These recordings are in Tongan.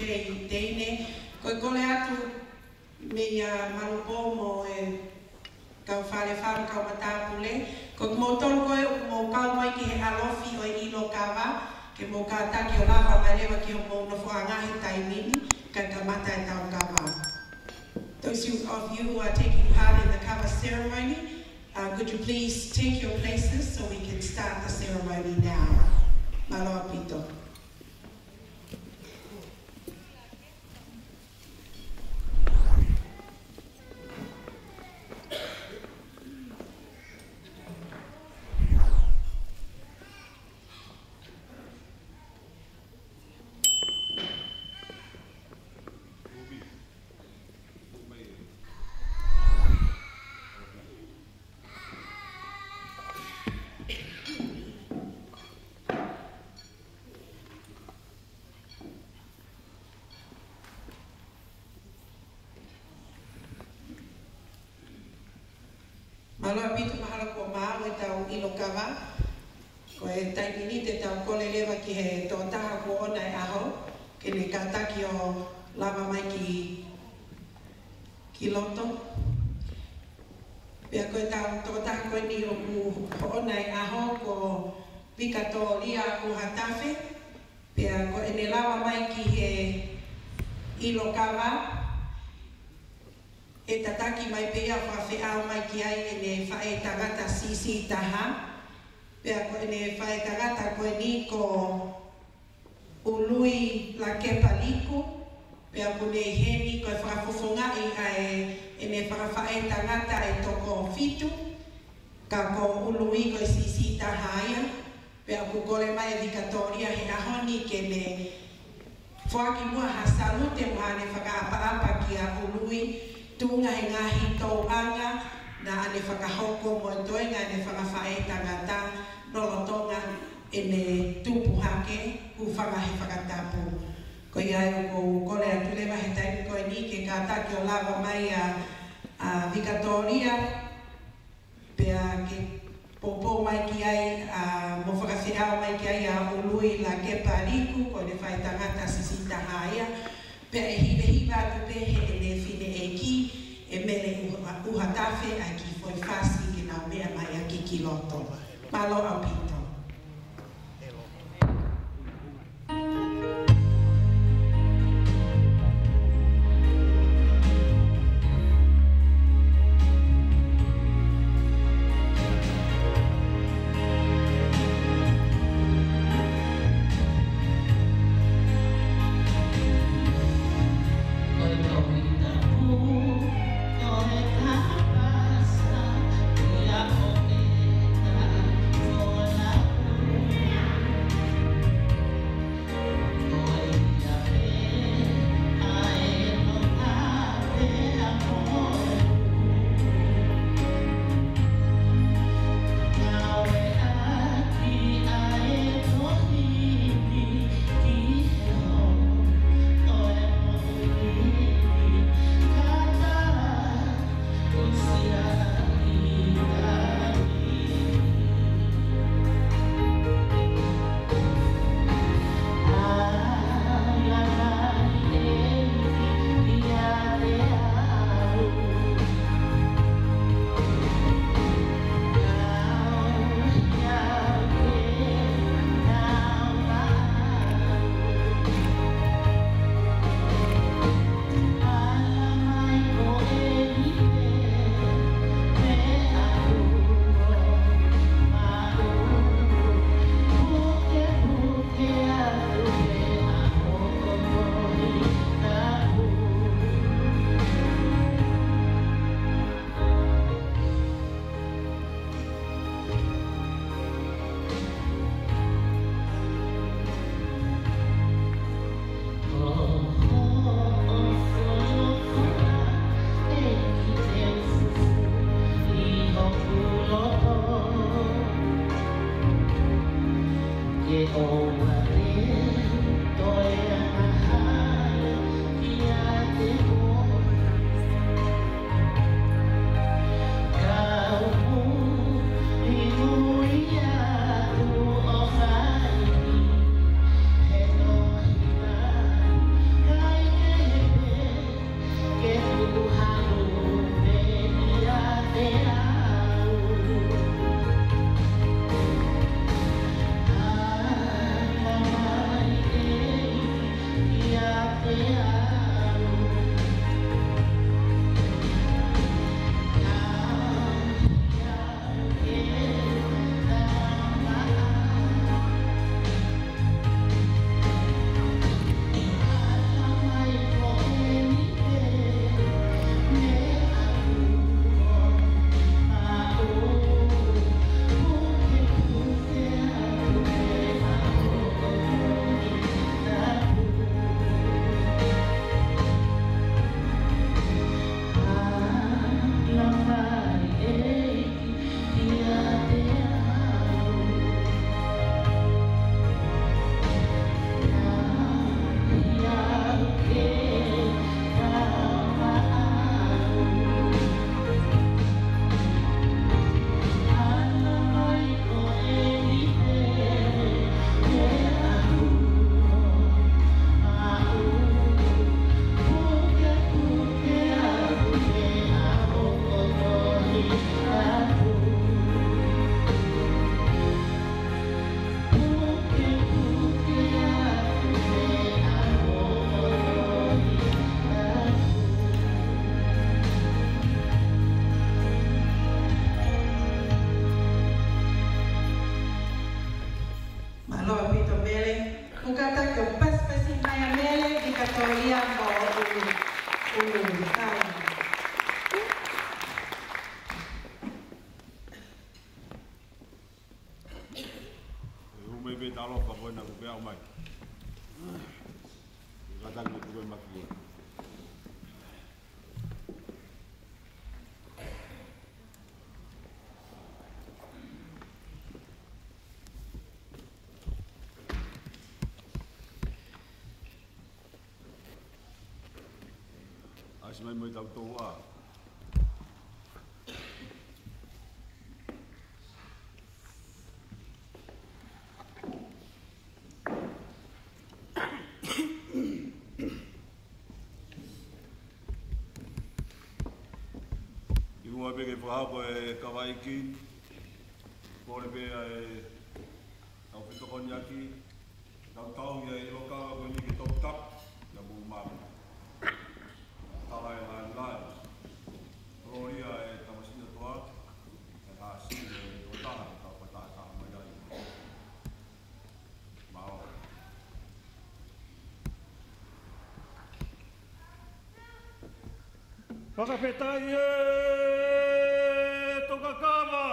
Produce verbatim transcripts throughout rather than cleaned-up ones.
Teine, ko e kole atu mei a Malupō mo e kau Fale Fā, kau matāpule, ko kimoutolu ko ē ʻoku mou kau mai ki he ʻalofi ʻo e ʻilo kava, ke mou kātaki ʻo lava mai leva ki hoʻomou nofoʻanga he taimi ni, kae kamata ʻetau kava. Those of you who are taking part in the kava ceremony, uh, could you please take your places so we can start the ceremony now? Mālō ʻaupito. Mālō ʻaupito, mahalo kuo maau ʻetau ʻilo kava. Ko e taimi ni te tau kole leva ki he tokotaha kuo ʻoʻona e ʻaho, ke ne kātaki ʻo lava mai ki, ki loto. Pea ko ʻetau tokotaha ko eni ʻoku ʻoʻona e ʻaho ko Vikatōlia ʻUhatafe. Pea ko ʻene lava mai ki he ʻilo kava, ʻe tataki mai pē ia ʻo fakafeʻao mai ki ai ʻene faʻētangata siʻisiʻi taha. Pea ko ʻene faʻētangata ko eni ko ʻUlui Lakepa Liku. Pea ʻoku ne ʻi heni ko e fakafofongaʻi ʻa e, ʻene fakafaʻētangata ʻe toko fitu. Ka ko ʻUlui ko e siʻisiʻi taha ia. Pea ʻoku kole mai ʻe Vikatōlia he ʻaho ni ke ne foaki muʻa ha salute mo haʻane fakaʻapaʻapa kia ʻUlui, tuʻunga he ngaahi tōʻonga naʻa ne fakahoko mo e toenga ʻene fakafaʻētangata lolotonga ʻene tupu hake, hūfanga he fakatapu. Ko ia ai ʻoku ou kole atu leva he taimi ko eni ke kātaki ʻo lava mai ʻa, ʻa Vikatōlia, pea ke poupou mai ki ai, ʻa, mo fakafeʻao mai ki ai ʻa ʻUlui Lakepa Liku, ko ʻene faʻētangata siʻisiʻi taha ia, pea ʻe hivehiva atu pē heʻene fineʻeiki, ʻe Mele ʻUha-, ʻUhatafe, ʻa e kiʻi foʻi fasi ke nau meʻa mai ʻaki ki loto. Mālō ʻaupito. Ko ia mo ʻUlu, ʻUlu Kai. ʻE ʻomai pē talofa ko ena kuo pea ʻomai. Kātaki mo kuo maki. ʻAsi mai mo e tau toa. ʻI muʻa pē ke fakahoko e kavaiki, kole pē ʻa e tau fetokoniʻaki, tau tau ia ʻi loka ko eni ke tau tapu, ia mou mami. Tala e ngaahi ngaahi. Kolōlia e Tamasiʻi ʻOtua, e hasi e totaha, tau pataha taha mai ai. Mao. Fakafetaʻi ē Tokakava.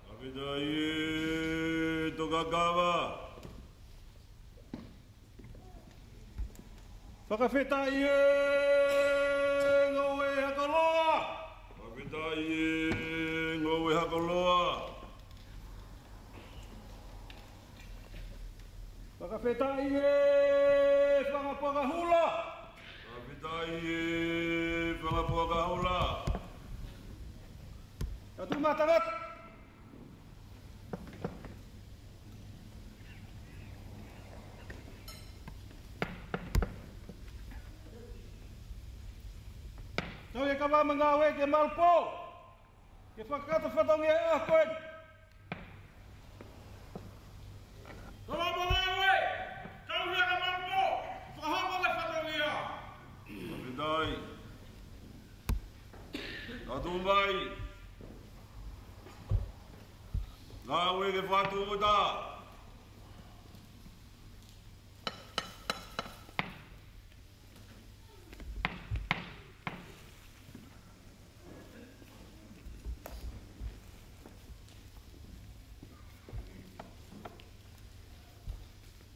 Fakafetaʻi ē Tokakava. Fakafetaʻi ē Ngoue Hakoloa. Fakafetaʻi ē Ngoue Hakoloa. Fakafetaʻi ē Fanga Puaka Hula. Fakafetaʻi ē Fanga Puaka Hula. Tau tuʻu maʻa tangata. Tau e kava mo e ngāue ke malu pō. Ke fakakakato fatongia ʻa ko ē. Tala mo ngāue, tau ia ka malu pō. Fakahoko e fatongia. Fakafetaʻi. Tau tuʻu mai. Ngāue ke fakatūʻuta.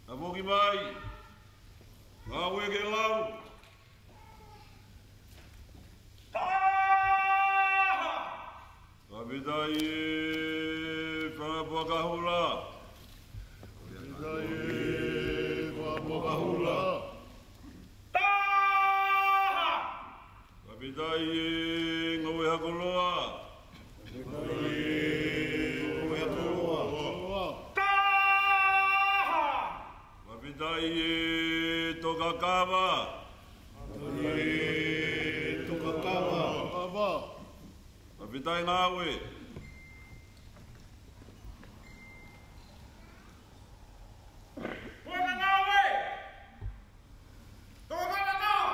Ka foki mai. Ngāue ke lau. Taha! Fakafetaʻi ē Fanga Puaka Hula. Fakafetaʻi ē Fanga Puaka Hula. Taha! Fakafetaʻi ē Ngoue Hakoloa. Fakafetaʻi ē Ngoue Hakoloa. Taha! Fakafetaʻi ē Tokakava. Fakafetaʻi ē Tokakava. Fakafetaʻi ngāue. Puaka ngāue. Tokakava taha.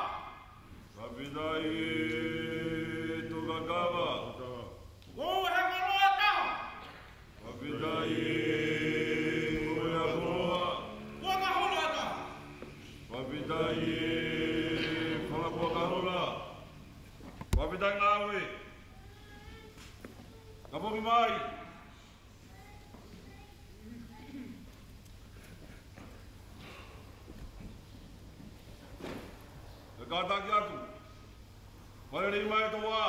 Fakafetaʻi ē Tokakava. Ngoue Hakoloa taha. Fakafetaʻi ē Ngoue Hakoloa. Puaka Hula taha. Fakafetaʻi ē Fanga Puaka Hula. Fakafetaʻi ngāue. Ka foki mai. Ka kātaki atu. Fale lei mai e toa.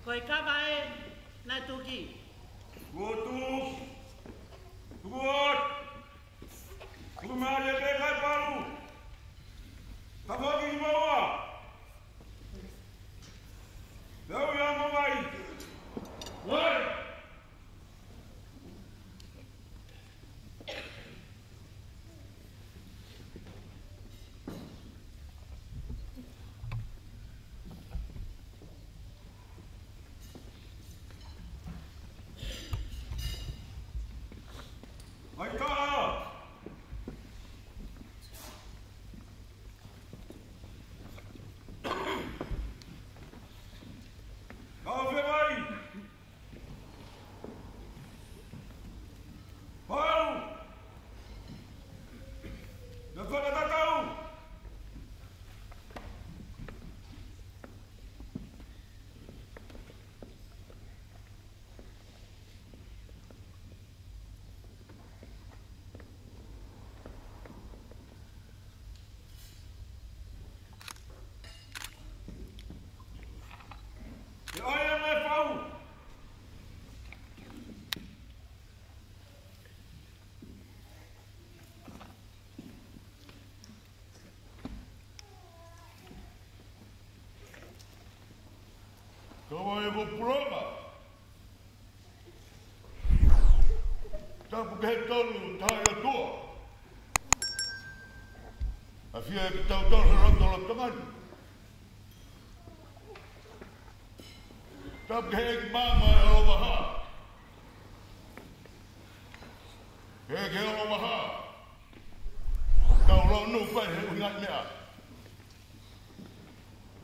Ko e kava ē naʻe tuki. Tuku, tuku atu. Tuku mai e peka e palu. Tafoki ki maua. Leo ia mo vai. Vai. ʻAi kaha! Kaha fē mai! Pau! Na fakatatau! ʻE ʻai ange e fau. Kau ai mo pulonga. Tapu ki he tolu taha ʻi ʻOtua. ʻAfio kitautolu he lotolotonga ni. Tapu ki he ʻEiki Maama ʻo e Olovaha. He ʻEiki Olovaha. Tau lonu pē he ʻuhinga meʻa.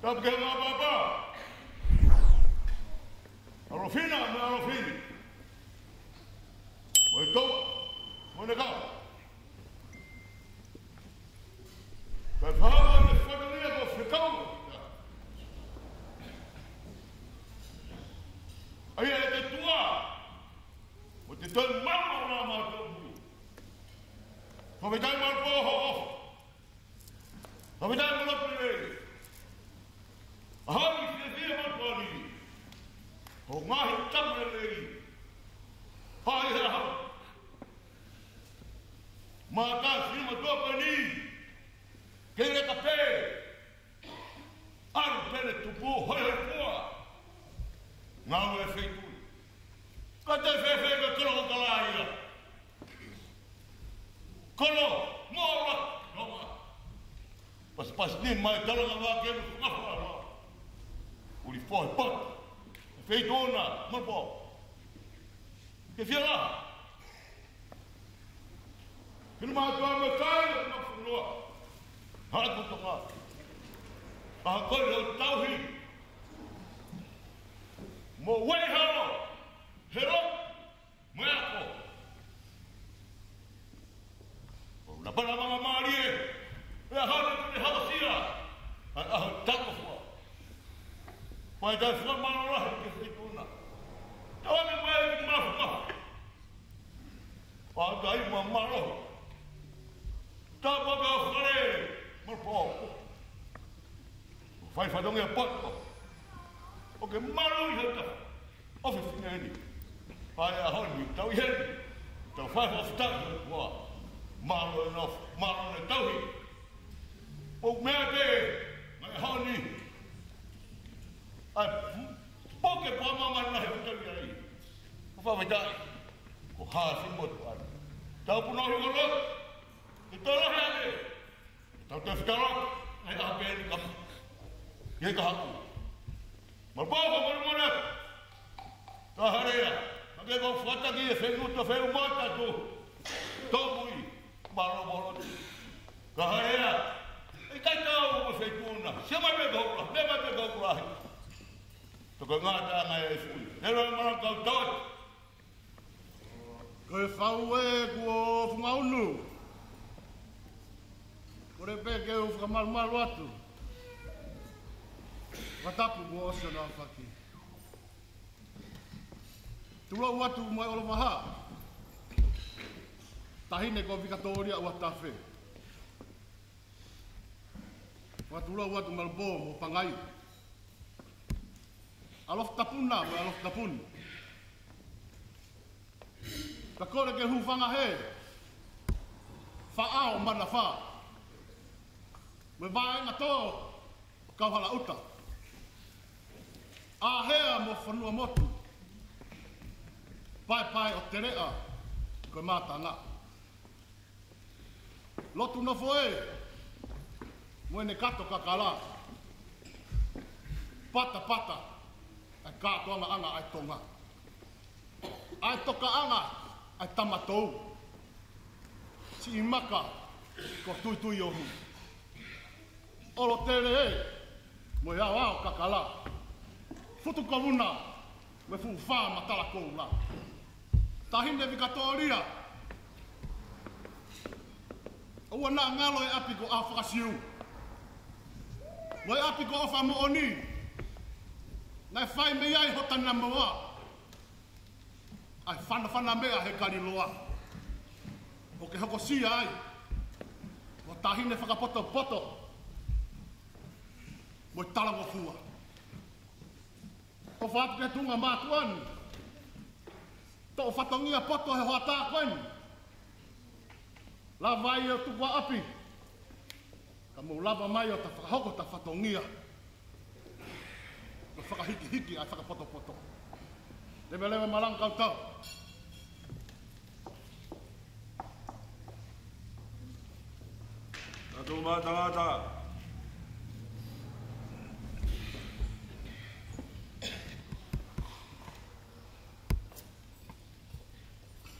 Tapu ki he ʻOtua Papa. ʻAlofina mo e ʻAlofine. Mo e Toa. Mo e Kau. Kae fakaava e fatongia ko fekau. ʻAi e te tua. Mo te toe mama o mātou. Ko me tai mau ko ho. Ko me tai mau ko le. ʻAho ni fiefia mātou ni. Ko ngaahi tapu lelei. Hai he ʻaho. Mātā si mātou ko eni. Ke le ka pē. ʻAlu pē ne tupu, hoihoifua. Ngāue feituʻu. Ka te fēfē ka kolo ko kalaia. Kolo, mola, noma. Pasipasi ni mai tala ngā vā ke mu ngā whāloa. Uli fohe pot. Feituʻu na, mapo. Ke fia la. Kina mātua mo kai, mo funua. Haku Tonga. Ka ko e lau tauhi. Mo wei hao. Helo. Mo e ako. ʻO na pana manga mālie. Pea hana kune hao sia. ʻAi ʻaho tau fua. Pai tai fua mano lahi ke fituna. Tau ane mai ki mafu mafu. Pātai ma mālohi. Tapa ka fale, mapo. Fai fatongia poto. ʻO ke mālohi he ta. ʻOfi fine eni. Fai ʻaho ni, tau ʻi heni. Tau fai fafita kua. Mālō e nofo, mālō e tauhi. ʻO mea te, mai ʻaho ni. ʻAi, poke kua mama na he uta ia i. ʻO fafita. Ko hasi motu atu. Tau puno hi kolo. Ke tolo he ane. Tau te fitalo. Ai a peni kama. Ke ka haku. Malpau ko mole mole. Ka harea. Ka ke kau fata ki e fengu to fengu mata tu. Tōmui. Mālō mālō. Ka harea. ʻIkai tau mo feituʻu na. Sia mai pe kau la. Mea mai pe kau la. Toka ngata mai e fui. Nero mara kau tau. Ko e fau ē kuo funga unu. Kole pē ke u fakamalumalu atu. Fakatapu kuo ʻosi ʻa e faki. Tulau atu mai Olovaha. Taʻahine ko Vikatōlia ʻUa Tafe. Fakatulau atu Malpō mo Pangai. ʻAlofi Tapuna mo e ʻAlofi Tapuni. Pea kole ke hūfanga hē Faʻao Manafā mo e vaenga tō ʻo Kauhalaʻuta. ʻĀhea mo Fonuamotu, Paepae ʻo Teleʻa ko e Mātanga. Lotu Nofo ē mo ʻene kato kakala. Patapata ʻa e kātoangaʻanga ʻa e Tonga, ʻa e tokaʻanga ʻa e Tamatou, Siʻimaka ko Tuituiohu. ʻOlotele ē mo e aoao kakala. Futukovuna mo e fuʻu fā matala koula. Taʻahine Vikatōlia, ʻoua naʻa ngalo e ʻapi ko ʻAfakasiu mo e ʻapi ko ʻOfamoʻoni, naʻe fai mei ai hota namoa ʻa e fanafana meʻa he kaliloa, ʻo ke hokosia ai ho taʻahine fakapotopoto mo e talangofua. ʻOfa atu ki he tuʻunga mātuʻa ni, toʻo fatongia poto he hoʻatā ko eni. Lava ai ʻo tuku ʻa ʻapi, ka mou lava mai ʻo ta fakahoko ta fatongia, ʻo fakahikihiki ʻa e fakapotopoto. Leveleva malanga kautau. Tatu matangata.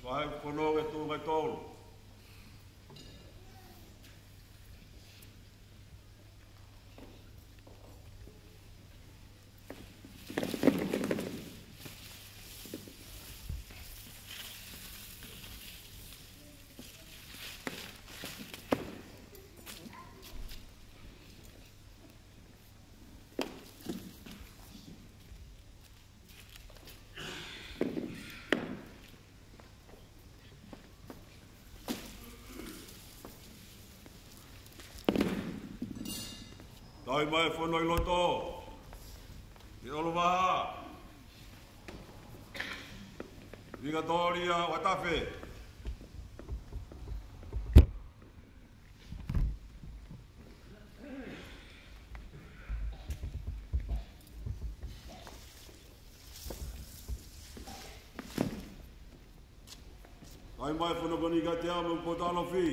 Vahe Fono ke tu ngai tolu. Tauhi mai Fono ʻi loto, ʻi ʻOlovaha, Vikatōlia Vatafe. Tauhi mai Fono ko eni kiate au mei Potu ʻAlofi.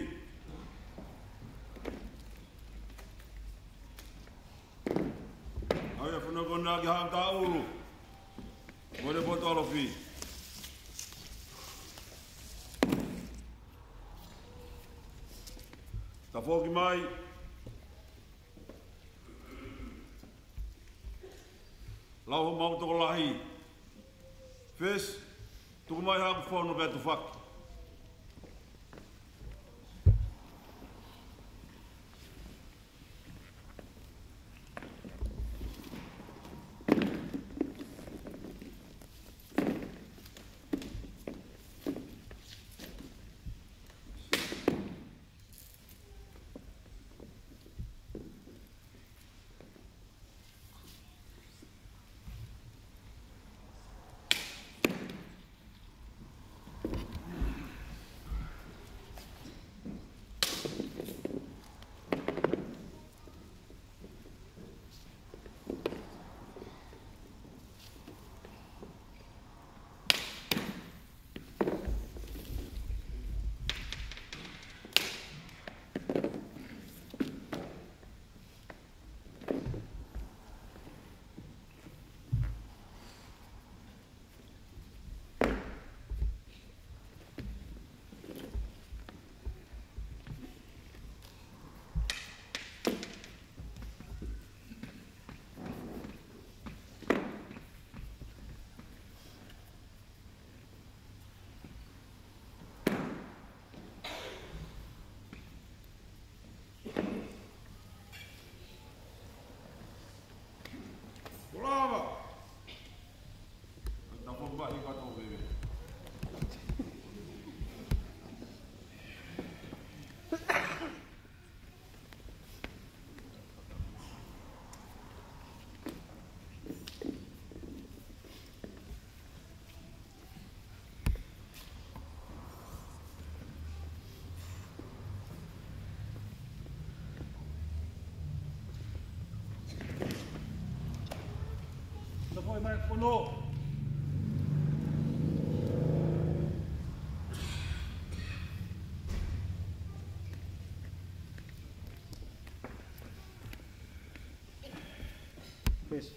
Tauhi Fono ko ena ki Haʻataulu mo e Potu ʻAlofi. Tafoki mai. Lau homau tokolahi. Fesi, tuku mai haʻaku fono pea tufaki. Kolava. Tafoki mai ka tau veve. Mai fono. Yes.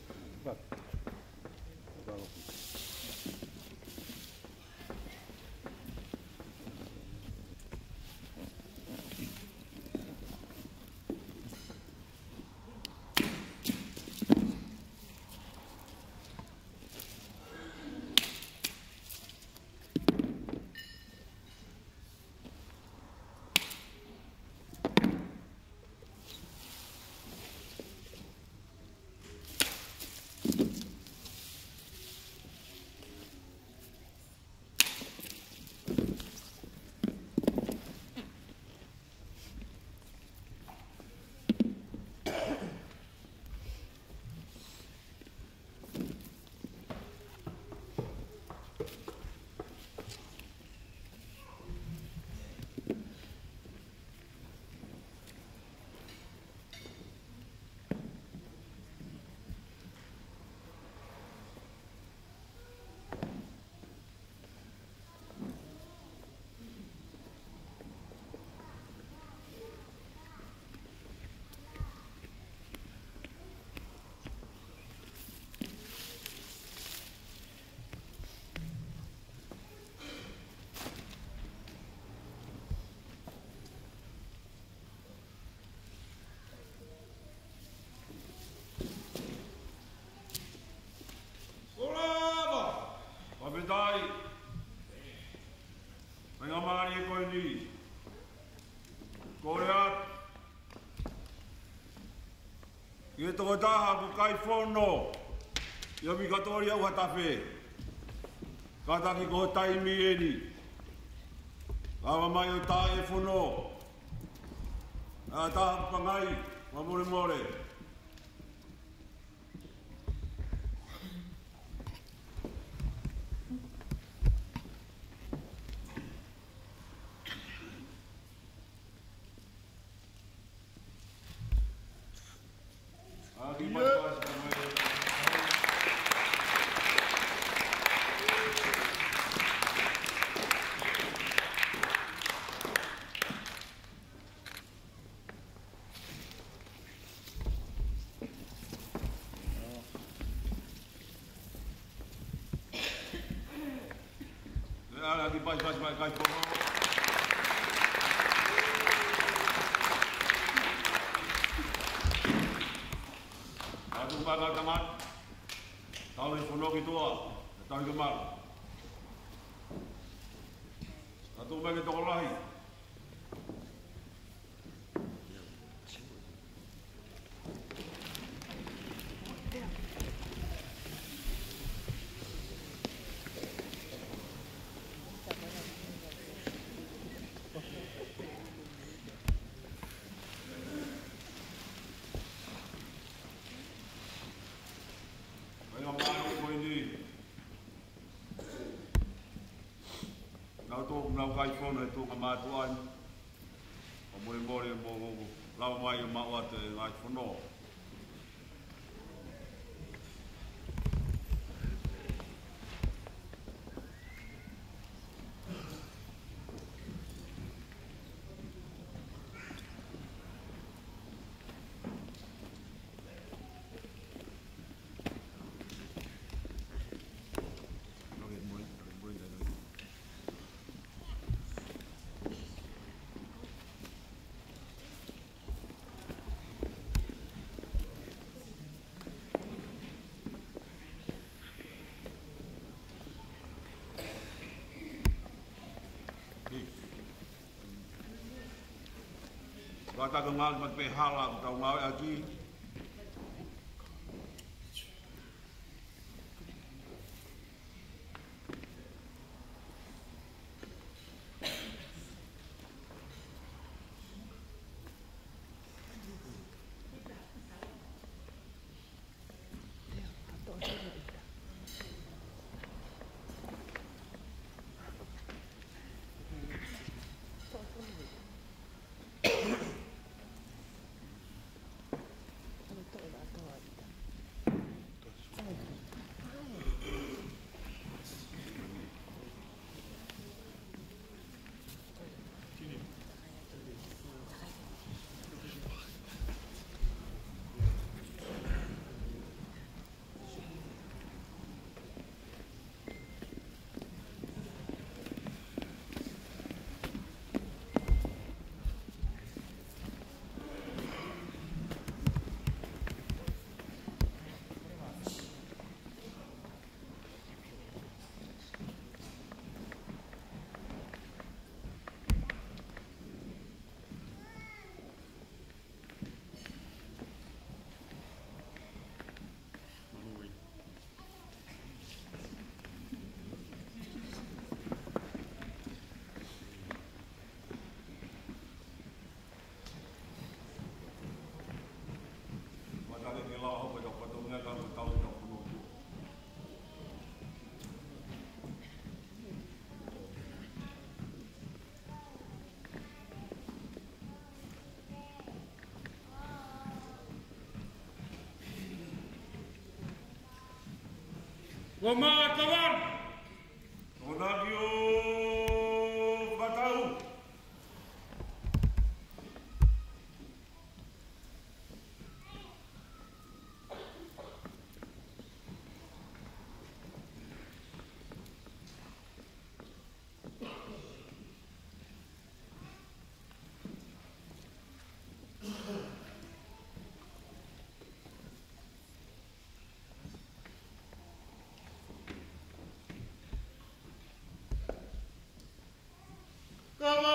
Back. Back. Kolava! Papitaʻi! Faingamālie ko eni. Kole atu ki he tokotaha ʻoku kai fono ʻi ʻapi kae toli ʻa Huatafe. Kātaki ko e taimi eni. Lava mai ʻo taʻe fono. ʻA e taha pangai, fakamolemole. ʻAki mai pasi mai. ʻAki mai pasi mai kai fono. Atu mai kai tangata. Tau ʻi fono ki tuʻa. Tau ʻi ke mara. Atu mai ke tokolahi. Faingamālie ko eni. Nau tō, nau kai fono he tuʻunga mātuʻa ni. Fakamolemole mo hoku lava mai ʻo maʻu atu e ngaahi fono. Kātaki ngāue mai pē hala ʻoku tau ngāueʻaki. Ko Matavan. Tokonaki ʻo fakatau. Kavako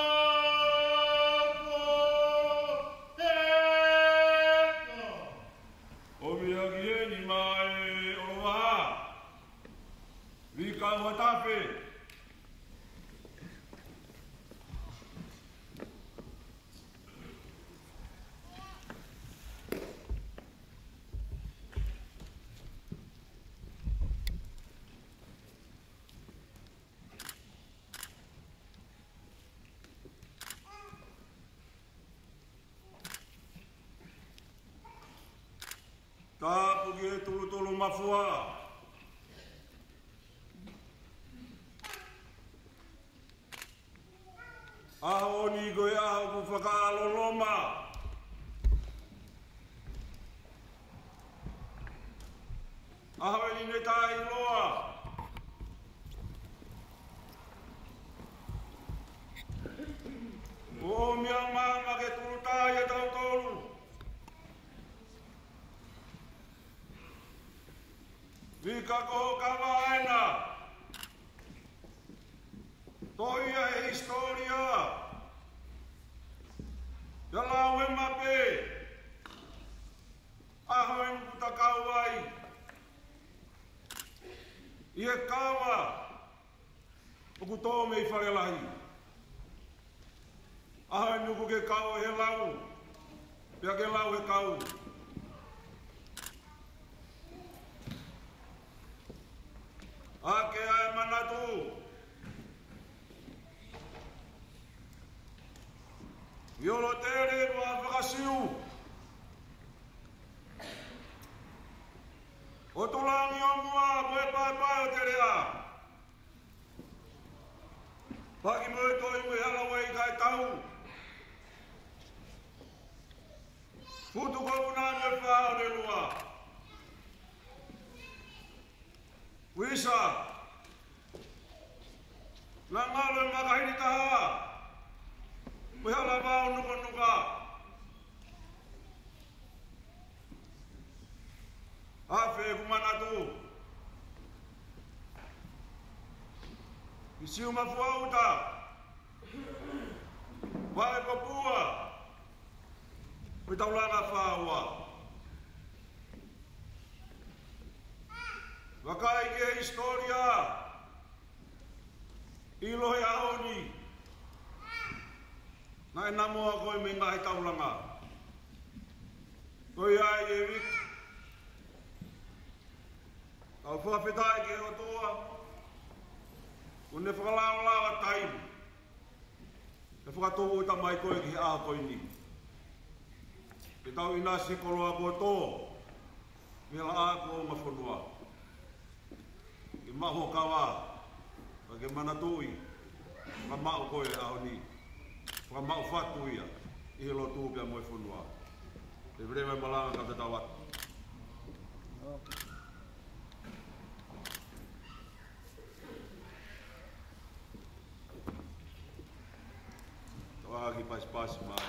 heka. ʻOmi ʻaki eni mai ʻo vaha. Vika ua tafe. Tapu ki he tulutulu mafua. ʻAho ni ko e ʻaho ʻoku fakaʻaloloma. ʻAho eni ne taʻeʻiloa. ʻO ʻomi ʻa e maama ke tulutai ʻa tautolu. Vika ko hoʻo kava ena. Toʻo ia he hisitōlia. Pea lau e mape. ʻAho eni ʻoku ta kau ai ʻi he kava ʻoku tō mei Falelahi. ʻAho eni ʻoku ke kau he lau, pea ke lau he kau. ʻAke ʻa e manatu ʻi ʻOlotele mo ʻAfakasiu. ʻO Tulangi ʻo Mua mo e Paepae ʻo Teleʻa. Paki mo e Toi mo e Halawai kae tau. Futu ko Puna mo e Fā ʻo Nelua. Uisa. Ngangalo e Makahili Taha. Mo e Halavao Nukanuka. Afe ʻeku manatu. ʻI Siumafuauta. Vaʻe ko Pua. Mo e Taulanga Fā Ua. Vakai ki he hisitōlia. ʻIlo he ʻaho ni. Naʻe namoa koe mei he ngaahi taulanga. Ko ia ai e viki. Kau fakafetaʻi ki he ʻOtua. Kuo ne fakalaolao ʻa e taimi. ʻE fakatō ʻo tamai koe ki he ʻaho ko eni. Ke tau ʻinasi koloa kotoa. Mei he laʻā ko ʻo ma fonua. Ke maʻu ho kava, ka ke manatuʻi, fakamaʻu koe ʻaho ni. Fakamaʻu fatu ia, ʻi he lotu pea mo e fonua. Te vele mai malanga ka te tau atu. Toa ki pasipasi mai.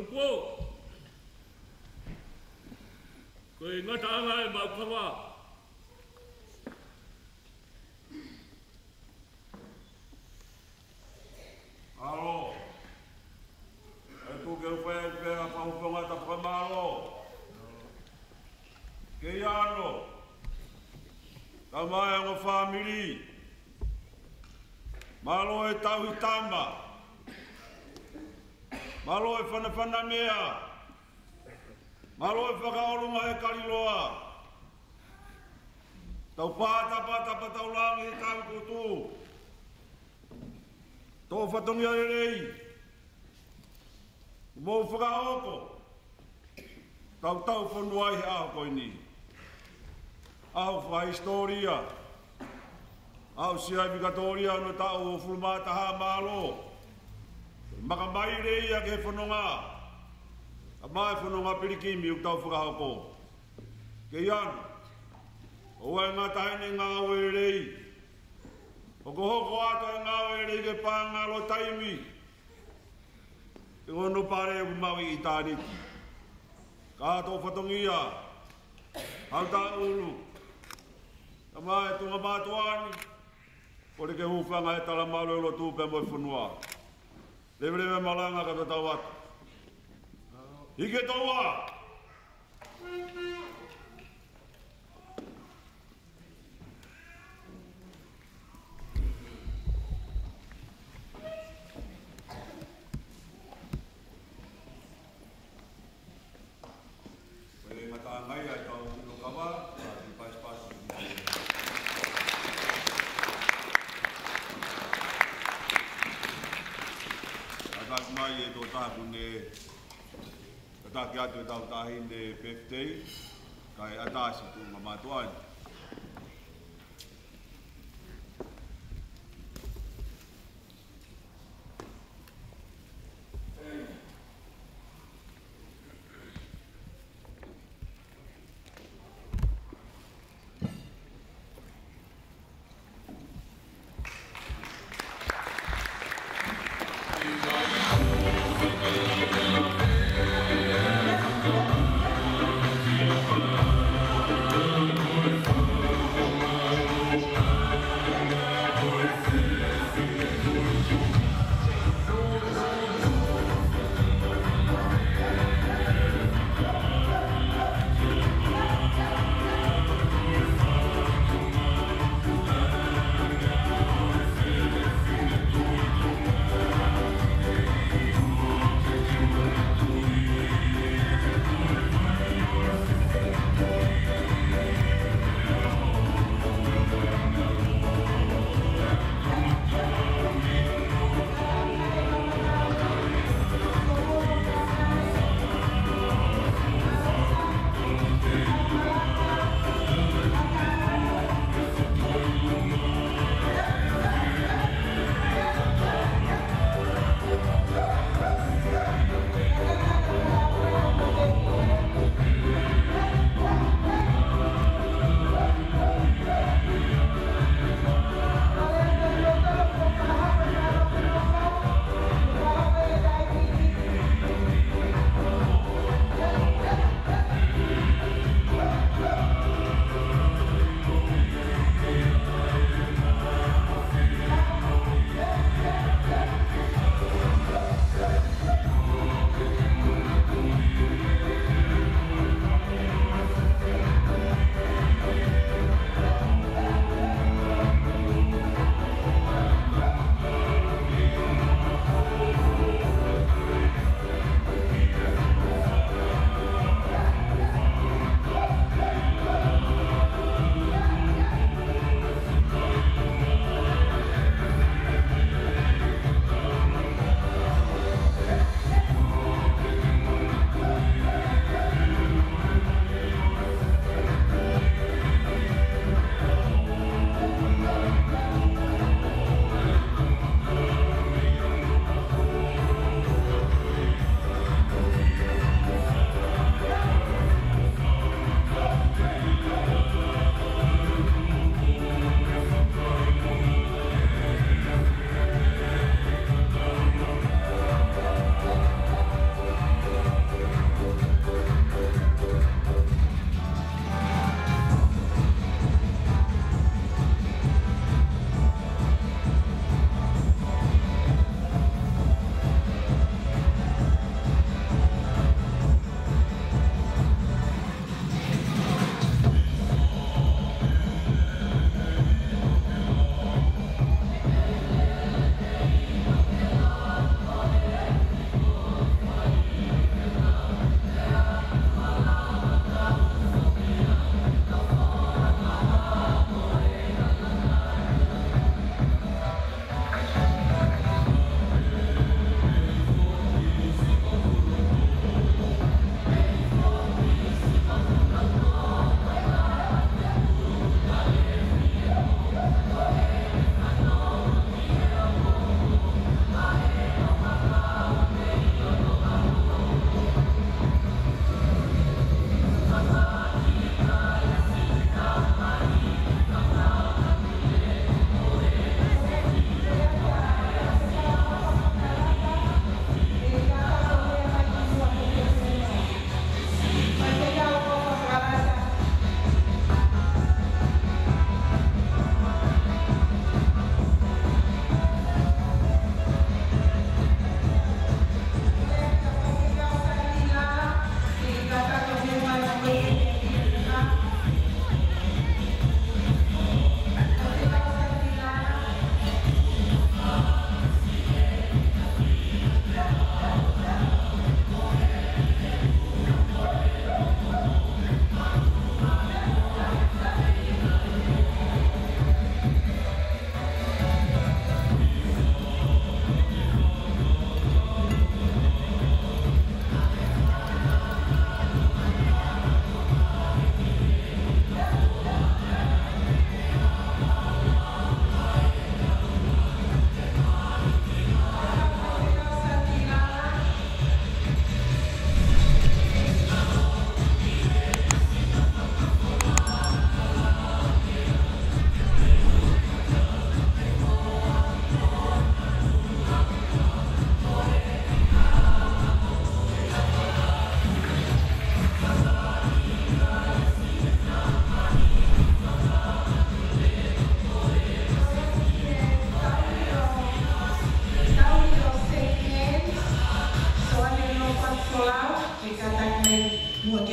Ko, ko e ngataʻanga ʻemau kava. Mālō. ʻE tuku ke u fai pē ʻa e fakaʻuhinga ʻo e fakamālō. Kei ano, tamai, ongo fāmili. Mālō e tauhi tama. Mālō e fanafana meʻa. Mālō e fakaʻolunga he kaliloa. Tau pātapata pē tau langi he tau kutu. Tō fatongia lelei. Mou fakahoko. Tau tau fonua ʻi he ʻaho ko eni. ʻAho fakahisitōlia. ʻAho Siaʻi Vikatōlia hono taʻu hongofulu mā taha, mālō. Makamaile ia ki he fononga. ʻA mai fononga pilikimi ʻoku tau fakahoko. Kei ano. ʻOua ʻe ngata heʻene ngāue lelei. Hokohoko atu e ngāue lelei ke paʻanga ʻa e taimi. ʻI hono pale ʻoku maʻu ʻi ʻitāniti. Ka tō fatongia. Hau taʻulu. Tamai, tuʻunga mātuʻa ni. Kole ke hūfanga he talamalu ʻo e lotu pea mo e fonua. Leveleva e malanga ka tau atu. Hiki e toa. Ko e ngataʻanga ia ʻetau ʻilo kava, ʻa e pasipasi. Kātaki mai e tō taku ne kātaki atu e tau taʻahine birthday, kae ʻatā siʻi tuʻunga mātuʻa ni.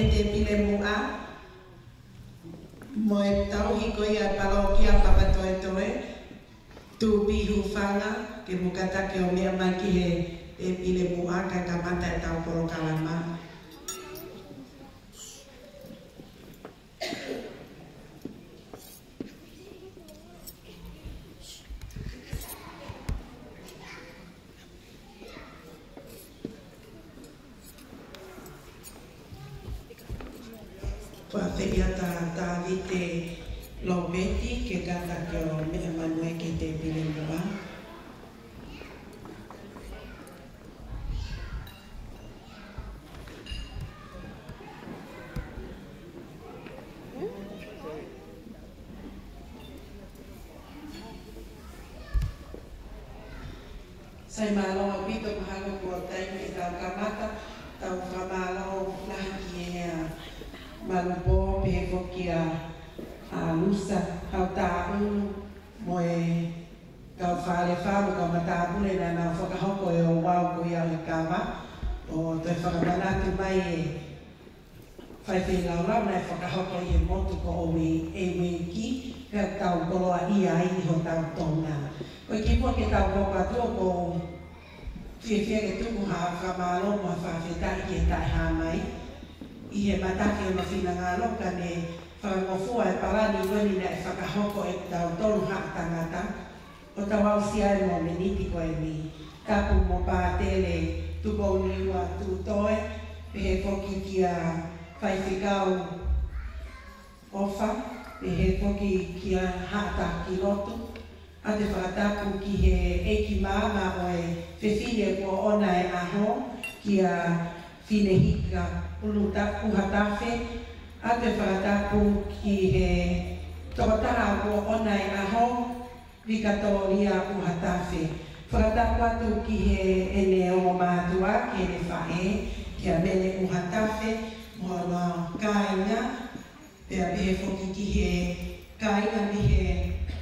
Tēpile Muʻa, mo e tauhi ko ia e Palokia Papatoetoe, Tuʻi Hufanga, ke mou kātaki ʻo meʻa mai ki he tēpile muʻa kae kamata ʻetau polokalama. Faifekau Tavite Lopeti, ke kātaki ʻo meʻa mai ki he tēpile muʻa. Sai mālō ʻaupito, mahalo kuo taimi ke tau kamata. Tau fakamālō lahi ki he, ʻa, Malupō, pehē foki ʻa, ʻa Lusa Hautaʻunu, mo e kau Fale Fā mo e kau matāpule naʻa nau fakahoko e ouau ko ia ʻo e kava, ʻo toe fakamanatu mai e faifekau laulau naʻe fakahoko ʻi he motu ko ʻOmi ʻEueki, pea tau koloaʻia ai ʻi hotau Tonga. Ko e kimuʻa ke tau hoko atu, ʻoku ou fiefia ke tuku ha fakamālō mo ha fakafetaʻi ki he Taʻehāmai ʻi he mataki ʻo hono finangalo, ka ne fakangofua e palani ko eni naʻe fakahoko ʻe kitautolu haʻa tangata. ʻO tau aʻusia e momeniti ko eni. Tapu mo Pātele Tupouniua Tuʻutoe, pehē foki kia Faifekau ʻOfa, pehē foki kia Haʻa Taki Lotu. ʻA e fakatapu ki he ʻeiki māmā ʻo e fefine kuo ʻoʻona e ʻaho, kia Finehika Uluta-, Uhatafe. ʻA e fakatapu ki he tokotaha kuo ʻoʻona e ʻaho, Vikatōlia Uhatafe. Fakatapu atu ki heʻene ongo mātuʻa, ki heʻene faʻē, kia Mele Uhatafe, mo hono kāinga, pea pehē foki ki he kāinga mei he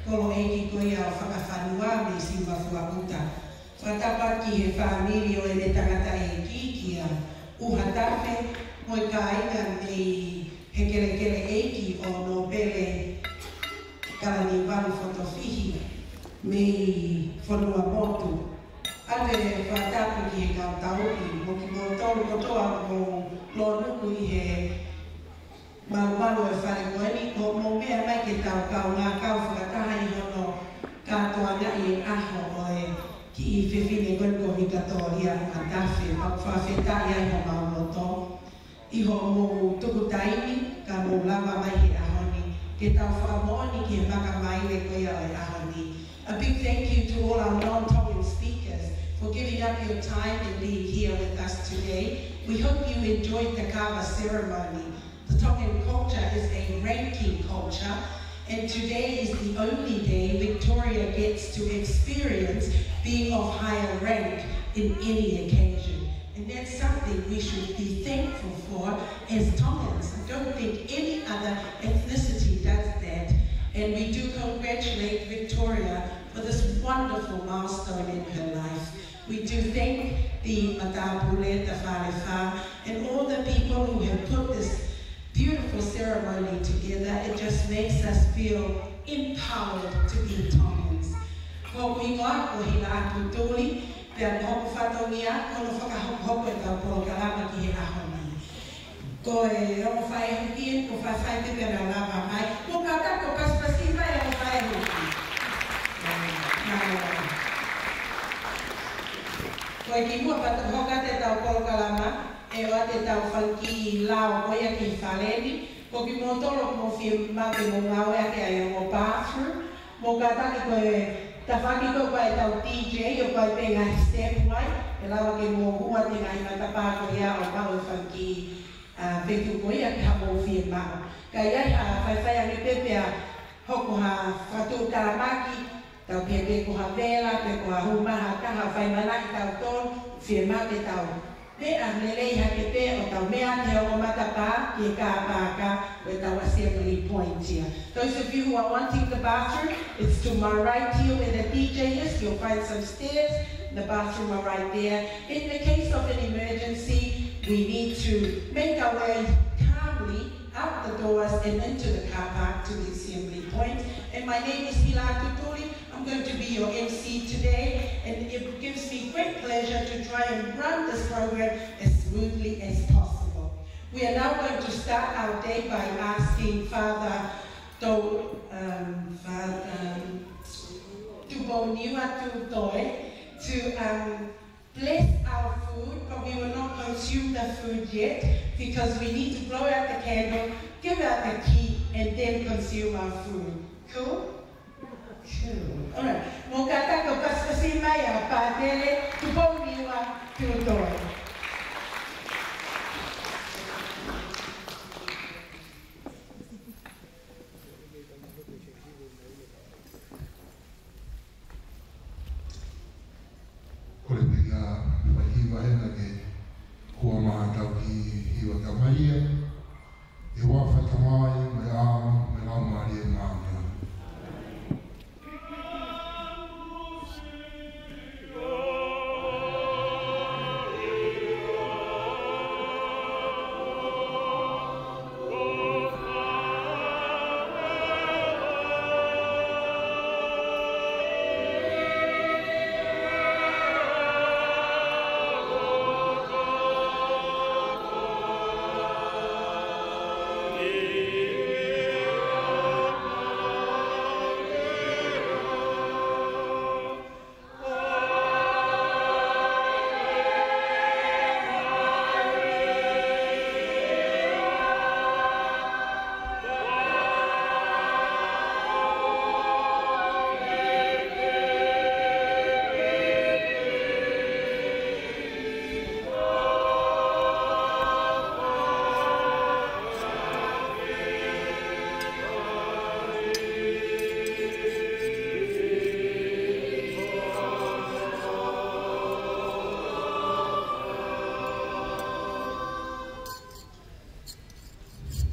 kolo ʻeiki ko ia ʻo Fakafanua mei Siumafuaʻuta. Fakatapu atu ki he fāmili ʻo ʻene tangataʻeiki, kia Uhatafe, mo e kāinga mei he kelekele ʻeiki ʻo Nōpele Kalaniuvalu Fotofihi mei Fonuamotu. ʻA e fakatapu ki he kau tauhi, mo kimoutolu kotoa ʻoku mou lōnuku ʻi he malumalu e fale ko eni, ʻoku mou meʻa mai ke tau kaungā kau fakataha ʻi hono kātoangaʻi e ʻaho ʻo e kiʻi fefine ko eni ko Vikatōlia Uhatafe. Pea ʻoku fakafetaʻi ai homau loto ʻi hoʻomou tuku taimi kae mou lava mai he ʻaho ni ke tau fakamoʻoni ki he makamaile ko ia ʻo e ʻaho ni. A big thank you to all our non-Tongan speakers for giving up your time and being here with us today. We hope you enjoyed the kava ceremony. The Tongan culture is a ranking culture, and today is the only day Victoria gets to experience being of higher rank in any occasion. And that's something we should be thankful for as Tongans. I don't think any other ethnicity does that. And we do congratulate Victoria for this wonderful milestone in her life. We do thank the Matāpule, the Fale Fā, and all the people who have put this beautiful ceremony together. It just makes us feel empowered to be Tongans. Ko hoku hingoa ko Hila Aputuli, pea ko hoku fatongia ko hono fakahokohoko ʻetau polokalama ki he ʻaho ni. Ko e ongo faʻē huki eni, ko Faifai Pepe Lalava mai. Mou kātaki ʻo pasipasi mai e ongo faʻē huki. Ko e kimuʻa pea tau hoko atu ʻetau polokalama, ʻe ʻoatu ʻetau fanga kiʻi lao ko ia ki he fale ni. Ko kimoutolu ʻoku mou fiemaʻu ke mou ngāueʻaki ʻa e ongo bathroom, mou kātaki ko e tafaʻaki ko ē ʻoku ʻi ai ʻetau D J, ʻoku ʻi ai pē ngaahi step ai, ʻe lava ke mou hū atu he ngaahi matapā ko ia ʻo maʻu e fanga kiʻi, ʻa, feituʻu ko ia ke haʻamou fiemaʻu. Ka ʻi ai ha faifai ange pē pea hoko ha fakatuʻutāmaki, tau pehē pē ko ha vela, pe ko ha hū mai ha taha ʻo fai mana kiate kitautolu, fiemaʻu ke tau meʻa lelei hake pē ʻo tau meʻa ʻi he ongo matapā ki he kāpaka ʻo ʻetau assembly point ia. Those of you who are wanting the bathroom, it's to my right here where the D J is. You'll find some stairs. The bathroom are right there. In the case of an emergency, we need to make our way, My name is Hila Tutuli. I'm going to be your M C today, and it gives me great pleasure to try and run this program as smoothly as possible. We are now going to start our day by asking Father To, um, Father, um, Tupou Niua Tutoe to, um, bless our food, but we will not consume the food yet because we need to blow out the candle, give out the key, and then consume our food. Cool? Cool. All right. Mou kātaki ʻo pasipasi mai ʻa Pātele Tupou Niua Tutoe. Kole pē ke fai hiva hena ke hua mai ʻetau kiʻi hiva kia Malia. ʻI he huafa ʻo e Tamai, mo e ʻAlo, mo e Laumālie Māʻoniʻoni.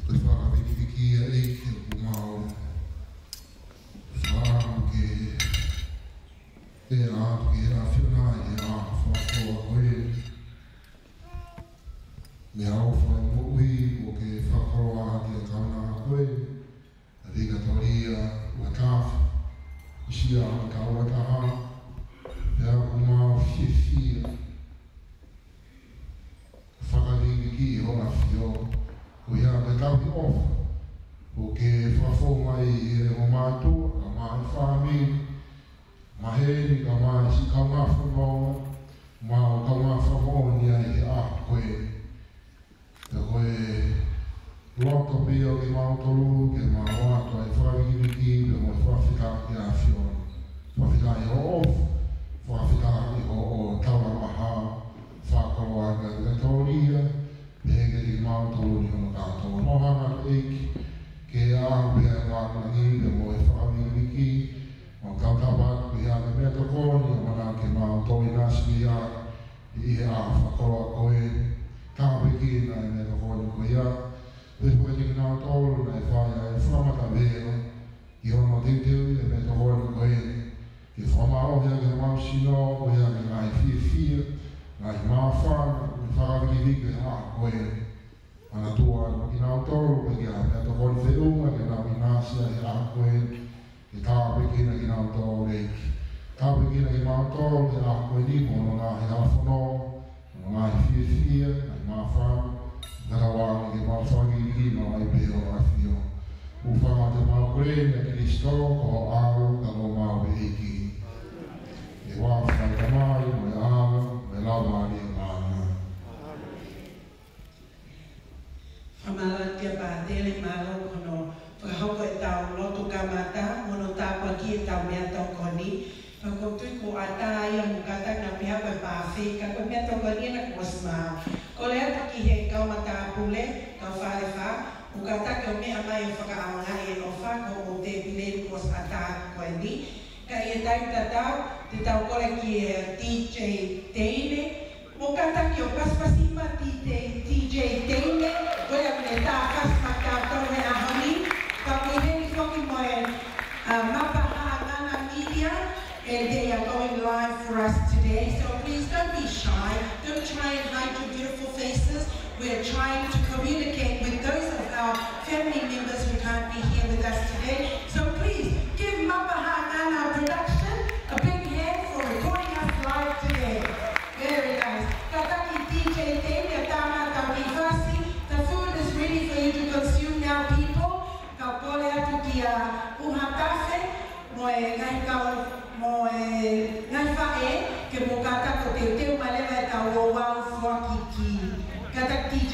Ko e fakavikiviki ia ʻEiki ʻoku mau fakaʻamu ke ʻea atu ki he ʻAfiona ʻi he ʻaho fakakoloa ko eni. Meʻaʻofa ʻo e moʻui kuo ke fakakoloa ʻaki ʻa e kaunanga ko eni. ʻA e Vikatolia Uatafa, ʻosi ʻa e kaunanga, pea ʻoku mau fiefia. Fakavikiviki ʻi ho ʻAfio, ko ia ko e tauhi ʻofa kuo ke fakafou mai ʻi he ongo mātuʻa, kae ʻumaʻā e fāmili, maheni kae ʻumaʻā e siʻi kaungā fononga, mo e kaungā fakamoʻoni ʻi he ʻaho ko eni. Pea ko e loto pē ia ʻo kimautolu ke mau ʻoatu ʻa e fakavikiviki pea mo e fakafetaʻi ki he ʻAfiona. Fakafetaʻi hoʻo ʻofa, fakafetaʻi hoʻo talamaha, fakakoloa ʻa e Vikatolia, pehē kiate kimautolu ni hono kātoa. Mau hanga atu ʻEiki ke ʻaʻau pē ʻa e lāngilangi pea mo e fakavikiviki, mau tautapa atu ki he ʻa e meʻatokoni ʻoku ʻamanaki ke mau toe ʻinasi ki ai ʻi he ʻaho fakakoloa ko eni, tāpuekina ʻa e meʻatokoni ko ia, pea foaki kiate kinautolu naʻe fai ʻa e fakamatavela, ʻi hono teuteuʻi ʻa e meʻatokoni ko eni, ke fakamālohi ʻaki homau sino, ko ia ke ngaahi fiefia, ngaahi māfana, mo e fakavikiviki ʻo e ʻaho ko eni. Manatua ʻa kinautolu, pea ki ha meʻatokoni feʻunga, ke nau ʻinasi ai he ʻaho ko eni, ke tāpuekina kinautolu ʻEiki. Tāpuekina kimautolu he ʻaho ko eni mo hono ngaahi hala fononga, mo hono ngaahi fiefia, ngaahi māfana, kae ʻatā ke mau fakakikihi mai pē ho ʻAfio. ʻOku fai ʻemau kole ni ʻia Kalaisi ko ho ʻAlo, ka ko homau ʻEiki. ʻI he huafa ʻo e Tamai, mo e ʻAlo, mo e Laumālie Māʻoniʻoni. Fakamālō atu kia Pātele, mālō hono fakahoko ʻetau lotu kamata, mo hono tāpuakiʻi ʻetau meʻatokoni. Pea ʻoku ou tui kuo ʻatā ia, mou kātaki ʻo pehē ko e pāfeka, ka ko e meʻatokoni ena kuo ʻosi maʻu. Kole atu ki he kau matāpule, kau Falefā, mou kātaki ʻo meʻa mai ʻo fakaʻaongaʻi e ʻofa, ko hoʻomou tēpile kuo ʻosi ʻatā ko eni. Ka ʻi he taimi tatau, te tau kole ki he D J Teine. Mou kātaki ʻo pasipasi mai D J, D J Teine, ko ia ʻoku ne tā fasi maʻatautolu he ʻaho ni. Pea ʻoku ʻi heni foki mo e, uh, Mapa Haʻangana Media, and they are going live for us today. So please don't be shy. Don't try and hide your beautiful faces. We're trying to communicate with those of our family members who can't be here with us today. So please give Mo e ngaahi kau, mo e ngaahi faʻē, ke mou kātaki ʻo teuteu mai leva ʻetau ouau foaki kī. Kātaki D J.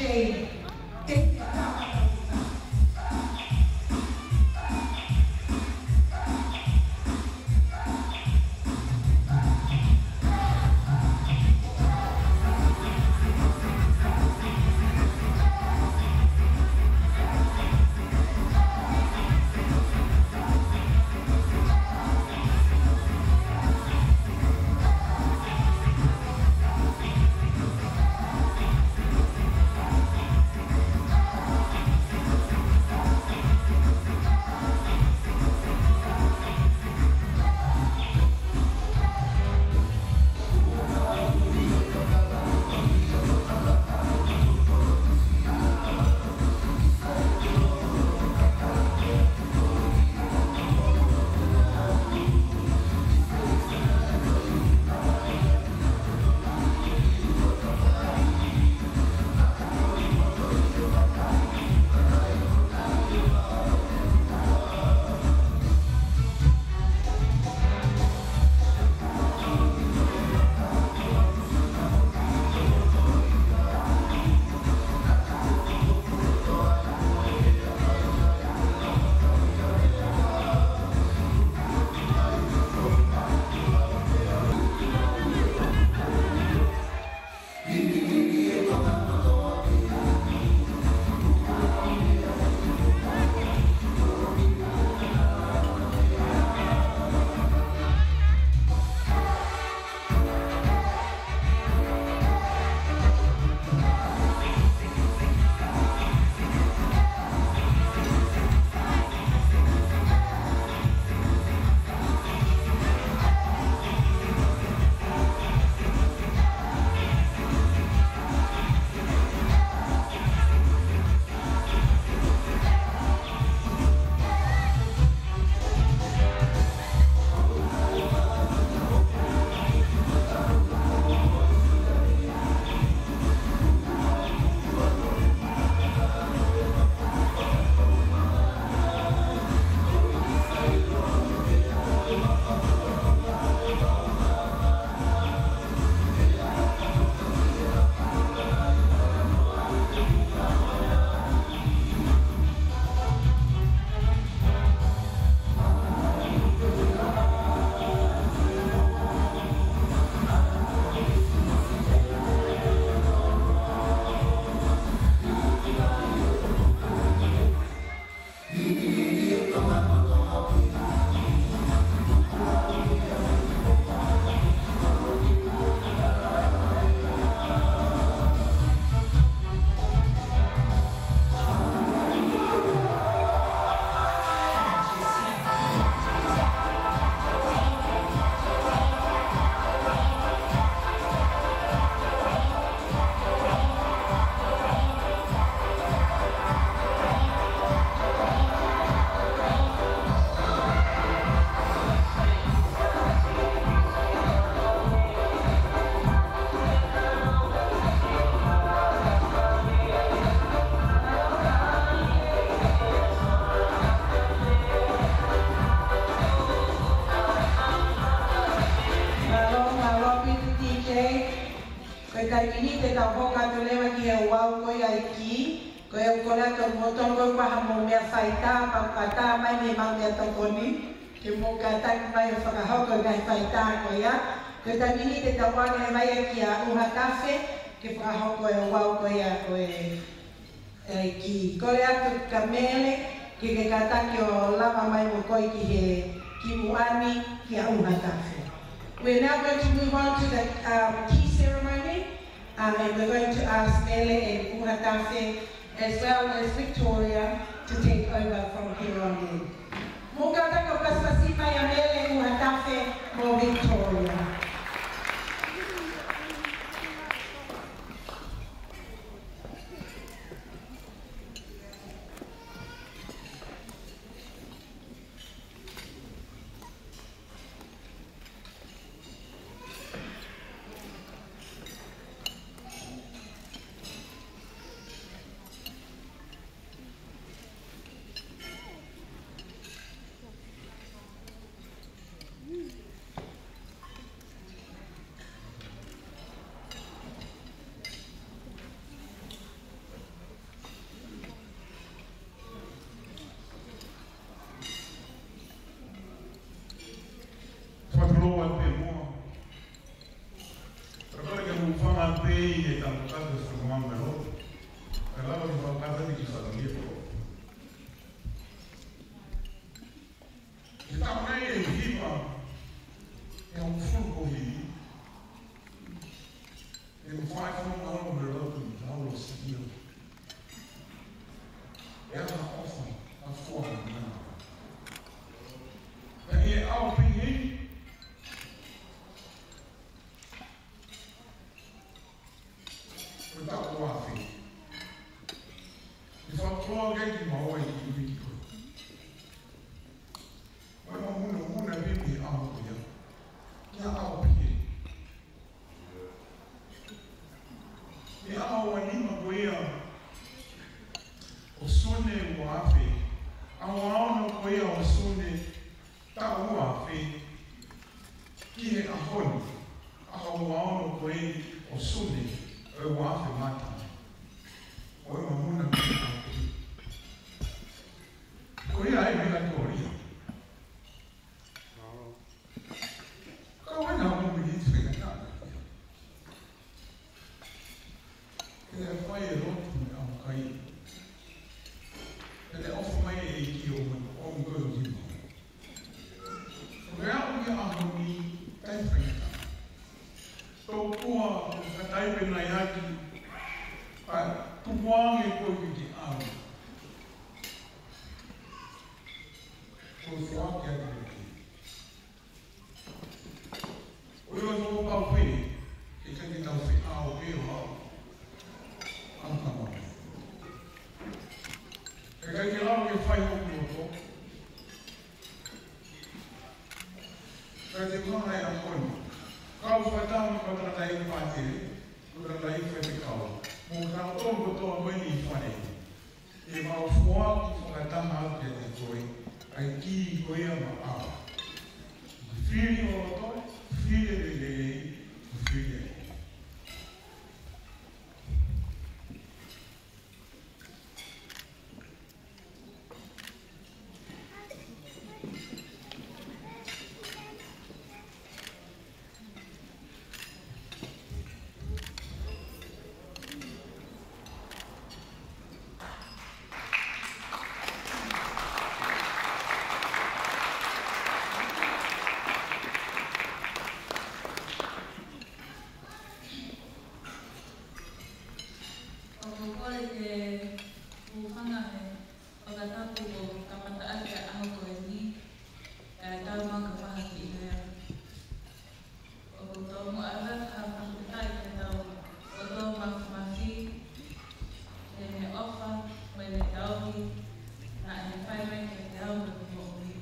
Mālō, mālō ʻaupito D J. Ko e taimi ni te tau hoko atu leva ki he ouau ko ia ʻo e kī. Ko ia ʻoku ou kole atu kimoutolu ko e ʻoku ʻi ai haʻamou meʻa faitā, pea ʻoku ʻatā mai mei heʻemau meʻatokoni, ke mou kātaki mai ʻo fakahoko e ngaahi faitā ko ia. Ko e taimi ni te tau ʻoange mai ia kia ʻUhatafe, ke fakahoko e ouau ko ia ʻo e ʻa e kī. Kole atu kia Mele, ke ke kātaki ʻo lava mai mo koe ki he kimuʻa ni kia ʻUhatafe. We're now going to move on to the, um, key ceremony, um, and we're going to ask Mele and ʻUhatafe, as well as Victoria, to take over from here on in. Mou kātaki ʻo pasipasi mai ʻa Mele, ʻUhatafe mo Victoria. ʻa e ʻofa, ʻa e fua mo e mana. Pea ʻi he ʻaho pehē, ko e taʻu ua afe. ʻE fakakoloa ki ai kimaua ʻi he ʻEiki ko ē. Mo e mamunamuna pē mei he ʻaho ko ia ki he ʻaho pehē. ʻI he ʻaho ua nima ko ia ʻo Sune ua afe, ʻaho ua ono ko ia ʻo Sune taʻu ua afe, ki he ʻaho ni, ʻaho ua ono ko ē ʻo Sune ʻo e ua afe mata, ʻo e mamuna ki he ʻaho ni. Ko ia ai mila ko ia. Ka ʻoku ʻi ai ha miniti fekatana. Pea fai e lotu mo e ʻaukai. Pea ʻofa mai e ʻEiki ʻo mai, ʻo mai ko e lima. Ko e aʻu ki he ʻaho ni, ʻikai fai ha. Tokua, ka tai pē nai ʻaki, pea tukuange koe ki he ʻaho. Ko e foaki atu ki he ʻOku ou fakapapau pē, ʻe ʻikai ke tau feʻao pē ʻo aʻu ʻa e tama. ʻE ʻikai ke lava ke fai hoku loto. Ka te maha e ʻaho ni. Kau fakataha mo e kau tangataʻeiki pātele, kau tangataʻeiki faifekau. Mo kinautolu kotoa ko eni ʻi fale. ʻE mau foaki fakataha atu kiate koe, ʻa e kī ko ia maʻau. Fili ho loto, fili e lelei, fili e. ʻOku ou kole ke u hanga he fakatapu ʻoku kamataʻaki ʻa e ʻaho ko eni, ʻa e tau maka paha ki lea. ʻOku ou tomuʻa ʻalu atu ha fakafetaʻi ki he tau ʻOtua Māfimafi, ʻene ʻofa, mo ʻene tauhi, naʻe fai mai kiate au mo hoku moʻui.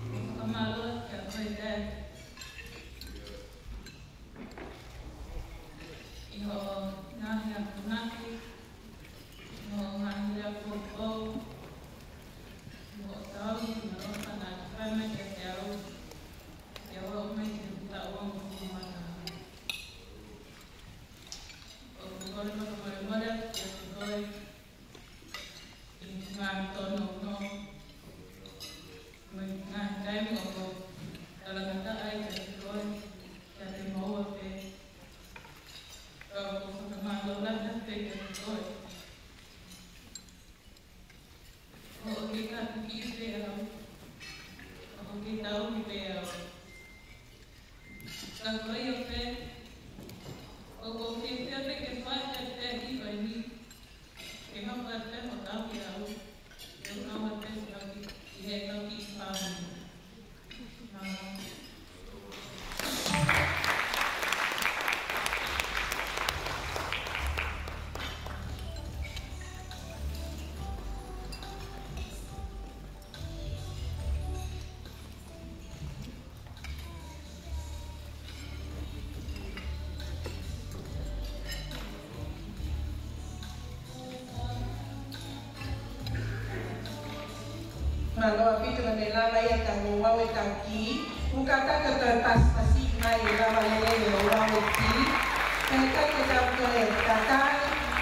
ʻOku ou fakamālō kia koe, Dad. ʻI hoʻo ngaahi akonaki, ʻi hoʻo ngaahi lea poupou, ʻi hoʻo tauhi, mo hoʻo fana ke fai mai kiate au, ke u aʻu mai ki he taʻu ongofulu mā taha. ʻOku ou kole fakamolemole atu kiate koe, ʻi he ngaahi tōnounou, mo e ngaahi taimi ʻoku ou talangataʻa ai kiate koe, kiate moua pē. Ka ʻoku ou fakamālō lahi pē kiate koe. ʻOku ou kei kapukiʻi pē au. ʻOku ou kei tauhi pē au. Ka ko ia pē, ʻoku ou fiefia pē ke fai atu e hiva ni, ke hoko atu pē hoʻo tauhi au, ke u hoko atu pē hoʻo tauhi, ʻi heʻetau kiʻi fāmili. Mālō. Mālō ʻaupito, ka ne lava ia ʻetau ouau ʻetau kī. ʻOku ou kātaki ke tau pasipasi mai ʻe lava lelei e ouau e kī. Pea ʻikai ke tau toe takai,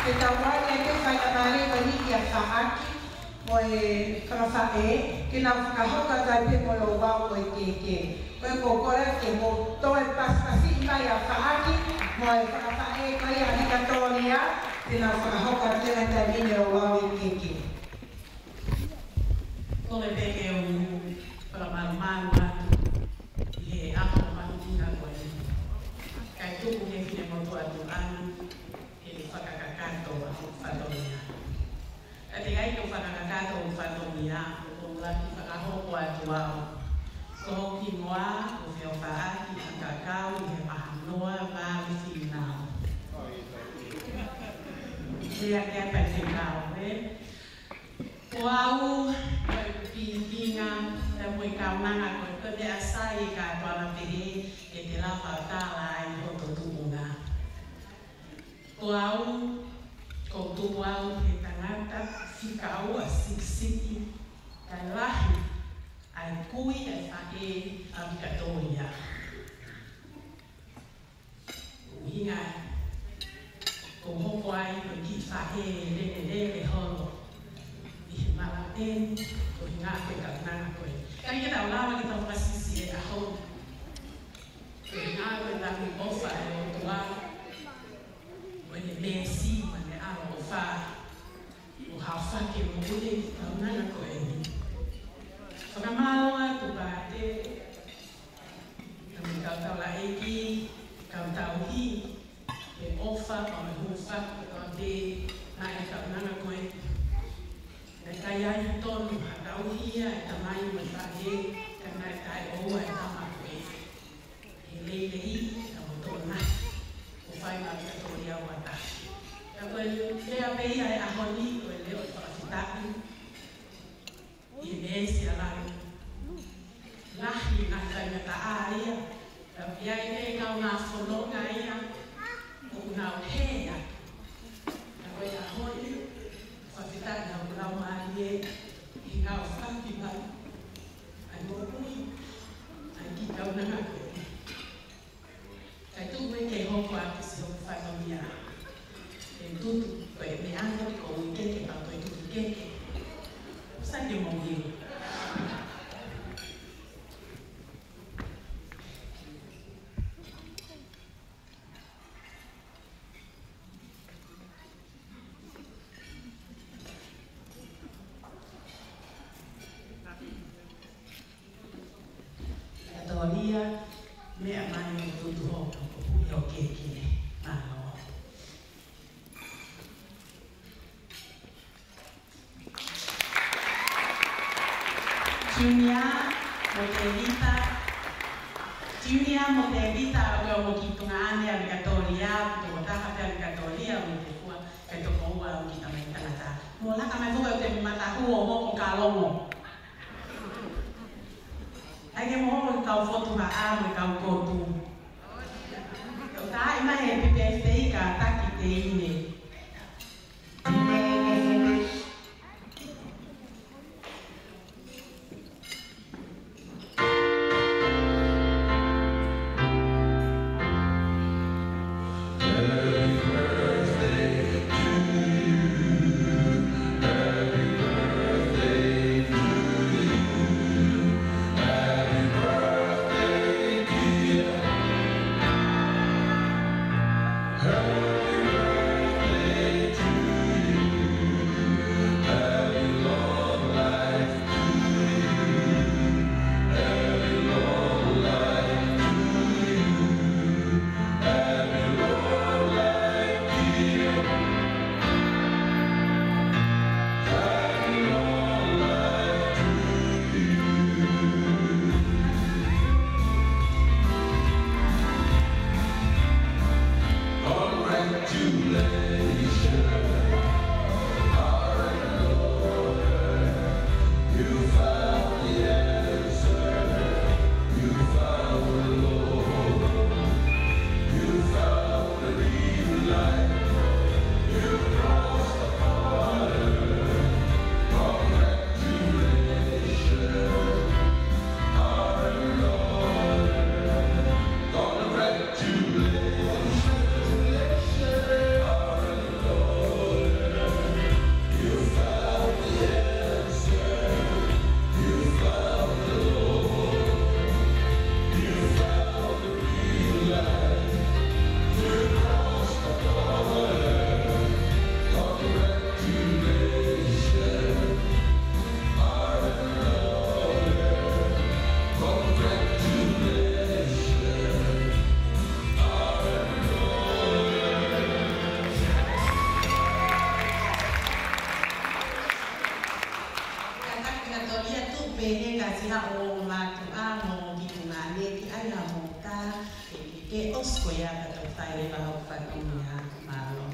ke tau ʻoange pē faingamālie ko eni kia Faʻaki mo e fakafaʻē, ke nau fakahoko atu ai pē mo e ouau ko e kēkē. Ko e kole ke mou toe pasipasi mai ʻa Faʻaki mo e fakafaʻē ko ia ʻa Vikatōlia, ke nau fakahoko atu ai pē mo e ouau e kēkē. Kole pē ke u fakamalumalu atu ʻi he ʻaho mahuʻinga ko eni. Kae tuku ki he finemotuʻa tuʻunga ke fakakakato. ʻo hoku fatongia. Ka teʻeki ai ke u fakakakato hoku fatongia, ʻoku ou ʻuluaki fakahoko atu au. Ko hoku hingoa ko Feofaʻaki Akakau ʻi he Vahanoa Vale Finau. Lea ke ʻai pē ke kau, ē? Ko au, ko e pikinga, pea mo e kaunanga ko e, ko e meʻa sai e kātoanga pehē, ke te lava ʻo tala ai hoto tuʻunga. Ko au, ʻoku ou tupu au he tangata fika ua sikisiki, kae lahi ʻa e kui ʻa e faʻē ʻa Vikatōlia. ʻUhinga ʻoku ou hoko ai ko e kiʻi faʻē lelelele holo ʻi he malaʻe ni, ko e ʻuhinga ko e kaunanga ko ē. Ka ʻikai ke tau lava ke tau fakasiʻisiʻi e ʻaho ni. Ko e ʻuhinga ko e langi ʻofa ʻa e ʻOtua, mo ʻene meesi, mo ʻene ʻaloʻofa, ʻo haofaki mo ʻene kaunanga ko eni. Fakamālō atu Pātele, pea mo e kau taulaʻeiki, kau tauhi, he ʻofa, pea mo e hūfaki kotoa pē maʻa e kaunanga ko ē. Naʻe ʻikai ai tonu ha tauhi ia ʻa e tamai mo e faʻē, ka naʻe taʻeʻoua e tama ko ē. He lelei, ka mo tona. ʻO fai maʻa Vikatōlia ua taha. Ka ko e lea pē ia he ʻaho ni, ko e leʻo fakafetaʻi. ʻI he meesi ʻa e langi. Lahi naʻe faingataʻa ia. Ka ʻi ai e kaungā fononga ia ʻoku nau hē atu. Ka ko e ʻaho ni, fakafetaʻi ʻa hoku laumālie, ʻi he ngāue fakafetaʻi ʻa e moʻui ʻa e kiʻi kaunanga ko ē. Kae tuku ē ke hoko atu siʻoku fatongia. ʻE tutu, ko e meʻa ko ē ʻoku ou ʻi ai ke pau ko e tutu keke. Sai ke mou hili. Vikatōlia, meʻa mai ʻo tutu hoʻo, hoʻo keke. Mālō. Junior mo Tēvita. Junior mo Tēvita, ʻoku ʻi ai hoʻomo kiʻi tuongaʻane ʻa Vikatōlia, ʻoku toko taha pē ʻa Vikatōlia, ʻoku toko ua, kae toko ua ʻa e kiʻi tamai tangata. Mou laka mai foki ʻo te matahuo mo ko kalongo. ʻAi ke mou hoko ko e kau fotu haʻa mo e kau kotu. ʻOku tā ʻi mai he happy birthday ka taki teine. Ia ʻo mātuʻa mo ki tungane ki ai a mo ka ke ke ʻosi ko ia ka tau fai leva hoʻo fatongia. Mālō.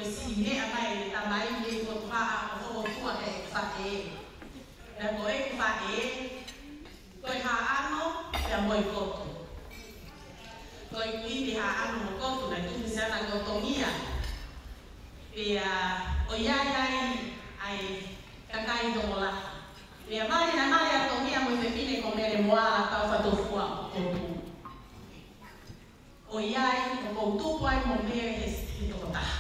Ko e siʻi meʻa mai ʻe he tamai ʻi he kotoa ʻo hokotua ʻe he faʻē. Pea ko ʻeku faʻē, ko e haʻano, pea mo e kotu. Ko e kui pē haʻano mo kotu, naʻe tuʻu mei he siana ko Tongia. Pea ʻoku ʻi ai ai ʻa e kakai tokolahi. Pea mali, naʻe mali ʻa Tongia mo e fefine ko Mele Moala Taufatofua ʻo kotu. ʻOku ʻi ai, ʻoku ou tupu ai mo Mele he, he tokotaha.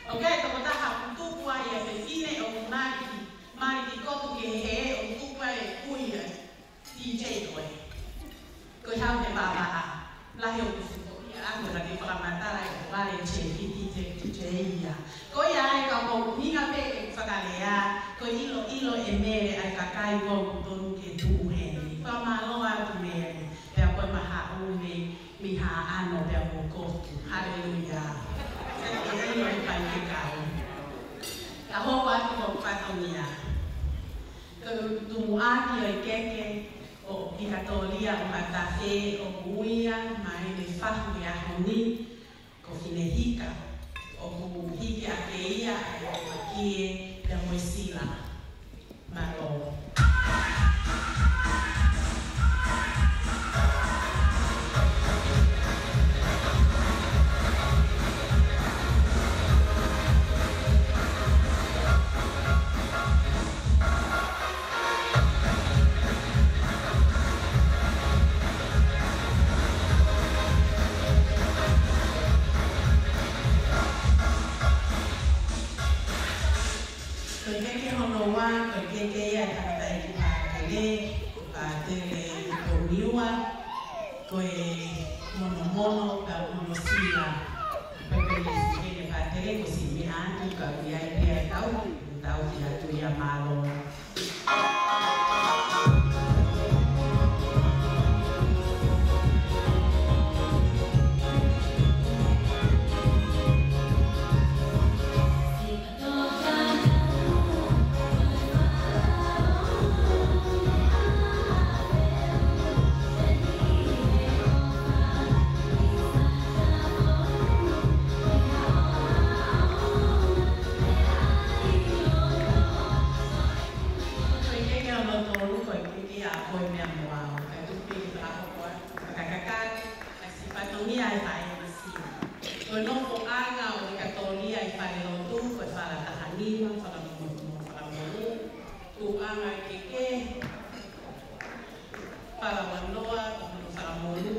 ʻOku ʻi ai e tokotaha ʻoku tupu ai ʻa e fefine ʻoku mali ki, mali ki kotu kehe, ʻoku tupu ai e kui ʻa e DJ ko ē. Ko e hau he pāpaʻa, lahi ʻoku fuko ia, ʻa ko e laki fakamatala ʻe vale che ki DJ, DJ ia. Ko ia ai ka ʻoku ou ʻuhinga pē ʻeku fakalea, ko e ʻiloʻilo ʻe Mele ʻa e kakai ʻoku totonu ke tuʻu heni. Fakamālō atu Mele, pea ko e mahaʻu mei, mei haʻano pea mo kotu. Haleluia. Sai ke ʻilo e fai ke kau. Ka hoko atu ko e fatongia. Ko e tumuʻaki ʻo e keke ʻo Pikatolia ʻo Matafe ʻoku ui ia mai mei he fahu he ʻaho ni, ko Finehika, ʻoku hiki ʻaki ia ʻa e ʻakie pea mo e sila. Mālō. Ko e keke hono ua, ko e keke ia ʻa e tangataʻeiki pātele, pātele ʻi Pouniua, ko e monomono, pea mo hono sila. Ko e pēlesi ʻene pātele, ko e siʻi meʻa atu, ka ʻoku ʻi ai pē ʻa e tau, tau ki atu ia. Mālō. Ko e keke hono tolu, ko e keke ʻa Koe Meʻa Mo Au, kae tuku pē ke fakahoko atu, fakakakato, ʻa e siʻi fatongia ʻa e faʻē misi. Ko e nofoʻanga ʻo e Pikatolia ʻi Falelotu, ko e fala taha nima, Fala Mo-, Mo-, Fala Molu, tuʻuʻanga e keke, Fala Uanoa, ko hono Fala Molu,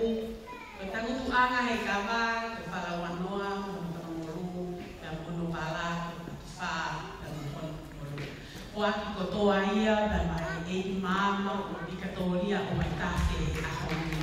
ko e tangutuʻanga he kava, ko e Fala Uanoa, ko hono Fala Molu, pea mo hono fala, ko e Fala Fā, pea mo hono Fala Molu. ʻOku ʻi ai kotoa ia, pea mai ʻEiki Maama ʻo Pikatolia ʻo Matafe he ʻaho ni.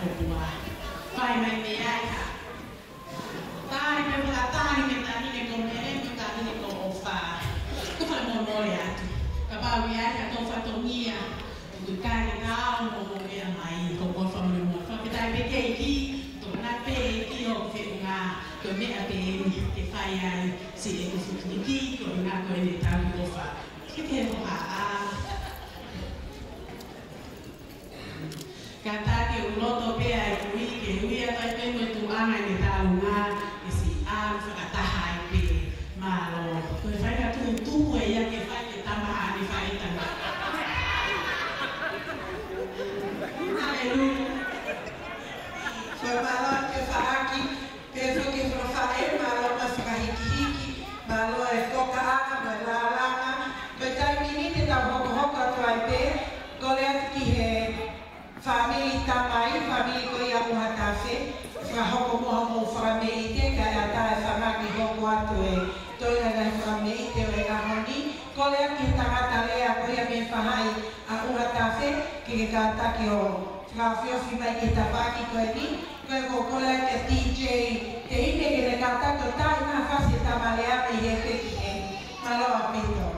Fai mai mei ai ha tali pē, fakatali mei he taʻahine ko Mele, mo e taʻahine ko ʻOfa. Ko e fakamolemole atu. Kapau ʻoku ʻi ai ha tau fatongia ʻoku ʻikai ke tau mo mo meʻa mai, ko e fakamolemole. Fakafetaʻi pē ki he ʻEiki, tokanga pē ʻEiki ʻo feʻunga, ko e meʻa pē eni ke fai ai siʻeku futuniki, ko e ʻuhinga ko ʻene tali ʻOfa. Ke ke hohaʻa. Kātaki ʻoku loto pē ʻa e kui ke ui atu ai pē mo e tuʻunga ʻi he talunga, ke siʻi ʻalu fakataha ai pē. Mālō. Ko e fai ka tuʻutuʻu ē ia ke fai ke tama ʻa ʻene faʻitanga. Haleluia. Ko e mālō ke faʻaki. Pea foki fakafaʻē, mālō mo e fakahikihiki, mālō e kokaʻanga mo e lālanga. Ko e taimi ni te tau hokohoko atu ai pē, kole atu ki he fāmili tamai, fāmili ko ia ʻUhatafe, fakahoko muʻa hoʻomou fakameʻite, kae ʻatā e fanga ke hoko atu e toenga ʻa e fakameʻite ʻo e ʻaho ni, kole atu ki he tangata lea ko ia mei he faʻahi ʻa ʻUhatafe, ke ke kātaki ʻo fakaofiofi mai ki he tafaʻaki ko eni, ko e ko kole atu kia T J Teine ke ne kātaki ʻo tali mai ha fasi ʻe tama lea mei he peki he. Mālō ʻaupito.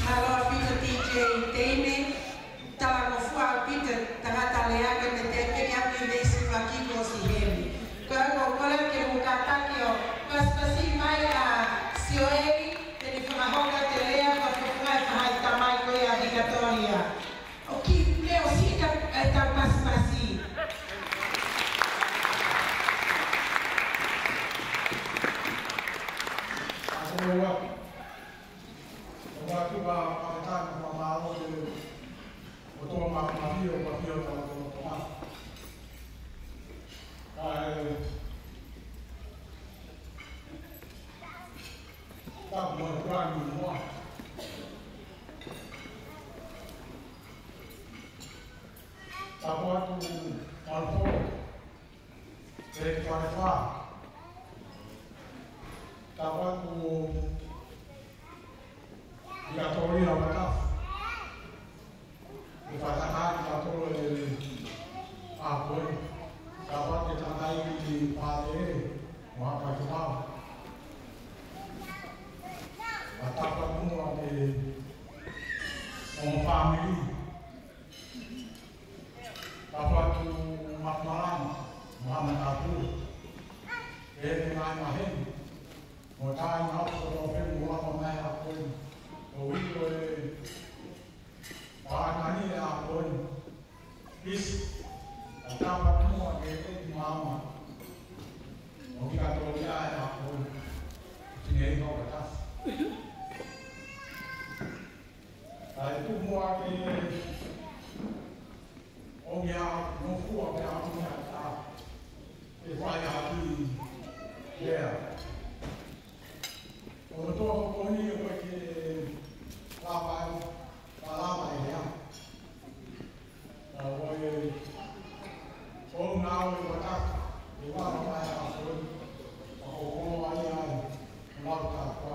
Mālō ʻaupito T J Teine, talangofua ʻaupito tangata lea ko ē mei he peki ʻa e veesi fakiko si heni. Ko ia ʻoku ou kole ke mou kātaki ʻo pasipasi mai ʻa Sioeli, te ne fakahoko atu e lea fakafofonga ʻa e faʻahi tamai ko ia ʻa Vikatōlia. ʻOku kiʻi leo sika ʻetau pasipasi. Atu ua. Ua tuka ʻa e tani ma mālō te o toa ma ma pio, ma pio tau toa toa. Ai. Tapu mo e kurangi mo. Tapu atu Malfo, Peki Falefa. Tapu atu Vikatōlia Vatafu. Ke fakataha ki tautolu he ʻaho ko eni. Tapu atu ki he tangataʻeiki Pātele, mo Hakaitau. Pea tapu atu muʻa ki hoʻomou fāmili. Tapu atu Matumalama, mo Haʻa Matāpule. Pea ki he ngaahi maheni, mo e kāinga ʻoku tau femu lava mai he ʻaho ko eni. Ko e ʻuhi ko e pākani he ʻaho ko eni. Pisi, ʻa e tapu atu muʻa ki he ʻEiki Maama ʻo Vikatōlia he ʻaho ko eni. Fineʻeiki Vatafu. ʻA e tuku muʻa ke ʻomi ʻa e ngofua pea ʻomi ʻa e tā. Ke fai ʻa e kiʻi lea. ʻO toa ko eni ʻoku ʻikai ke lava ai, ka lava e lea. Ka ʻoku ʻi ai, ʻoku nau ʻi Vatafu, ʻi Vatafu mai ʻa Soli, ka ʻoku ʻi ai, ʻoku nau tā kua.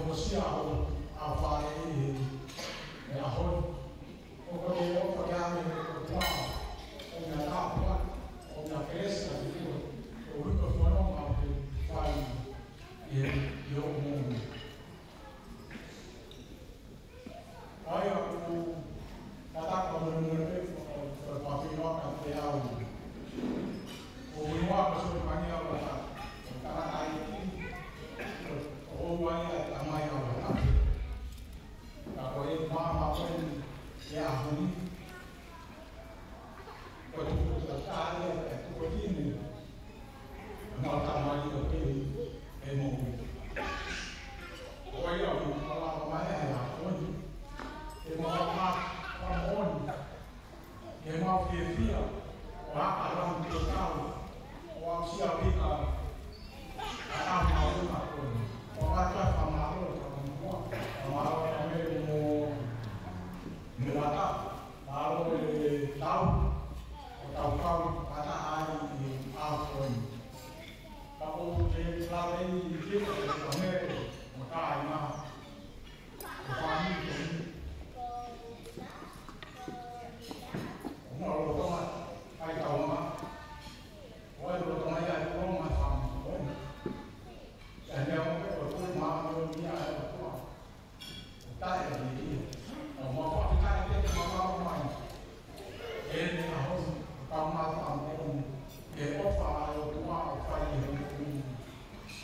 Ko sia o a fale i he ʻaho ni. ʻOku ou ʻofa ke ʻave ʻe he ʻOtua ʻo e tāpuaki, ʻo e kelesi ʻa e ʻOtua, ʻo e ʻuhi ko e fononga ʻoku ke fai ʻi he, ʻi hoʻo moʻui. ʻA ia ʻoku tataka mo e mo e pe ko e papino ka te au. ʻO e mo ko so pania o ta. Ka ai ki. ʻO ua ia e tamai o ta. Ka ko e mama ko e ia huni. Ko e tuku ta tale, ko e tuku tini. Mau tamai ʻo pē ʻe moʻui. ʻO ia ʻoku mau lava mai ai ʻa Toni. ʻE mau lava mai ʻa Toni. ʻE mau fiefia. ʻO ʻapalau ki he tau. ʻO aʻusia pika. ʻA ʻa mau ʻa Toni. ʻO ʻata fakamālō, fakamālō. Fakamālō ka me mo. Mo ʻata. Mālō e tau, ʻo tau kau, ʻata ai ʻi he ʻaho ni. Ka ʻoku te lave ʻi he ʻikai ke ka mele, mo taina, mo fāmili ko eni. ʻO mo lolotonga, ʻai tau ma. ʻO e lolotonga ia e tau ma fāmili ko eni. Ka ne o ke ko tu ma, mo ia e tau. Tae ni ia. ʻO mau fakafetaʻi ke mau lava mai. ʻEne ʻaho, ka mau fakamālō. ʻE ʻofa ʻa e ʻOtua ʻoku fai ʻi he moʻui.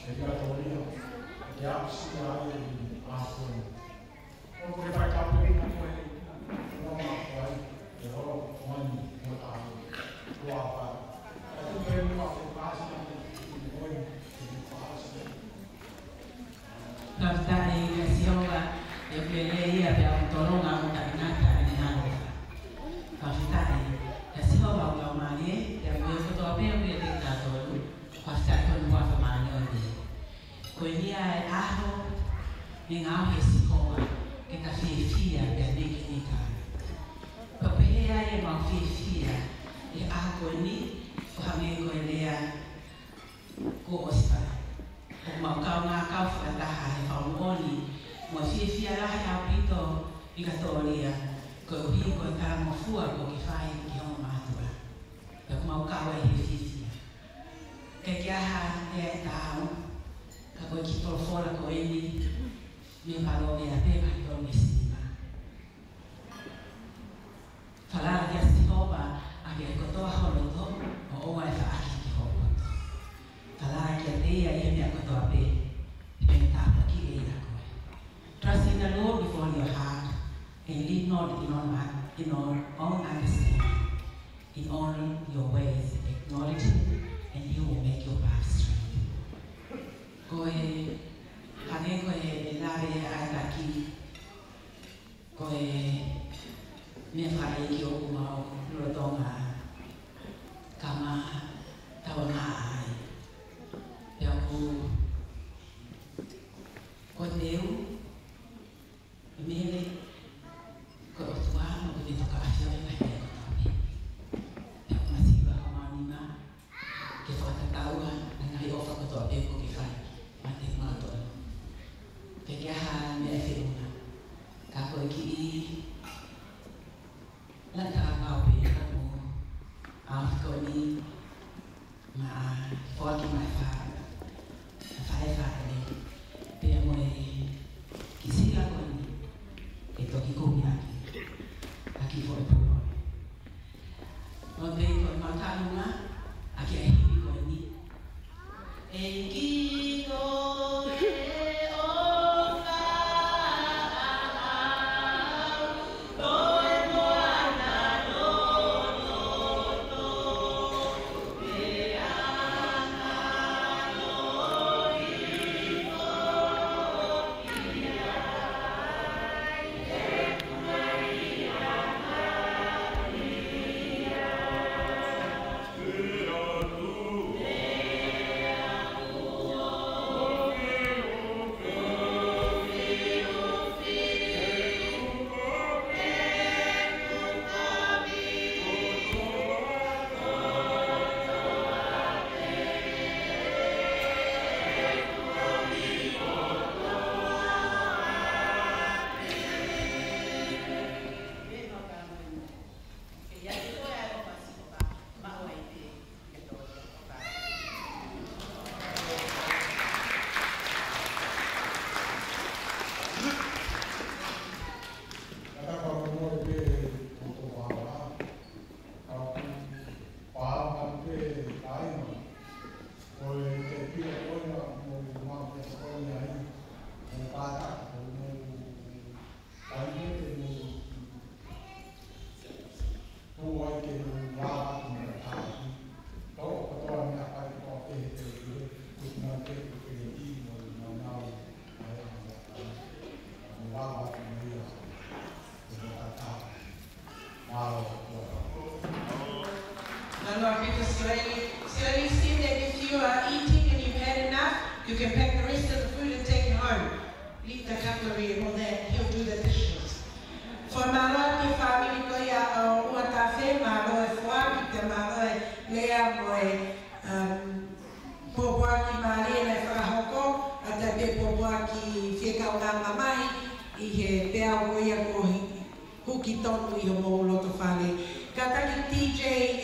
ʻE kia tō ia. ʻE aʻusia ai ʻa Toni. ʻOku ke fai kape ʻi he moʻui. ʻO mau fai. ʻE holo mai mo tae. Ua fai. ʻE tu pe mua ke pasi ʻi he moʻui. ʻE pasi. Fakafetaʻi kia Sihova, ʻe pele ia pea ʻoku tolonga ʻo taʻengata ʻene ʻaloʻofa. Fakafetaʻi kia Sihova ʻoku laumālie, pea ko e kotoa pē ʻoku ʻiate kitautolu, fakafetaʻi ko e huafa māʻoniʻoni. Ko eni ia e ʻaho, ne ngaohi ʻe Sihova, ke ta fiefia pea meke ni ka. Pea pehē ai ʻemau fiefia, ʻi he ʻaho ko eni, ko e hangē ko e lea, kuo ʻosi fai. ʻOku mau kaungā kau fakataha he fakamoʻoni, mo e fiefia lahi ʻaupito ʻi Katolia, koeʻuhi ko e talangofua kuo ke fai ki hono mātuʻa. Pea ʻoku mau kau ai he fiefia. Ke ke aha e ai tau, ka ko e kiʻi folofola ko eni, mei Palōveape vahe tolu veesi nima. Falala kia Sihova ʻaki e kotoa ho loto, ʻo ʻoua ʻe faʻaki ki ho poto. Falala kiate ia ʻi he meʻa kotoa pē, he ʻe tāpuakiʻi ia koe. Trust in the Lord with all your heart, and lean not in on, in on own understanding. In all your ways acknowledge him, and he will make your path straight. Ko e, hangē ko e, e lave ʻa e taki, ko e meʻa fakaʻeiki ʻoku mau lolotonga kama tauangaʻa ai. Pea ʻoku, ko Teu, ʻe mele, ko e ʻOtua, ʻoku ne toka ʻafio ʻi he ngaahi meʻa kotoa pē. Pea ʻoku masiva homau nima, ke fakatatau ʻa e ngaahi ʻofa kotoa pē kuo ke fai, mate mautolu. Ke ke aha meʻa feʻunga. Ka ko e kiʻi lata You can pack the rest of the food and take it home. Leave the cutlery and all that. He'll do the dishes. Fakamālō ki he fāmili ko ia ʻo ʻUatafe, mālō e foaki, pea mālō e lea mo e, um, pōpoaki mālie naʻe fakahoko, ʻa ia pē pōpoaki fie kaungā mamahi ʻi he peau ko ia kuo hi-, huki tonu ʻi homou loto fale. Kātaki T J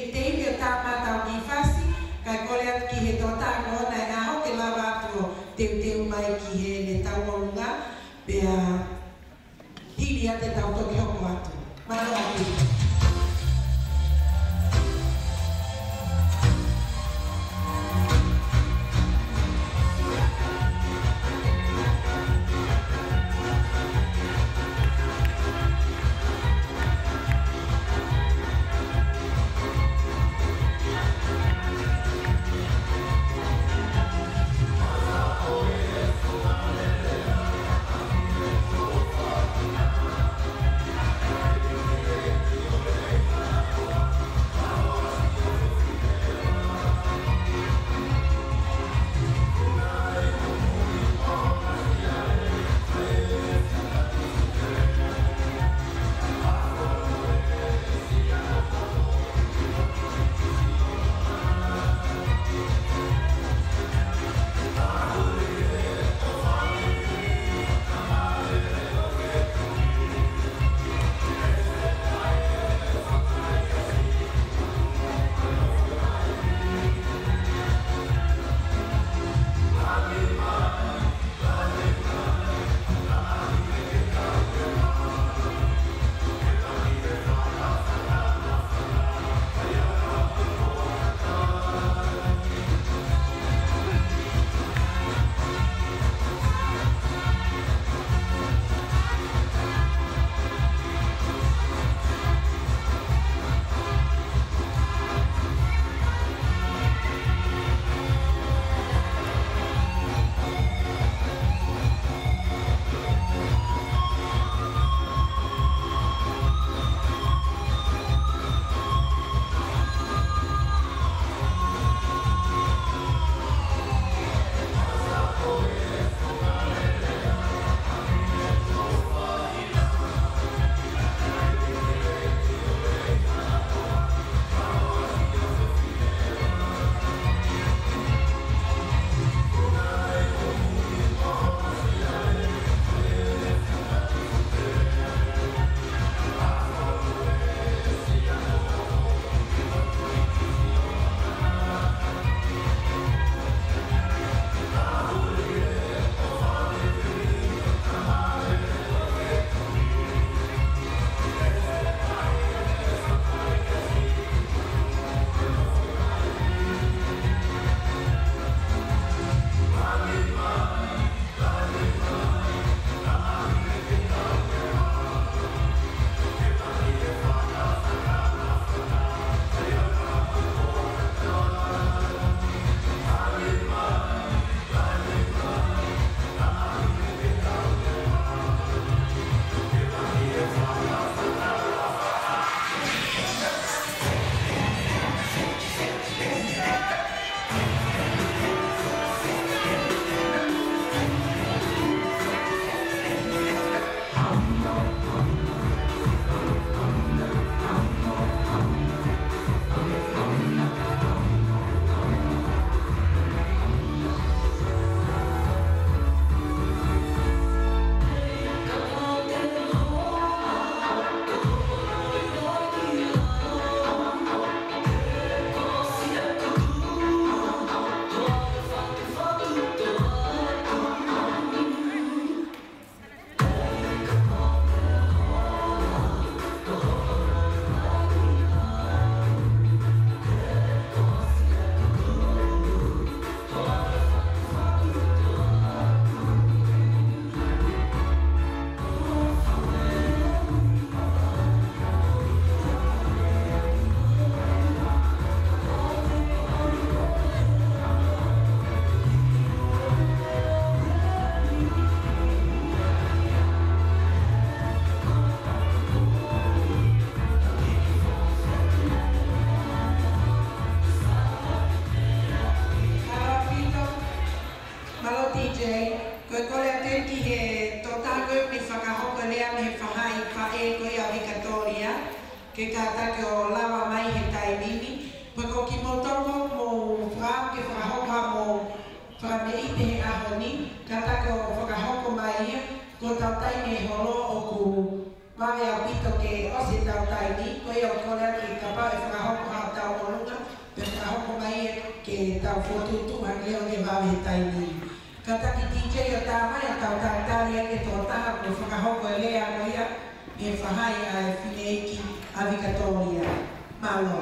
Tevita ʻo tā mai ʻetau kiʻi fasi, kae kole atu ki he tokotaha ko ena ʻi he ʻaho ke lava atu ʻo teuteu mai ki heʻene tauʻolunga, pea hili ʻa ʻetau toki hoko atu. Mālō atu. T J, ko e kole atu ki he tokotaha ko ē ʻoku ne fakahoko e lea mei he faʻahi faʻē ko ia ʻa Vikatōlia, ke kātaki ʻo lava mai he taimi ni. Pea ko kimoutolu ʻoku mou fakaʻamu ke fakahoko haʻamou fakameʻipe he ʻaho ni, kātaki ʻo fakahoko mai ia, ko hotau taimi holo ʻoku vave ʻaupito ke ʻosi ʻetau taimi, ko ia ʻoku ou kole atu ke kapau ʻe fakahoko haʻatau ʻolunga, pea fakahoko mai ia ke tau fokotuʻutuʻu hake leva ke vave he taimi. Kātaki T J ʻo tā mai ʻetau talitali ʻa e tokotaha kuo fakahoko e lea ko ia mei he faʻahi ʻa e fineʻeiki ʻa Vikatōlia. Mālō.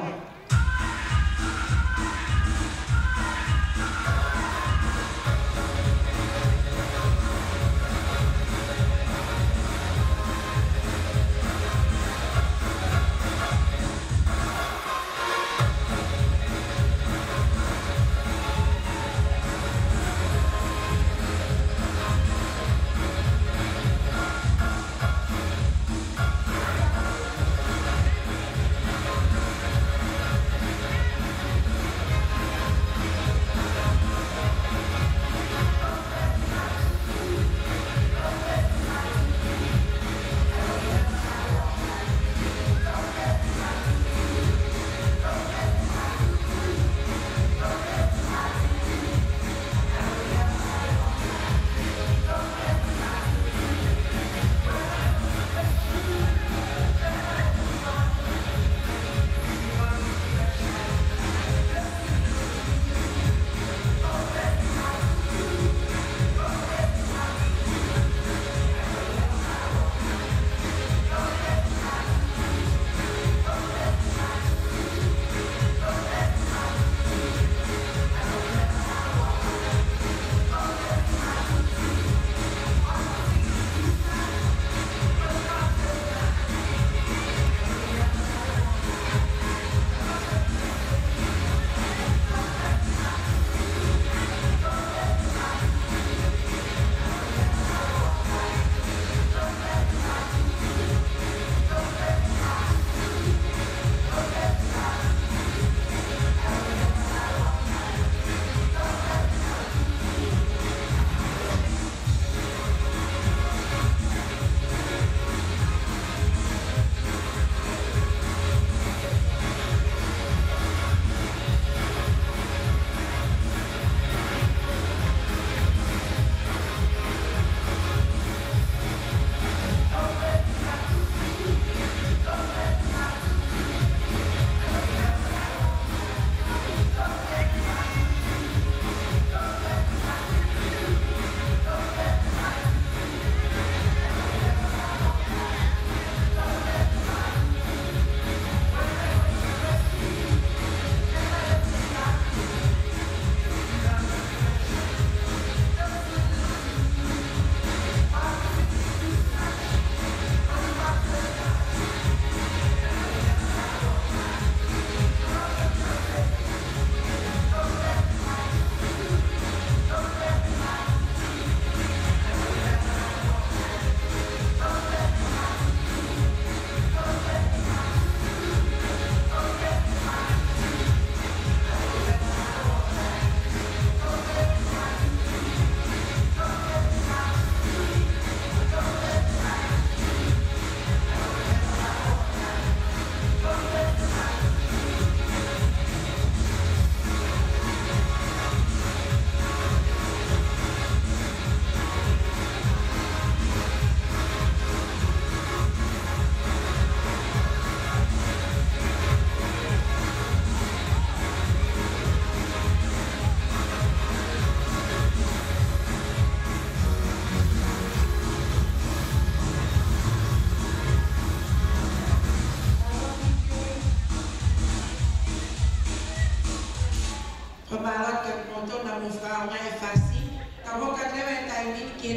Fakamālō atu kiate kimoutolu naʻa mou fakaʻaongaʻi e fasi. Tau hoko atu leva he taimi ni ki he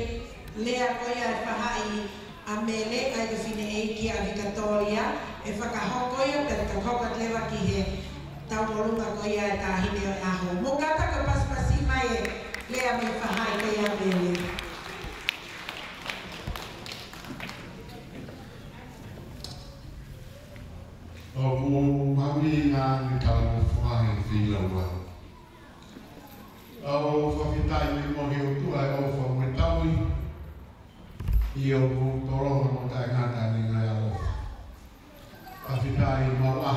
lea ko ia ʻa e faʻahi ʻa Mele, ʻa e fineʻeiki ʻa Vikatōlia, ʻe fakahoko ia pea tau hoko atu leva ki heʻetau ʻolunga ko ia ʻa e Taʻahine ʻo e ʻAho. Mou kātaki ʻo pasipasi mai e lea mei he faʻahi ko ia ʻa Mele. ʻOku ou mahuʻinga ʻi he talangofua he feilaulau. ʻOku ou fakafetaʻi mo e ʻOtua ʻIo, ʻoku tolonga mo taʻengata ʻene ngaahi ʻaloʻofa. Fakafetaʻi maʻu ʻa.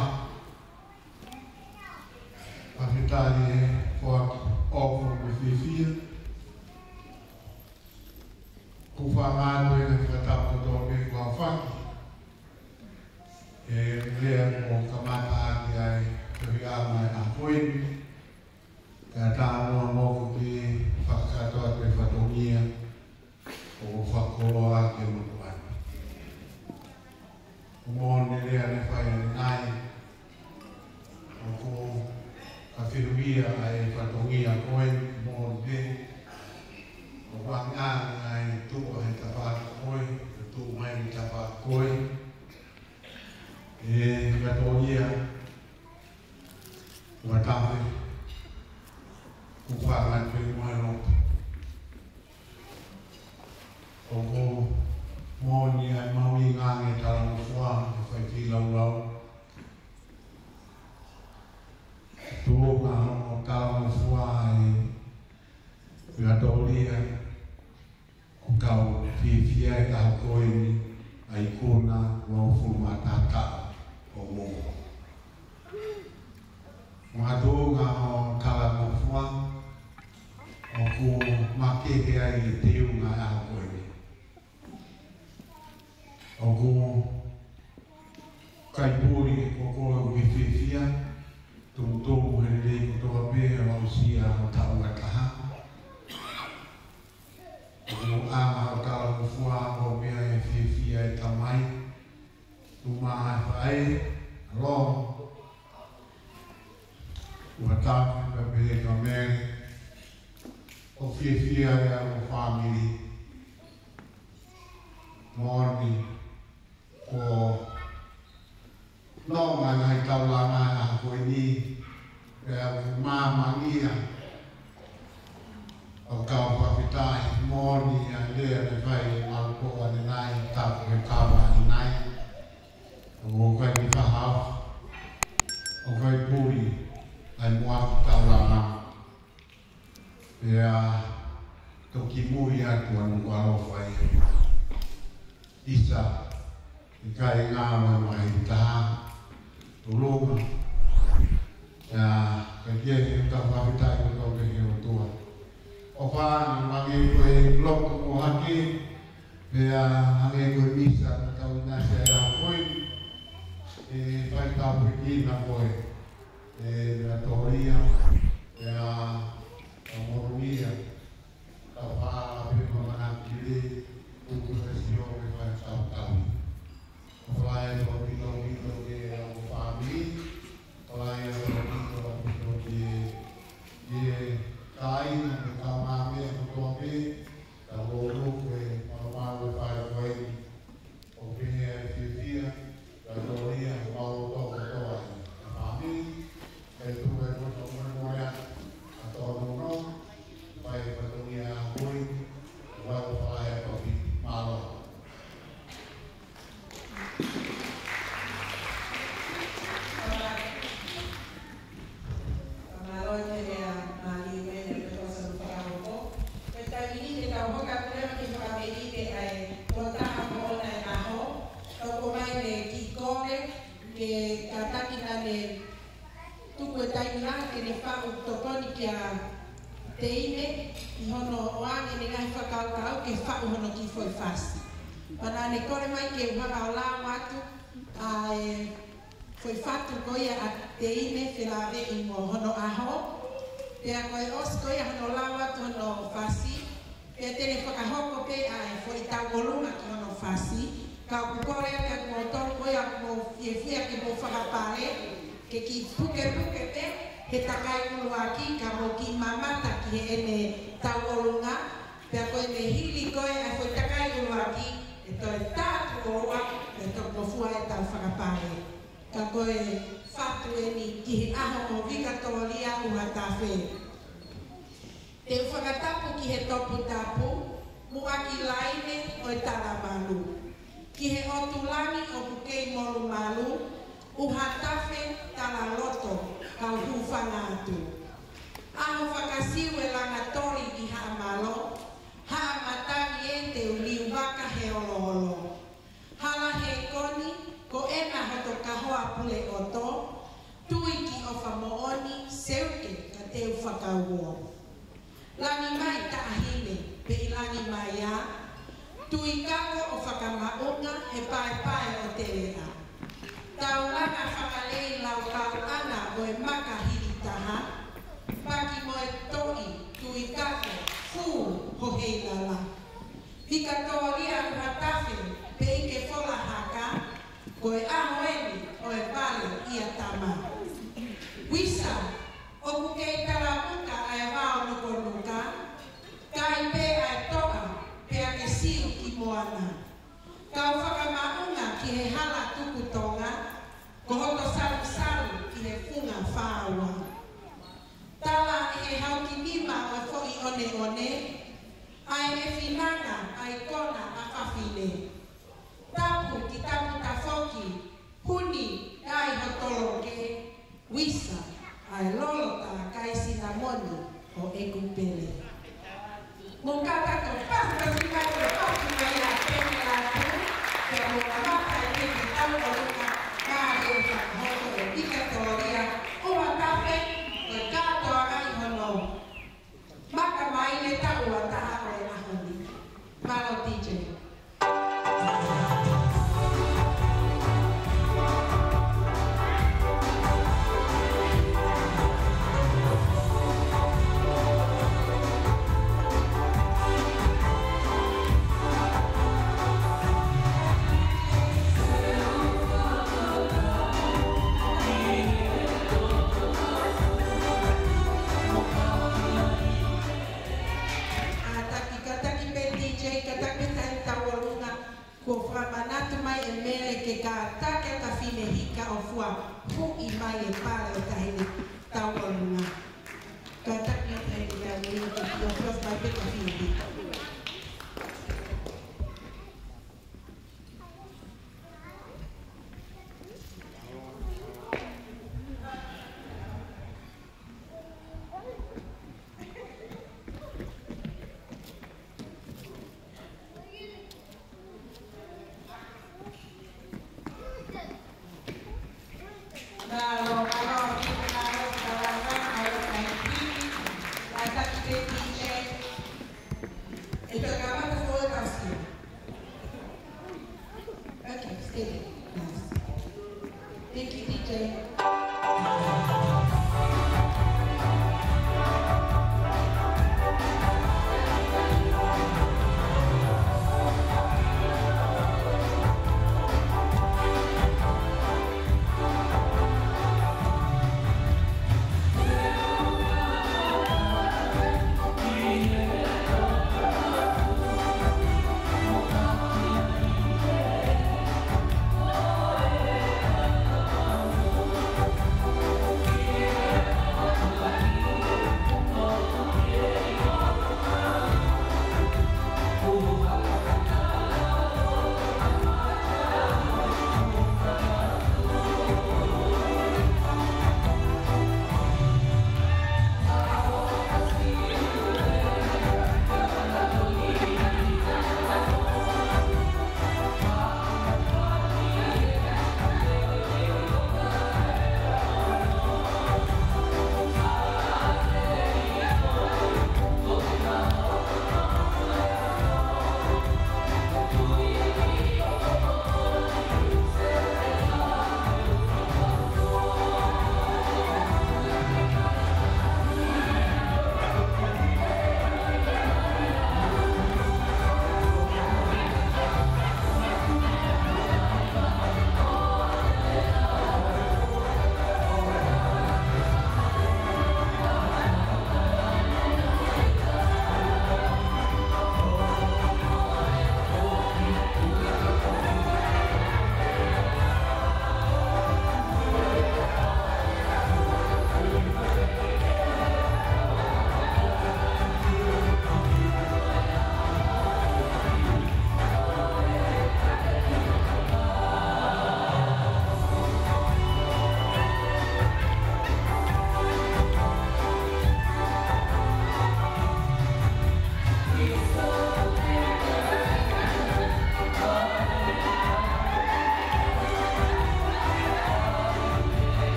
Fakafetaʻi he foaki ʻofa mo e fiefia. ʻOku ou fakaʻamu ʻi he fakatapu kotoa pē kuo aofaki. ʻE lea kuo kamata ʻaki ai, ko e ʻuhinga ʻa e ʻaho ko eni. Ka talanoa mo ʻoku ke fakakakato atu e fatongia ʻoku fakakoloa ke motuʻa. ʻOku moʻoni e lea naʻe fai ʻanenai, ʻoku ka fiu ia ʻa e fatongia ko ē, moʻoni pē. ʻOku ʻange ʻa e tuʻu he tafaʻaki ko ē, tuʻu mai he tafaʻaki ko ē. ʻE fakatoʻia, ʻoku tafe, ʻoku fanga te mo e loto. ʻOku moʻoni ʻa e mahuʻinga ange talangofua, ʻe fai ki laulau. Tuʻunga ʻo talangofua ʻe fakatoʻia, ʻoku tau fiefia he ʻaho ko eni ʻa e ikuna uofulu mā taha taʻu ʻo Moa. Makatuʻunga ʻo talangofua ʻoku makehe ai e teunga ʻaho ko eni. ʻOku ʻikai puli ko koe ʻoku ke fiefia, tumutumu he lelei kotoa pē ʻo aʻusia ʻo taʻu ʻe taha. ʻOku ʻaonga ʻo talangofua ʻo meʻa e fiefia e tamai, tuʻu mai e faʻē, ʻa Lolo, ʻoku tafe pē pehē kia Mele, ʻoku fiefia ʻa e ʻa e fāmili. Moʻoni, ʻoku nonga ngaahi taulanga ʻa e ʻaho ko eni, pea ʻoku māmani ia ʻo kau fakafetaʻi. Moʻoni ʻa e lea naʻe fai ʻe Malu ko ʻanenai, tapu he kava ʻanenai. ʻOku ʻikai ke fahaofi, ʻoku ʻikai puli ʻa e muʻaki taulanga. Pea toki mui atu ʻa Nukuʻalofa ia. ʻIsa, ʻikai ngalo mai taha, tulunga. Pea ka ke he ka fakafetaʻi kotoa pē ki he ʻOtua. ʻOfa ʻange ko e lotu ʻo hake, pea hangē ko e misa naʻa tau ʻinasi ai he ʻaho ko eni, ʻe fai tāpuekina koe, ʻe Latoria, pea ʻa Moruia. Tau faʻa pē mo e manako ki he tuku e sio ke fai tau tau. Fai ʻaupito ʻaupito ki he ʻa e fāmili. Fai ʻaupito ʻaupito ki he, ki he kāinga mo e kaungāmeʻa kotoa pē. Tau ʻoku ke malumalu e fai ko eni. ʻOku pehē ʻa e fiefia, Latoria, mo e loto kotoa ʻa e fāmili, ʻe tuku e loto molemole atu, ʻa Tonono, fai e fatongia ʻa Hoi, ʻo fai e kopi, mālō. Mālō e lea mālie ʻa e Pēteliema Fakahoko. Ko e taimi ni te tau hoko atu leva ki he fakamelite ʻa e tuʻo taha moʻona e ʻaho. Tau ō mai mei he kiʻi kole, ke kātaki naʻa ne tuku e taimi lahi ke ne faʻu tokoni kia Teine, ʻi hono ʻoange ʻene ngaahi fakakaukau ke faʻu hono kiʻi foʻi fasi. Pea naʻa ne kole mai ke u hanga ʻo lau atu ʻa e foʻi fatu ko ia ʻa Teine felāveʻi mo hono ʻaho. Pea ko e ʻosi ko ia hono lau atu hono fasi, pea te ne fakahoko pē ʻa e foʻi tauʻolunga ki hono fasi. Ka ʻoku kole atu kiate kimoutolu ko ia ʻoku mou fiefia ke mou fakapale, ke kiʻi pukepuke pē he takai ʻuluaki, ka mou kiʻi mamata ki heʻene tauʻolunga. Pea ko ʻene hili ko ē ʻa e foʻi takai ʻuluaki, ʻe toe tā atu ʻo ua, ʻe toe ngofua ʻetau fakapale. Ka ko e fatu eni ki he ʻaho ʻo Vikatolia ʻUhatafe. Te u fakatapu ki he toputapu, muʻaki laine ʻo e talamalu. Ki he ʻotu langi ʻoku kei molumalu, ʻUhatafe talaloto, kau hūfanga atu. ʻAho fakasiu e langa toli ʻi Haʻamalo, Haʻa matangi ē te u liu vaka he o mai ā, Tuikako ʻo Fakamaʻunga he paepae ʻo Teleʻa. Taulanga fakalei laukau ʻana ʻo e maka hili taha, paki mo e toʻi Tuikako fū ho heilala. Vikatōlia Uatafe Peike Folahaka, ko e ʻaho eni ʻo e vale ia tama. Uisa, ʻoku kei talamuka ʻa e vao nukanuka, kai pē ʻa e toʻa, pea ke siu ki moana. Kau fakamaʻunga ki he hala tuku tonga, ko hoto salusalu ki he funga fāua. Tala ʻe he haukinima ʻo e foʻi ʻoneʻone, ʻa e finanga ʻa e kona ʻa fafine. Tapu ki Taputafoki, Huni, kai ho toloke, Uisa, ʻa e lolo tā kai sinamoni ʻo ʻeku pele. Mo kātaki ʻo pasipasi mai ʻo paki mai ʻa Peni Latu, pea mo kamata e keki tauʻolunga, ka he fakahoko ʻe Vikatōlia Uatafe, ko e kātoanga ʻi hono maka mai ne taʻu ua taha ʻo e ʻaho ni. Mālō D J. Kātaki, kātaki pē D J, kātaki pē taʻu ʻolunga, kuo fakamanatu mai ʻe Mele ke kātaki ʻa Tafine Hika ʻo fua huʻi mai e pale ʻo Taʻahine Tauʻolunga. Kātaki ʻa Taʻahine Tauʻolunga ke fua huʻi mai pē Tafine Hika. Mālō, mālō, mālō, mālō, mālō, mālō, mālō, mālō, mālō, D J. Esto acaba de fue vacío. Okay, steady. Nice. Thank you, D J.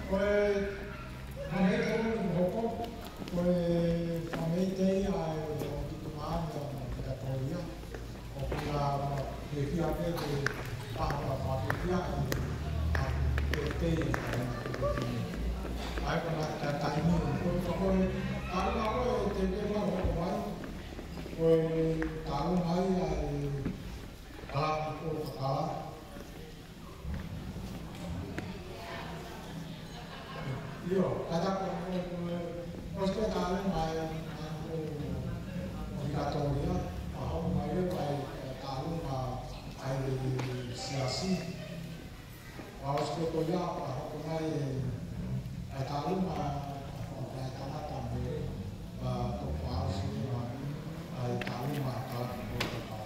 Ko e fakameʻite ʻoku hoko, ko e fakameʻite ia ʻa e ʻOtu Māʻoniʻoni ʻo Vikatōlia. ʻOku na fiefia pē ke papa fakafiefia ʻa e, ʻa e teitei ʻa e, ʻa e kona ka taimi ko e, ko e, talu ko e teitei ma hoko mai, ko e talu mai ʻa e kalapu ko kakala. ʻIo, ka ta ko, ko, ko, ko e talu mai, ʻa e, ʻo Vikatōlia, ʻa hono mai ʻa e, ʻa e talu mai ʻa e siasi. ʻA ʻosi ko ia, ʻa hoko mai ʻa e talu mai ʻa e tangata mo e, ʻa, ko ʻosi mai ʻa e talu mai ʻa e kalapu ko kakala.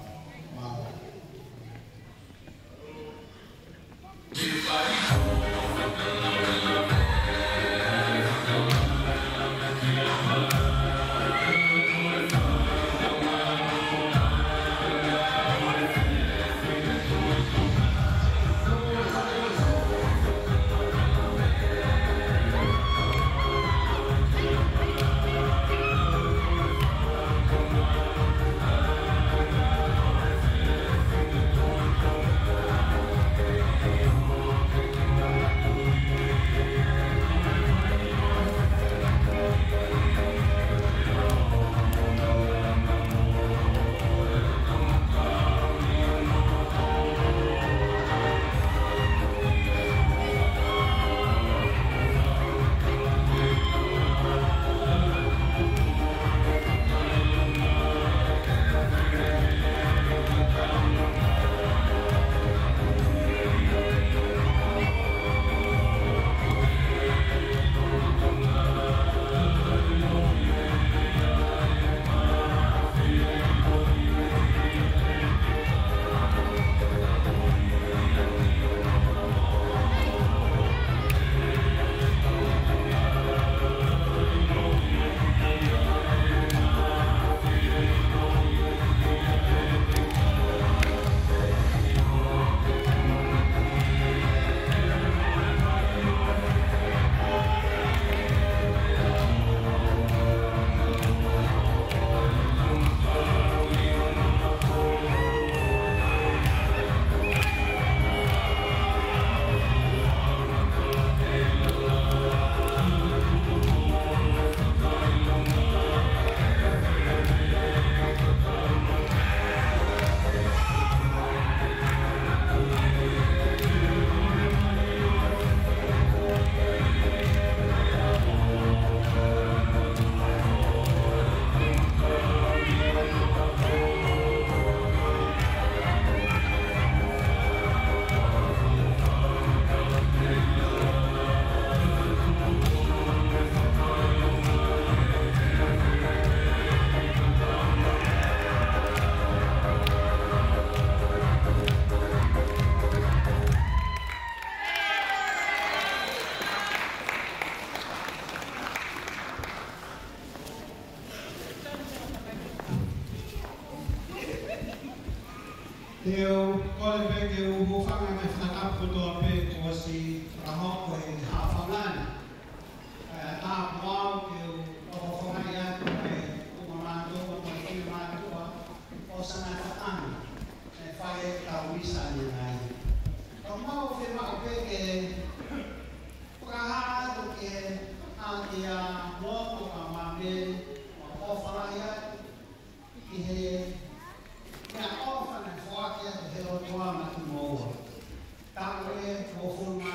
Te u kole pē ke u hūfanga he fakatapu kotoa pē kuo ʻosi fakahoko ʻi he haʻofanga ni. Kae ʻatā pē au ke u hūfanga atu he ʻumaʻā mātuʻa mo e finemātuʻa ʻo Sanaʻafa Ame, ʻe fai e kau misa ni nai. Ka mau fiemaʻu pē ke fakahā atu ke ʻa kia Motu ka Mame, mo ʻofa lahi atu ki he meʻaʻofa naʻe foaki atu he ʻOtua maʻa kimoua. Taʻu ʻe uofulu mā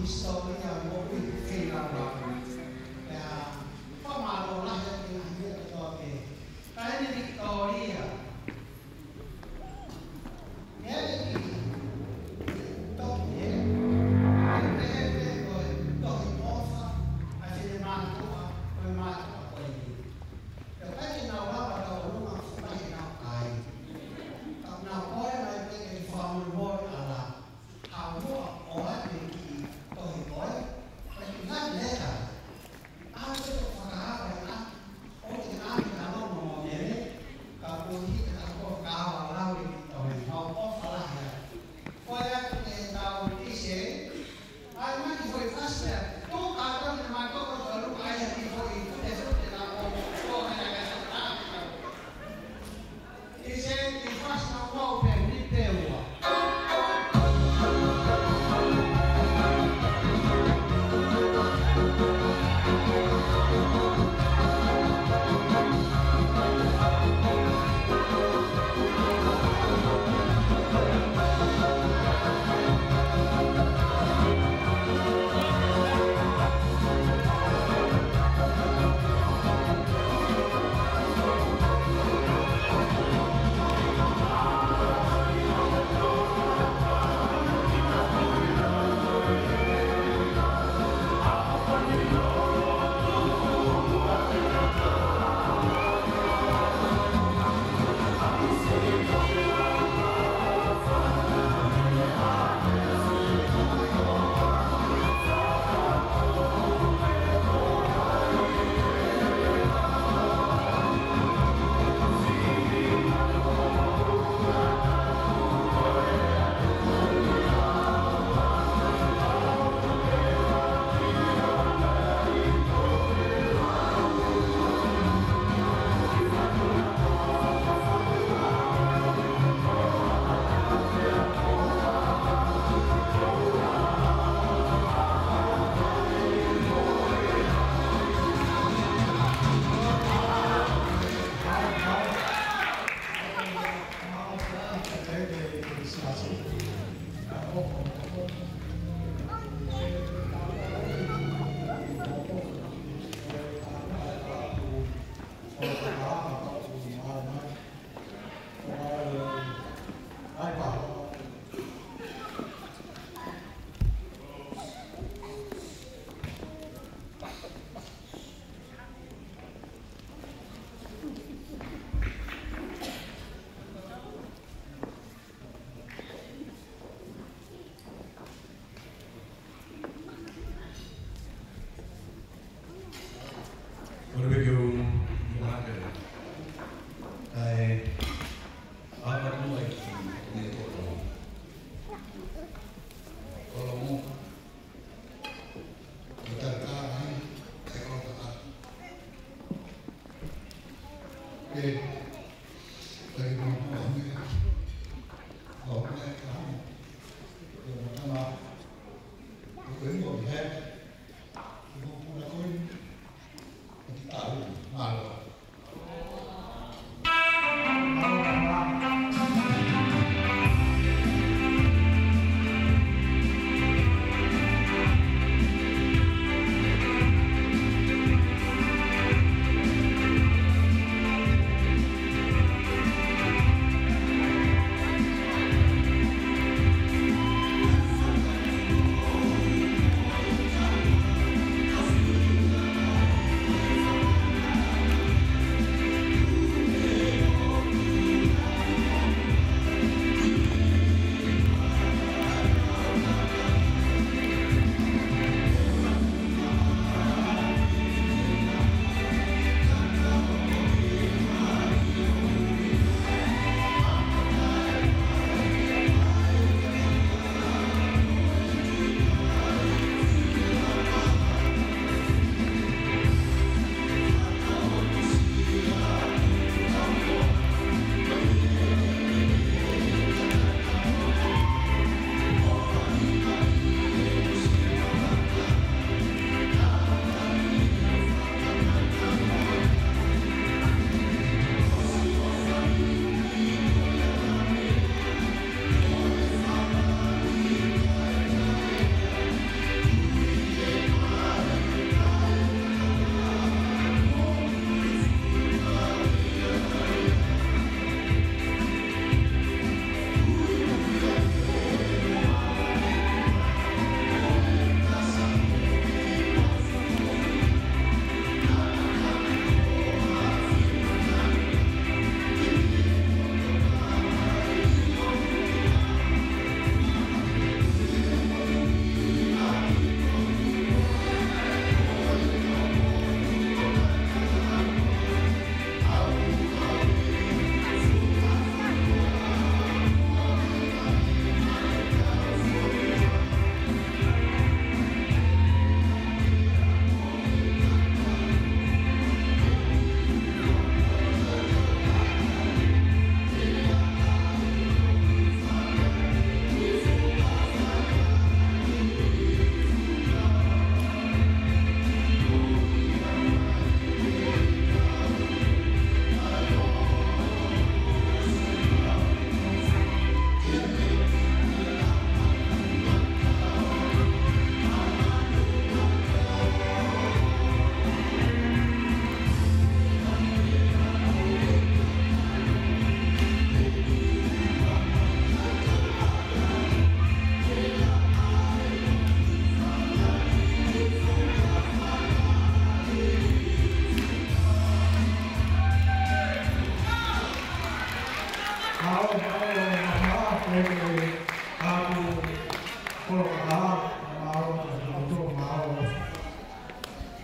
Hisitōlia mo e feilaulau. Pea fakamālō lahi atu ki he ngaahi meʻa kotoa pē. Taʻahine Victoria. He ʻi he tohi ē, ʻe pehē pē ko e tohi ʻofa ʻa e finemātuʻa, ko e mātuʻa ko eni. Pea ʻikai ke nau lava ʻo tau ʻolunga fuʻu lahi ʻenau kai. Ka nau ʻoange mai pē ke fakamolemole ʻa la. Haʻu muʻa ʻo ʻoatu e kiʻi tohi ko ē, ko e kiʻi love letter. ʻA e tohi fakaava ʻa e ʻa, ʻo ke ʻa e ka longo mo mele, ka ko e hiki ka ko e fakaava lau e kiʻi tohi, mau ʻofa lahi atu. Ko e atu ke tau kise, ʻai mai kiʻi foʻi fasi pea, tō kātoa ke mātuʻa ko e tolu, ʻai ha kiʻi foʻi fute fute na ʻo, ʻo hena ka sa, ʻa, ʻa. He said, he first of all, pē, ni pē ua. Ora beke o Moʻake. Kae ʻalu atu ai ki he kolo. Kolo mo. Ko e talitali ai, ʻe kolo ka. ʻE, kae mo, mo, mo, mo, mo, mo, mo,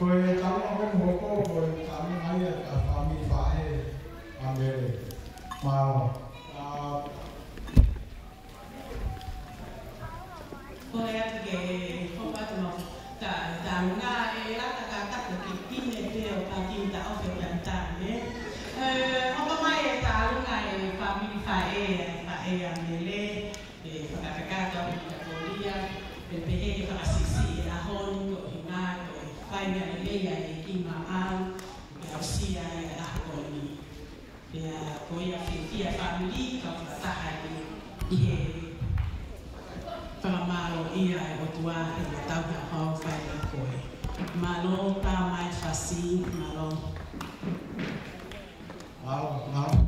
Ko e taʻu ʻoku hoko, ko e taʻu mai ʻa e fāmili faʻē ʻa Mele. Mālō. ʻA, Ko e atu ke hoko atu mo ta, taʻanga e lata ka taku ki pine te o pa ki ta ofe ka ta me. ʻE, hoko mai e taʻanga e fāmili faʻē, e faʻē ʻa Mele, ʻe fakakakato ki ta kolia, ʻe pehē ke fakasisi e ʻaho ni ko hinga ko e fainga lelei ʻa e ki maʻau, ʻe aʻusia e ʻaho ni. Pea ko ia fiefia fāmili ka fakataha ʻi, ʻi he fakamālō ʻia e ʻOtua he ʻoku tau ha hau fai ʻa koe. Mālō, tā mai fasi, mālō. Mālō, mālō.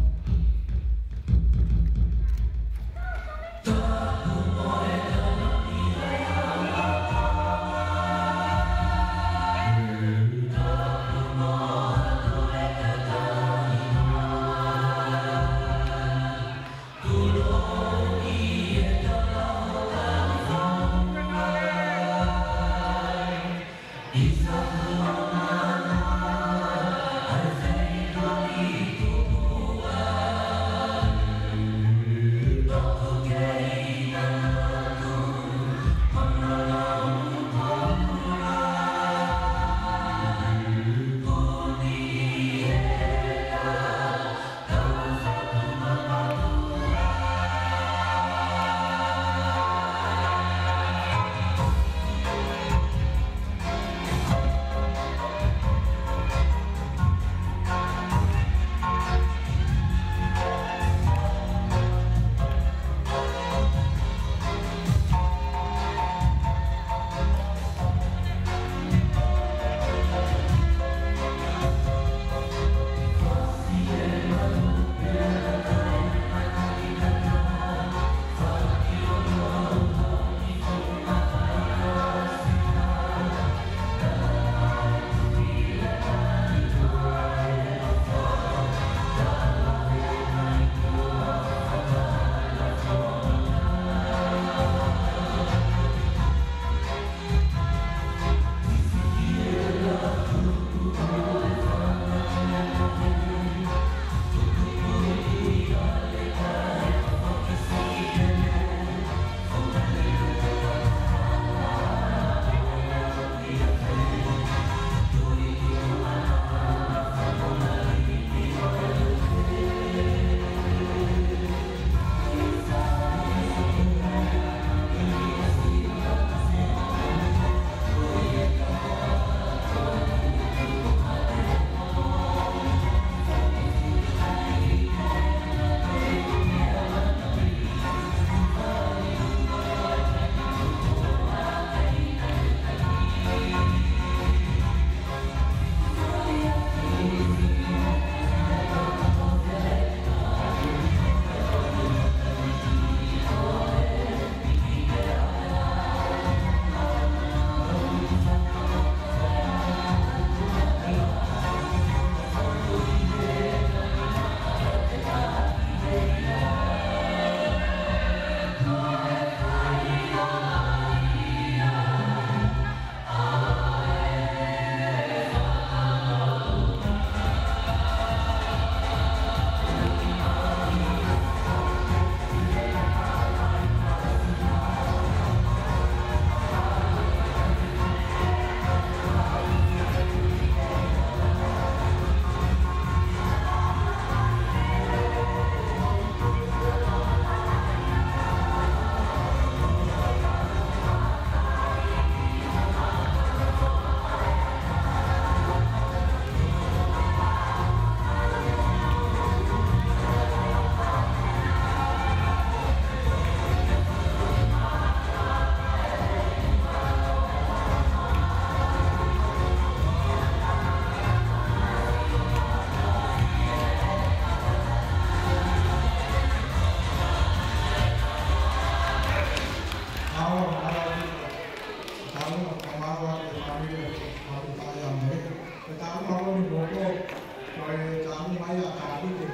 Ko e taʻu mai ʻa Tāvite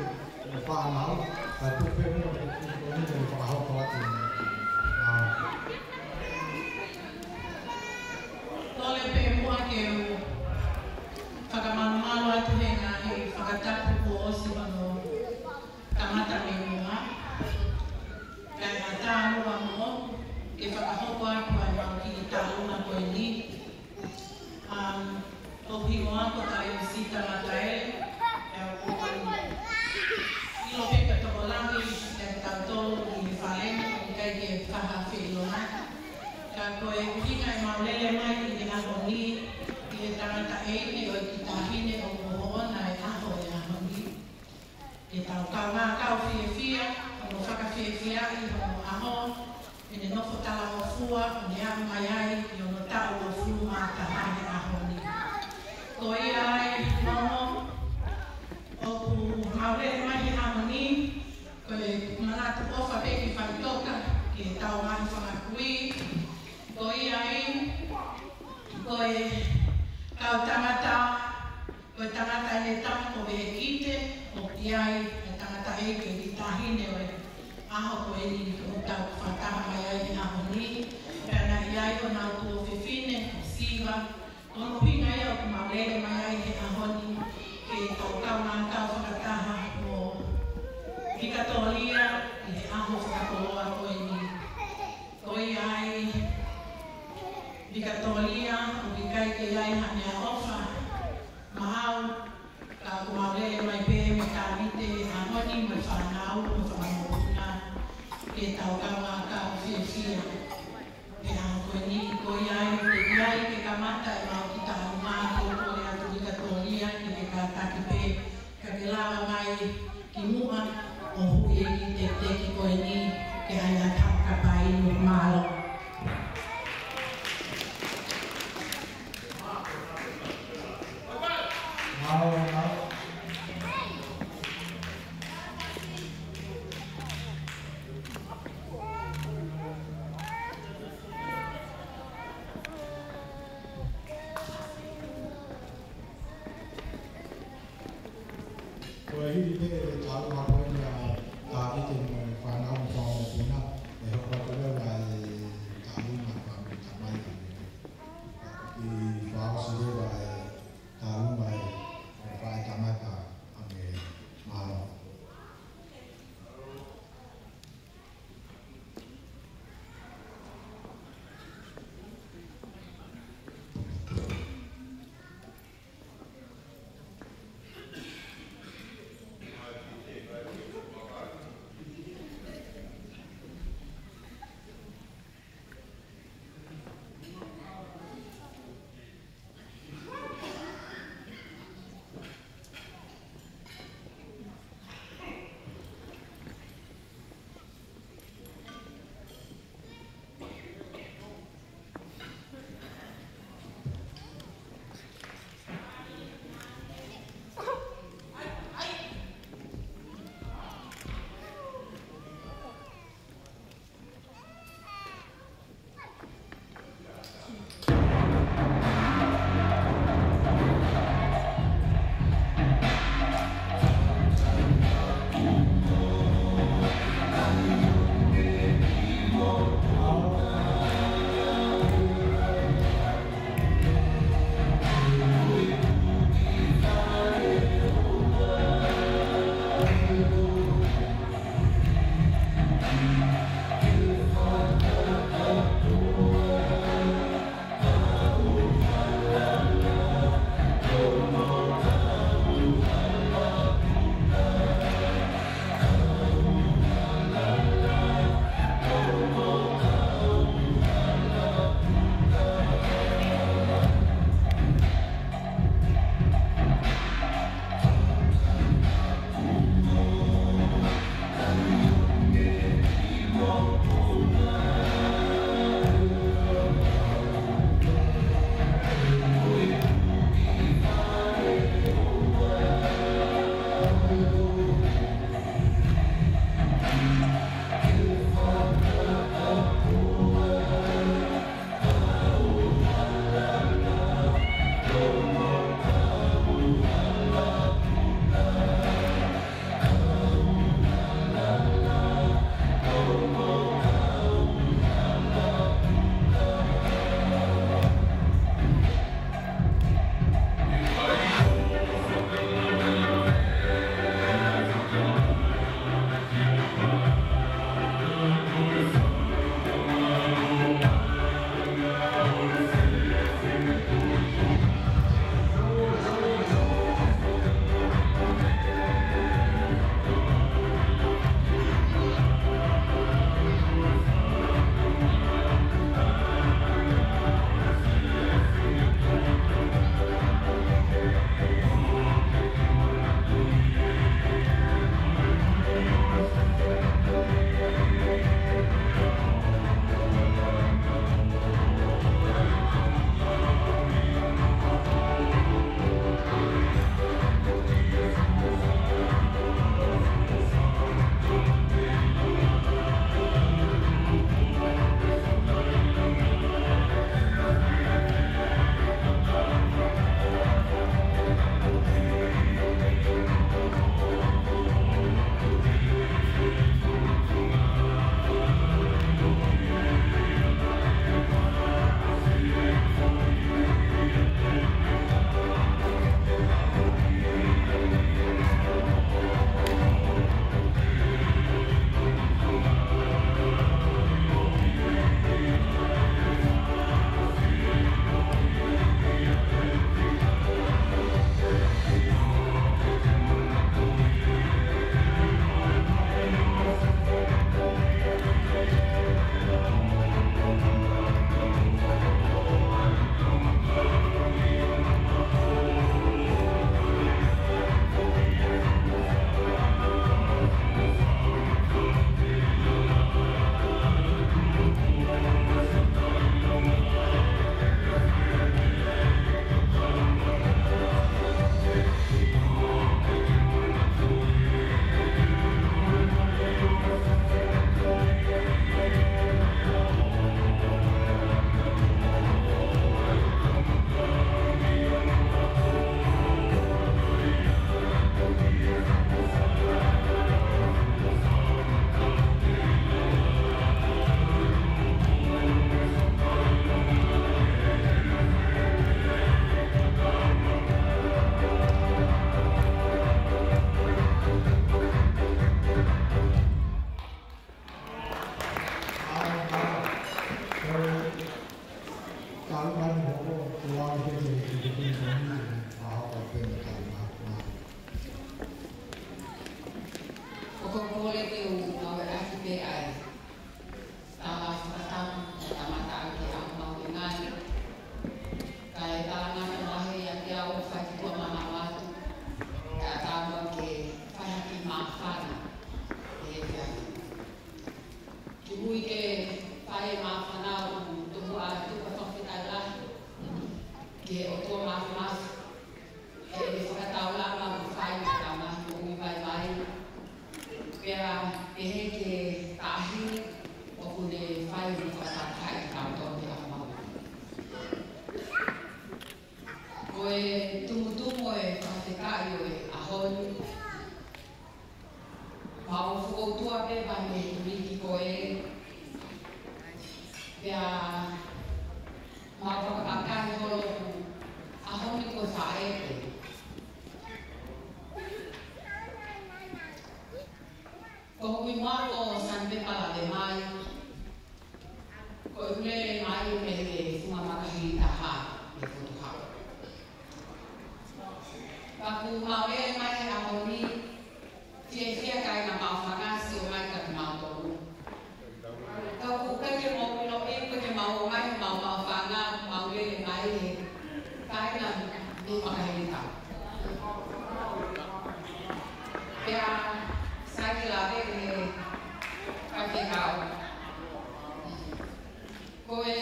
mo e fānau, ka tuku pē mo e Kamata mei muʻa, kae ʻatā muʻa moʻoku ke fakahoko atu ʻa e mau kiʻi taʻu na ko eni. Um, ʻOku hingoa ko Taiusita Mataele, ʻa ia ʻoku ou ʻilo pē ko e tokolahi ʻiate kitautolu ʻi he fale ni, ʻoku ʻikai ke u taha feʻiloaki. Ka ko e ʻuhinga ʻemau lele mai ʻi he ʻaho ni, ʻi he tangataʻeiki ʻo e kiʻi taʻahine ʻoku hoʻona e ʻaho ʻi he ʻaho ni. Ke tau kaungā kau fiefia, hono fakafiefiaʻi hono ʻaho, ʻene nofo talangofua, ʻo ne aʻu mai ai ʻi hono taʻu uofulu mā taha he ʻaho ni. Ko ia ai, Nono, ʻoku mau lele mai he ʻaho ni, ko e manatu ʻofa pē ki faʻitoka, ki heʻetau ngaahi fanga kui. Ko ia ai, ko e kau tangata, ko e tangata ʻi he tama ko Vehikite, ʻoku ʻi ai e tangataʻeiki ʻo e kiʻi taʻahine ʻo e ʻaho ko eni ʻoku tau fakataha mai ai he ʻaho ni. Pea naʻe ʻi ai honau tuofefine, ko Siva, ko hono ʻuhinga ia ʻoku mau lele mai ai he ʻaho ni, ke tau kaungā kau fakataha mo Vikatolia ʻi he ʻaho fakakoloa ko eni. Ko ia ai, Vikatolia, ʻoku ʻikai ke ʻi ai ha meʻaʻofa maʻau, ka ʻoku mau lele mai pē mo Tavite he ʻaho ni mo e fānau mo e fanga mokopuna, ke tau kaungā kau fiefia he ʻaho ko eni. Ko ia ai, ʻoku ʻi ai ke kamata ʻemau kiʻi taʻu na, ke u kole atu Vikatolia ke ke kātaki pē, ka ke lava mai ki muʻa ʻo huʻi e kiʻi tekiteki ko eni, ke ʻai ʻa Tau Kapai nu mālō. Mālō, mālō. Ko e hili pē ʻe talu ʻa ko eni ʻa Tavite mo e fānau mo e fanga mokopuna, ʻe hoko atu leva e taʻu na ʻa e fāmili Tamai ʻa Mele. ʻI fakaʻosi leva e taʻu na ʻa e faʻētangata ʻa Mele. Mālō. Ko e kole ke u ngāueʻaki pē ʻa e tala fakatapu, kamata ʻaki ʻa e mahuʻinga. Kae talangata lahi ia ke u fai ki tuʻa mamaʻo atu, kae ʻatā muʻa ke fai ha kiʻi māfana ʻi he efiafi ni. Kimuʻa ke fai e māfana, ʻoku ou tomuʻa tuku ʻa e fakafetaʻi lahi ki he ʻOtua Māfimafi, ʻi he fakataulanga ʻoku fai maʻa e tama ʻoku ʻi vaivai. Pea pehē ki he taʻahine ʻoku ne fai mo fakataha ʻi he tau tau te ʻamau. Ko e tumutumu ʻo e fakafetaʻi ʻo e ʻaho ni, mau fokoutua pē pea mei he tuʻunga ko ē, pea mau fakapapauʻi holo ʻoku ʻaho ni ko e faʻē pē. Ko hoku ʻuhinga ko Sanipepa Lavemai, ko ʻeku lele mai mei he funga Makahilitaha, mei Fotu Hau. Pea ʻoku mau lele mai he ʻaho ni, fiefia kāinga maʻu fanga, sio mai kiate kimautolu. Ka ʻoku ʻikai ke mau ʻiloʻi, ʻoku ʻikai ke mau ʻomai homau maʻu fanga, mau lele mai he kāinga mei Makahilitaha. Pea sai ke lave he faifekau. Ko e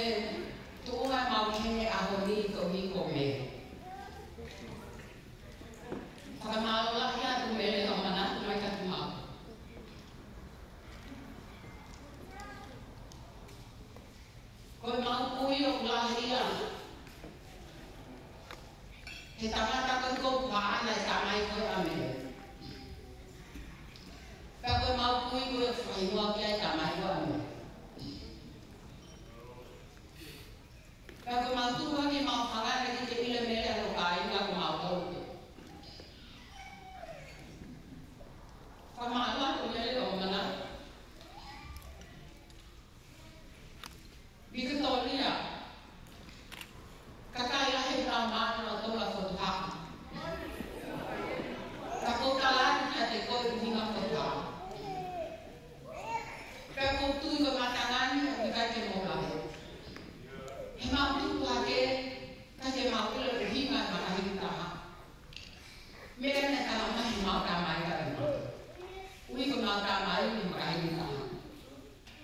tuʻunga mau ki he ʻaho ni ko e ʻuhi ko Mele. Fakamālō lahi atu Mele hoʻo manatu mai kiate kimautolu. Ko ʻemau kui ʻoku lahi ia he tangata ko ē ʻoku haʻana e tamai ko ē ʻa Mele. Pea ko ʻemau kui ko ē ʻoku fakahingoa ki ai e tamai ko ē ʻa Mele. Pea ko ʻemau tuʻu hake maʻu fanga naʻe ʻikai ke ʻilo ʻe Mele hono kāinga ko mautolu pē. Fakamālō atu Mele hoʻo manatu. Vikatolia, kakai lahi ʻoku nau maʻu ʻa Fotu Hau. Ka ʻoku ou tala atu kiate koe ʻuhinga Fotu Hau. Pea ʻoku ou tui ko e matanga ni ʻoku ʻikai ke mou lave. He mau tupu hake, ʻikai ke mau ʻilo ʻuhinga e Makahilitaha. Meʻa naʻe tala mai ʻe heʻemau tamai kiate kimautolu. ʻUhi ko ʻemau tamai ni Makahilitaha.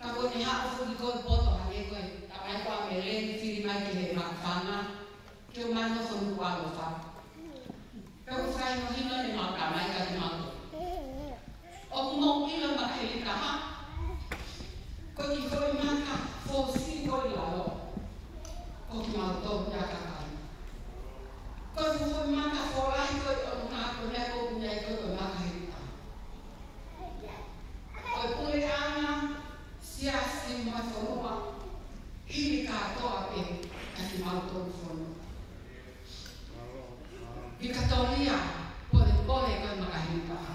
Ka ko ʻene haʻu foki ko e poto hake ko e tamai ko ē ʻa Mele ni fili mai ki he maʻu fanga, ke ʻomai ʻo fonu ʻalofa. Pea ʻoku fakahinohino ʻe heʻemau tamai kiate kimautolu. ʻOku mou ʻilo Makahilitaha, ko e kiʻi foʻi maka foʻou siʻi ko ē ʻi lalo, ko kimautolu ia kakai. Ko e foʻi maka foʻou lahi ko ē ʻi ʻolunga, ko e meʻa ko ē ʻoku ʻi ai ko ē ko Makahilitaha. Ko e puleʻanga, siasi mo e fonua, hili kātoa pē ʻa kimautolu fonua. Vikatolia, polepole ko e Makahilitaha.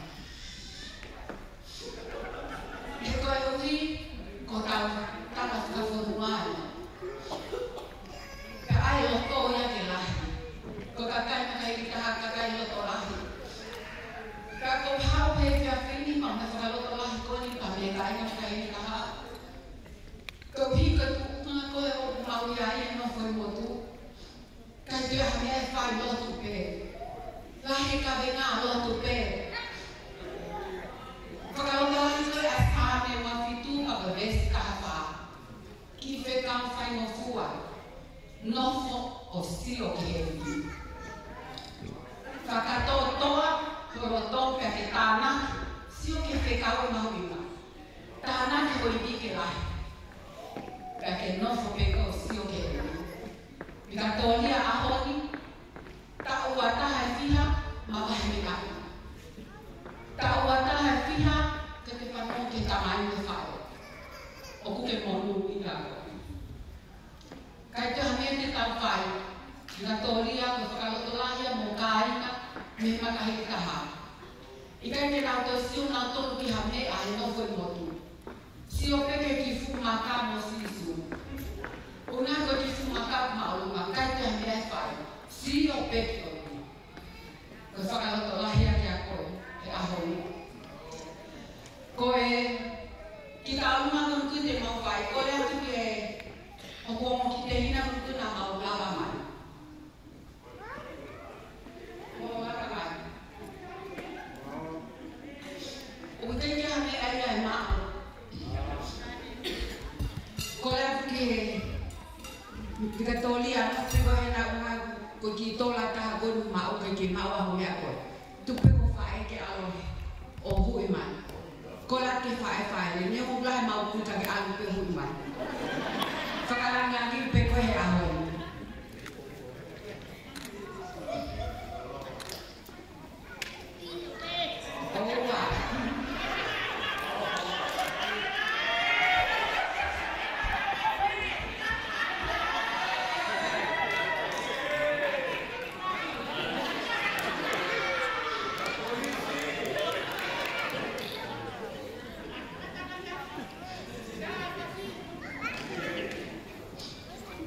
He koeʻuhi ko hotau tala fakafonua ia. Pea ʻai loto ia ke lahi. Ko e kakai Makahilitaha, kakai loto lahi. Ka ʻoku ou haʻu he efiafi ni maʻu e fakalotolahi ko eni pea mei he kāinga Makahilitaha. Koeʻuhi ko e tuʻunga ko ē ʻoku mau ʻi ai he nofo ʻi motu. ʻIkai toe ha meʻa ʻe fai, lotu pē. Lahi e kavenga, lotu pē. Fakalotolahi ko ē ʻa e Saame uofitu pea ko e veesi taha fā. Kiʻi fekau faingofua. Nofo ʻo sio ki he ʻEiki. Fakatōtoa ho loto pea ke tānaki, sio ki he fekau ʻe mahuʻinga. Tānaki ho ivi ke lahi. Pea ke nofo pē koe ʻo sio ki he ʻEiki. Vikatolia, ʻaho ni, taʻu ua taha e fiha, mavahe meʻa. Taʻu ua taha e fiha, ke te fanongo ki he tamai mo e faʻē. ʻOku ke monūʻia koe. ʻIkai toe ha meʻa te tau fai. Vikatolia, ko e fakalotolahi ia mo e kāinga mei Makahilitaha. ʻIkai ke nau toe sio nautolu ki ha meʻa he nofo ʻi motu. Sio pē ki he kiʻi fuʻu maka mo Sīsū. ʻUhinga ko e kiʻi fuʻu maka māʻolunga, ʻikai toe ha meʻa ʻe fai. Sio pē ki ʻolunga. Ko e fakalotolahi ia kiate koe he ʻaho ni. Ko e kiʻi taʻu nima ko eni te mau fai, kole atu ki he houʻeiki ko eni, kiʻi tehina ko eni naʻa mau lava mai. Mau lava mai. ʻOku teʻeki ai ha meʻa ia ʻe maʻu. Kole atu ki he Vikatōlia, pe ko e hā, naʻa ʻoku ʻi ai ko e kiʻi tola ʻe taha ko eni maʻu, ʻikai ke maʻu ha meʻa ko ē. Tuku pē ko e faʻē ke ʻalu ʻo huʻi mai. Kole atu ki he faʻē, faʻē, ne u lahi mau kuta ke ʻalu pē huʻi mai. Fakalangilangi pē ko ē he ʻaho ni.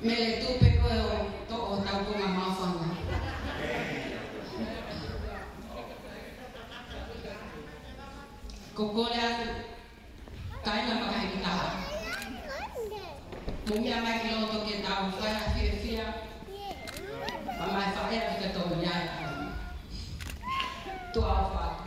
Mele, tuku pē ko ē ʻo toʻo hotau konga maʻu fanga. Ko e kole atu, kāinga makahe kita. Mou meʻa mai ki loto ke tau fai ha fiefia. Mamae faʻē ʻa Vikatōlia. Tuʻa ʻofa atu.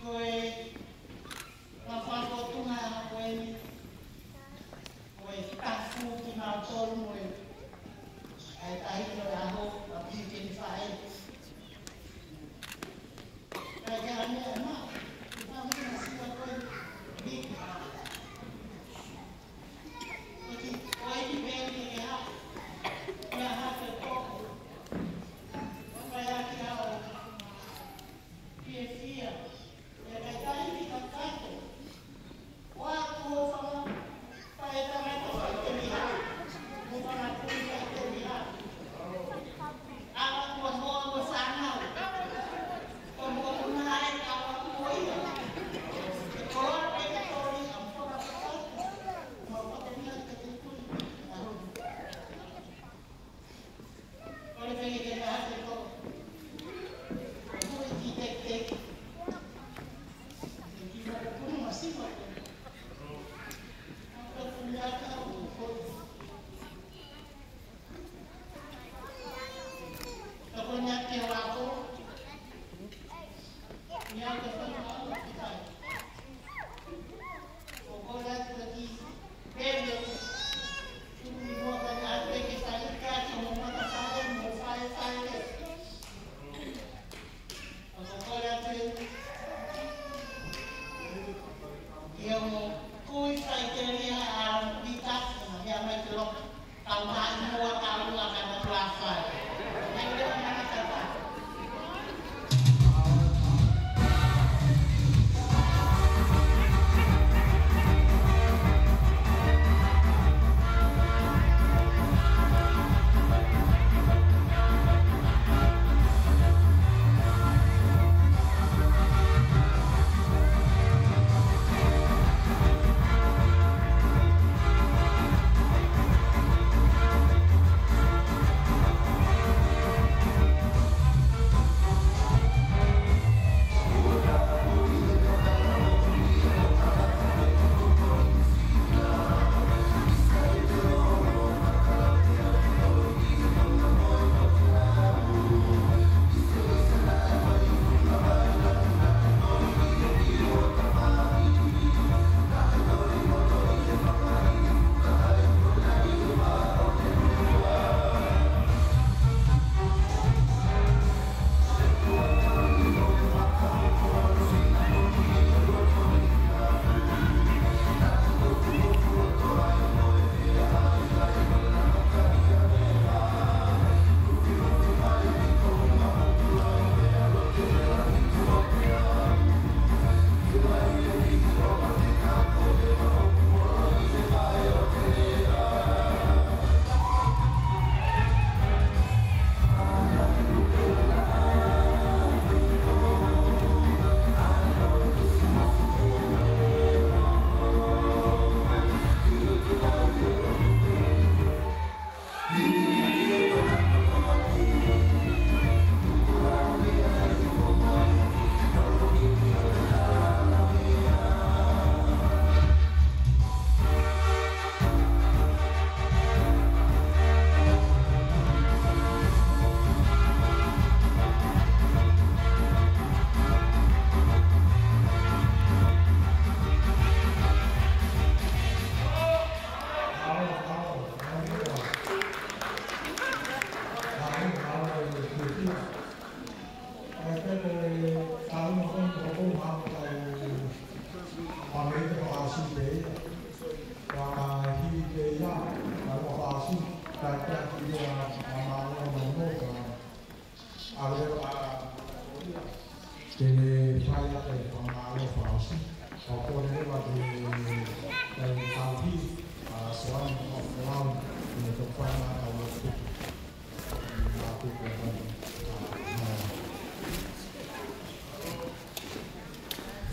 Ko e fakafotunga ko eni, ko e tafu kimautolu mo e, ʻa e tahi ko e ʻaho, ʻa piki ni fai. Ka ke ane ana, ke fai ni siva ko eni, ni.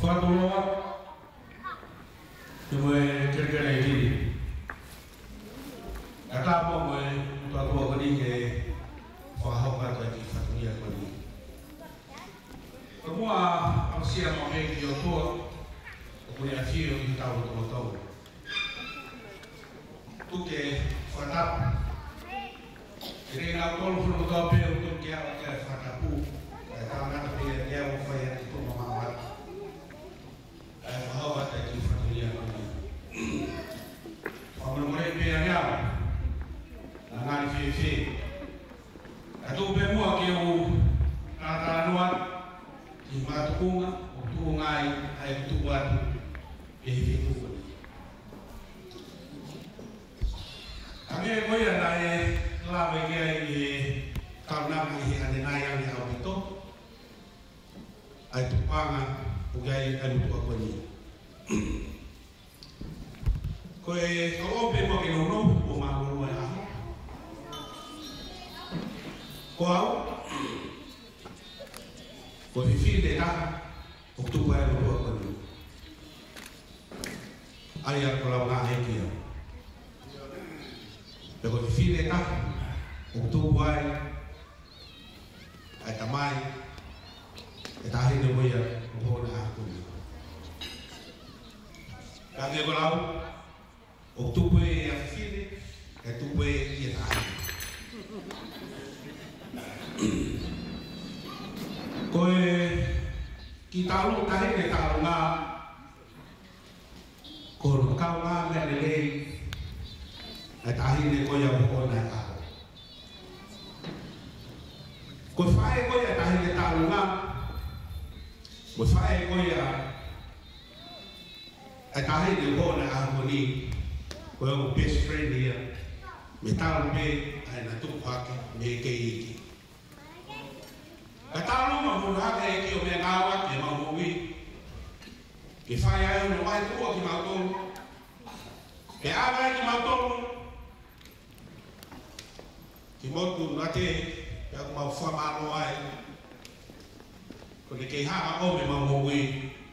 Fakatuloa, ke mo e kelekele ʻi hili. Ka tā pō mo e tuatua ko eni ke fakahoko atu ʻa e kiʻi fatongia ko eni. Ko e muʻa ʻapasia mo e ki he ʻOtua, ʻoku ne ʻafio ʻi hotau lotolotonga. Tuku ke fakatapu. ʻE kei nau tolu hono kotoa pē ʻoku tuku ke aʻu ki he fakatapu. Kae tangata pē ia ke aʻu fai atu ki tuʻa mamaʻo atu. Kae fakahoko atu e kiʻi fatongia ko eni. Fakamolemole pē ange au. Naʻa ngali fēfē. Ka tuku pē muʻa ke u talatalanoa ki he makatuʻunga ʻoku tuʻunga ai ʻa e tuku atu ʻi he feituʻu ko eni. Hangē ko ia naʻe lave ki ai ʻe he kaunanga ʻi he ʻanenai ange ʻaupito, ʻa e tupuʻanga ʻoku ʻi ai ʻa e motuʻa ko eni. Ko e kau pē mo ke nounou, kuo mālōlō e ʻaho. Ko au, ko e fefine ʻe taha ʻoku tupu ai ʻa e motuʻa ko eni. ʻA ia ko lau ngā heki au. Pea ko e fefine ʻe taha ʻoku tupu ai ʻa e tamai ʻe taʻahine mo ia ʻoku hoʻo na aku ni. Ka ke ko lau, ʻoku tupu ʻa e fefine, ʻe tupu ʻa e taʻahine. Ko e kiʻi talu taʻahine talu ngā, ko hono kaungā meʻa lelei ʻa e taʻahine ko ia ʻoku hoʻo na aku. Ko e faʻē ko ia ʻa e taʻahine talu ngā, ko e faʻē ko ia ʻa e taʻahine ʻoku hoʻo na aku ni, ko e ʻoku best friend ia, mei talu pē ʻa ʻena tupu hake mei he kei iiki. Ka talu ma muna hake e kiʻi ʻomai ngāue ki heʻemau moʻui. Ke fai ai hono vahetuʻa kimautolu. Ke ʻave ai kimautolu ki motu nate, pea ʻoku mau fakamālō ai. Ko ʻene kei hanga ʻo ʻomai ʻemau moʻui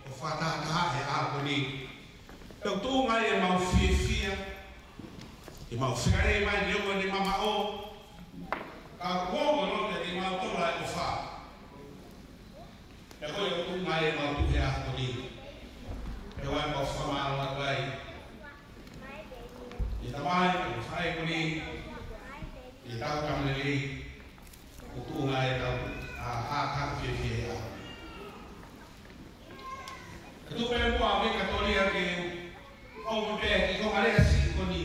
ʻo fakatahataha he ʻaho ko eni. Pea ʻoku tuʻunga ai ʻemau fiefia, ʻemau fekale mai ni ʻo ʻene mamaʻo. Ka kuo ʻoku lote ʻemau tola e ʻofa. Pea ko ia ʻoku tuʻunga ai ʻemau tuʻu he ʻaho ko eni. Pea ʻoku mau fakamālō atu ai ʻi he tamai, ʻi he faʻē ko eni, ʻi he tau kamele, ʻoku tuʻunga ai ʻetau, ʻa, ʻa, ʻa, fiefia. Ka tuku pē muʻa mei ka toli ake, ʻo mo pē ki ko mare a si ko eni.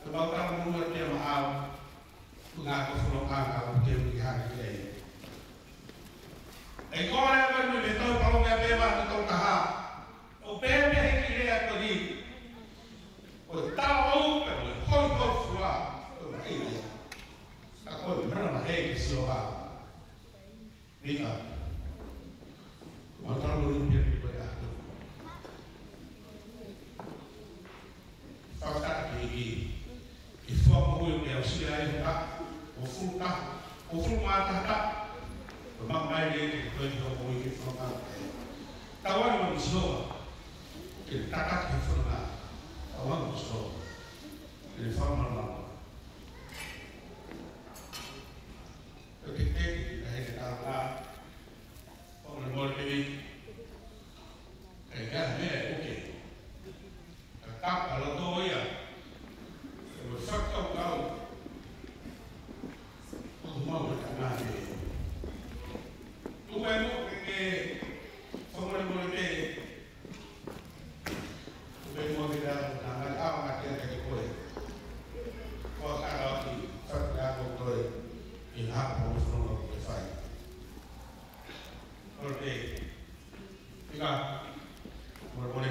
Ka mau ka mo mo te ma au, tu nga ko fono ka ka o te u ki hake ki ai. ʻE ko mare a ko eni me tau palo mea pē ma tau taha. ʻO pehē pē he kiʻi lea ko eni. ʻO tau ʻo pē mo e hoi hoi fua. ʻO mai ia. Ka ko e mana ma he ke sio ha. Nika. Ma tau ʻo pē pē ko e ʻaho. Fakataki ki. ʻI he fua moʻui ʻoku ke aʻusia ai ha, ʻo futa, ʻo futa mā tata, ʻo mamae ke ke koe ki hoʻo moʻui ke fua mā. Tau ʻai mo Sihova, ke tataki he fua mā, tau ʻai mo Sihova, ke fua mā mā. Ke ke ke, ka he ke tau mā, ʻo mole mole ke vi, ka he ka mea e uke. Ka kapa loto ia. Ko e fakakaukau. Ko e mau ka ngā te. Tuku e mo ke ke. Fakamolemole pē. Tuku e mo ke ke ʻalu ka ngā te ʻalu ka te ke koe. Ko e ka ʻalu ki. Fakakaukau ko e. ʻI he hapa mo e fononga ko e fai. Kole pē. Ika, mole mole.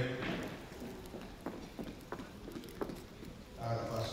Ala pas.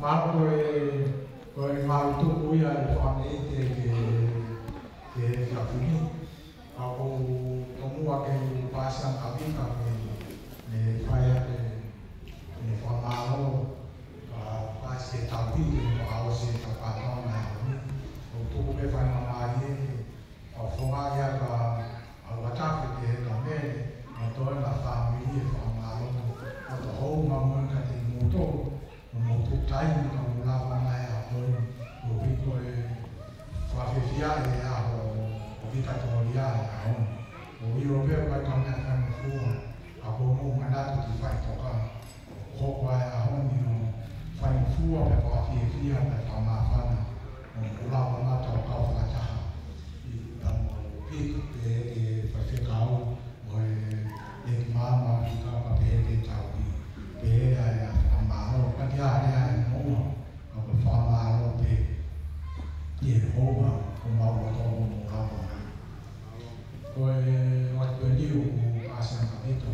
Mālō. Ko e, ko e ngāue tuku ia ʻa e fāmili ke, ke, ke fafini. Ka ʻoku ou tomuʻa ke u paasi ange ʻa e vita ke, ke fai atu e fakamālō, ka paasi e tauhi ke fakaʻosi e tau kātoanga ʻo e ʻaho ni. ʻOku tuku pē faingamālie, ʻa e fofonga ia ka ʻa ua tafe ke he ka mele, mo e toenga fāmili e fakamālō. Ka ko e hounga moʻoni kiate kimoutolu, ʻo mou tuku taimi ka mou lava mai ʻa e ʻaho ni, ʻo hiko e fakafefiaʻi e ʻaho, ʻo vita tōlia e ʻaho ni. ʻOku ou ʻilo pē ʻoku ʻikai ko ha meʻa faingofua, ka ko hoʻomou manatu ki he faʻitoka. ʻOku hoko ʻa e ʻaho ni ʻo faingofua pea fakafiefia pea fakamāfana, ʻo mou lava mai ʻo kau fakataha ʻi he tau mau pika pē ke faifekau mo e ʻEiki Maama Fika pea pehē ki he tauhi. Pea ʻa e fakamālō, ka ʻi ai ʻa e moʻua, ka ko e fakamālō pē ʻi he hounga ʻo mau ʻo tō mo lava mai. Ko e ʻoatu eni ʻoku paasi ange ʻa e vita,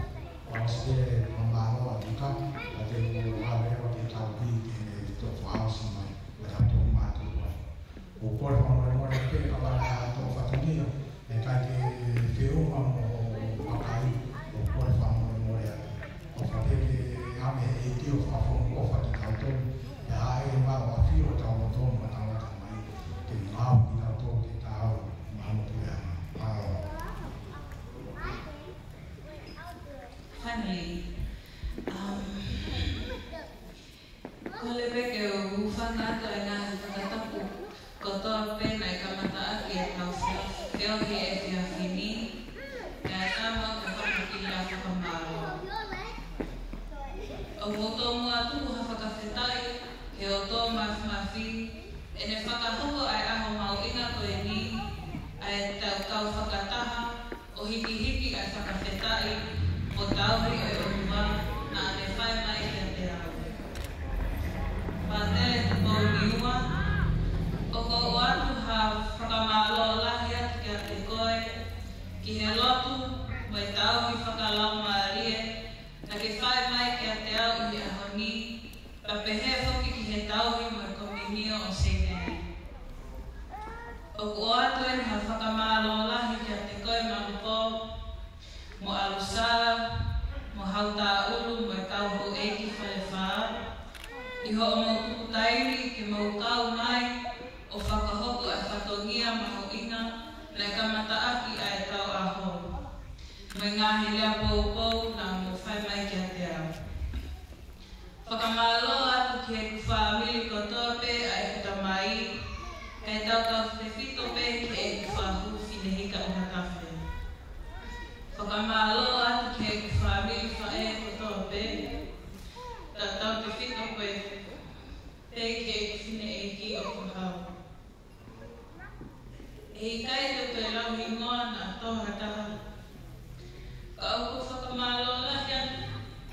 fakaʻosi pē fakamālō ʻa e vita, ka te u ʻave ʻo te tauhi ke ne toe fakaʻosi mai, ʻo tau tō mātuʻa. ʻOku ou kole fakamolemole pē ka ʻoku ou fatongia, ʻe ʻikai ke feʻunga mo e vakai, ʻoku ou kole fakamolemole atu. ʻOfa pē ke ʻomi ʻe he ʻEiki ʻo fakafofonga ʻofa kiate kitautolu, pea ʻai ʻe he ʻAfio ʻo tau loto mo tau ʻatamai, ke ngāue kiate kitautolu ke tau maʻu e puleʻanga. Mālō. Finally, um, kole pē ke u hūfanga atu ʻa e ngaahi fakatapu kotoa pē naʻe kamataʻaki ʻetau feohi he efiafi ni, kae ʻatā mo e fakamālō. ʻOku ou tomuʻa tuku ha fakafetaʻi ki he ʻOtua Māfimafi, ʻene fakahoko ʻa e ʻaho mahuʻinga ko eni, ʻa ʻetau kau fakataha, ʻo hikihiki ʻa e fakafetaʻi mo e tauhi ʻo e ʻOtua naʻa ne fai mai kiate au. Fātele Tupou Niua, ʻoku ou ʻoatu ha fakamālō lahi atu kiate koe, ki he lotu mo e tauhi fakalaumālie naʻa ke fai mai kiate au ʻi he ʻaho ni, pea pehē foki ki he tauhi mo e komiunio ʻo Seinei. ʻOku ʻoatu eni ha fakamālō lahi kiate koe Malupo, mo ʻAlusala, mo Hautaʻulu, mo e kau houʻeiki Falefā, ʻi hoʻomou tuku taimi ke mou kau mai ʻo fakahoko ʻa e fatongia mahuʻinga naʻe kamataʻaki ʻa ʻetau ʻaho, mo e ngaahi lea poupou naʻa mou fai mai kiate au. Fakamālō atu ki heʻeku fāmili kotoa pē ʻa ʻeku tamai, kae tautautefito pē ki heʻeku fahu Finehika ʻUhatafe. Fakamālō atu ki heʻeku fāmili faʻē kotoa pē, tautautefito pē, pē ki heʻeku fineʻeiki ʻo Kohau. ʻE ʻikai te u toe lau hingoa naʻa tō ha taha. Ka ʻoku ou fakamālō lahi atu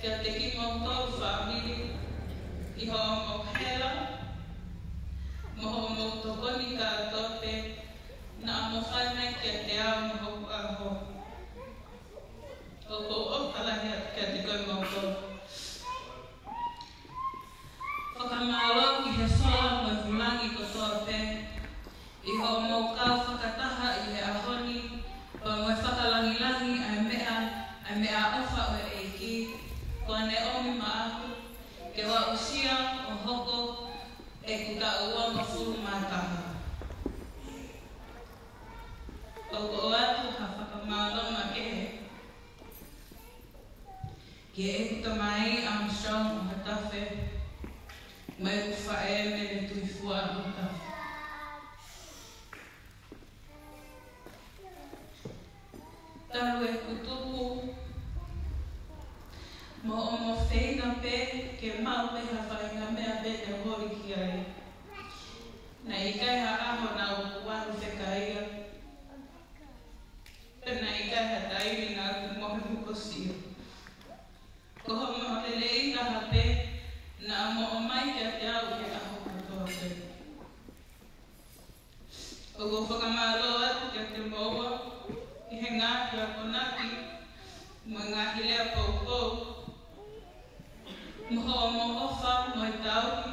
kiate kimoutolu fāmili ʻi hoʻomou hela, mo hoʻomou tokoni kātoa pē naʻa mou fai mai kiate au mo hoku ʻaho. ʻOku ou ʻofa lahi atu kiate kimoutolu. Fakamālō ki he sola mo e vūlangi kotoa pē, ʻi hoʻomou kau fakataha ʻi he ʻaho ni, pea mo e fakalangilangi ʻa e meʻa, ʻa e meʻaʻofa ʻo e ʻEiki, kuo ne ʻomi maʻaku, ke u aʻusia ʻo hoko ʻeku taʻu uangofulu mā taha. ʻOku ou ʻoatu ha fakamālō makehe ki heʻeku tamai Armstrong ʻUhatafe, mo ʻeku faʻē Mele Tuifua ʻUhatafe. Talu ʻeku tupu, mo hoʻomou feinga pē ke maʻu pē ha faʻahinga meʻa pē te u holi ki ai. Naʻe ʻikai ha ʻaho naʻa ku ʻalu fekaia. Pea naʻe ʻikai ha taimi naʻa ku mohe hokosia. Ko hoʻomou lelei taha pē naʻa mou ʻomai kiate au he ʻaho kotoa pē. ʻOku ou fakamālō atu kiate kimoua ʻi he ngaahi akonaki mo e ngaahi lea poupou, mo hoʻomou ʻofa mo e tauhi,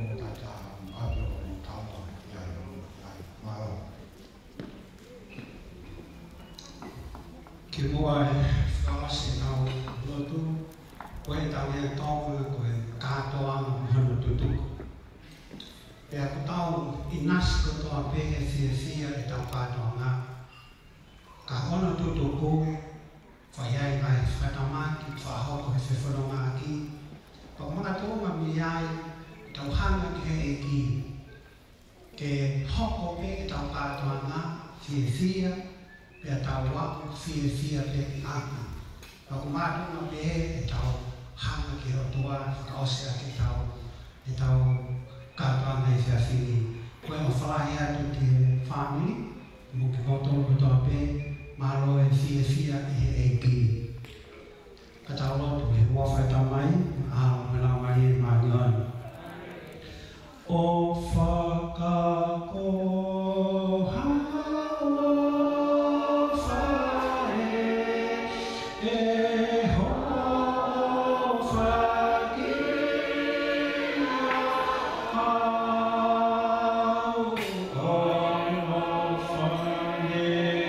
ʻo tata ʻapi ʻo tama ia ʻi ai. Mālō. Kimuʻa e fakaʻosi ʻetau lotu, ko e tau ia tōma ko e kātoanga mo hono tutuku. Pea ko ʻetau ʻinasi kotoa pē he fiefia ʻetau kātoanga. Ka hono tutuku, fai ai ngaahi fakatamaki, fakahoko he fefonongaʻaki. Pea ko e makatuʻunga mei ai, tau hanga ki he ʻEiki ke hoko pē ʻetau kātoanga fiefia, pea tau aʻu fiefia pē ʻi ʻapi. Pea ko e makatuʻunga pē ʻetau hanga ki he ʻOtua, fakaʻosi ʻaki ʻetau, ʻetau kātoanga he efiafi ni. Ko e ʻofa lahi atu ki he fāmili, mo kimoutolu kotoa pē, mālō e fiefia ʻi he ʻEiki. Ka tau lotu. ʻI he huafa ʻo e Tamai, ʻAlo mo e Laumālie Māʻoniʻoni. ʻOfa ka ko ha ʻofa ē, ʻe hoʻo ʻofa kiate au, ʻo e ʻofa nei.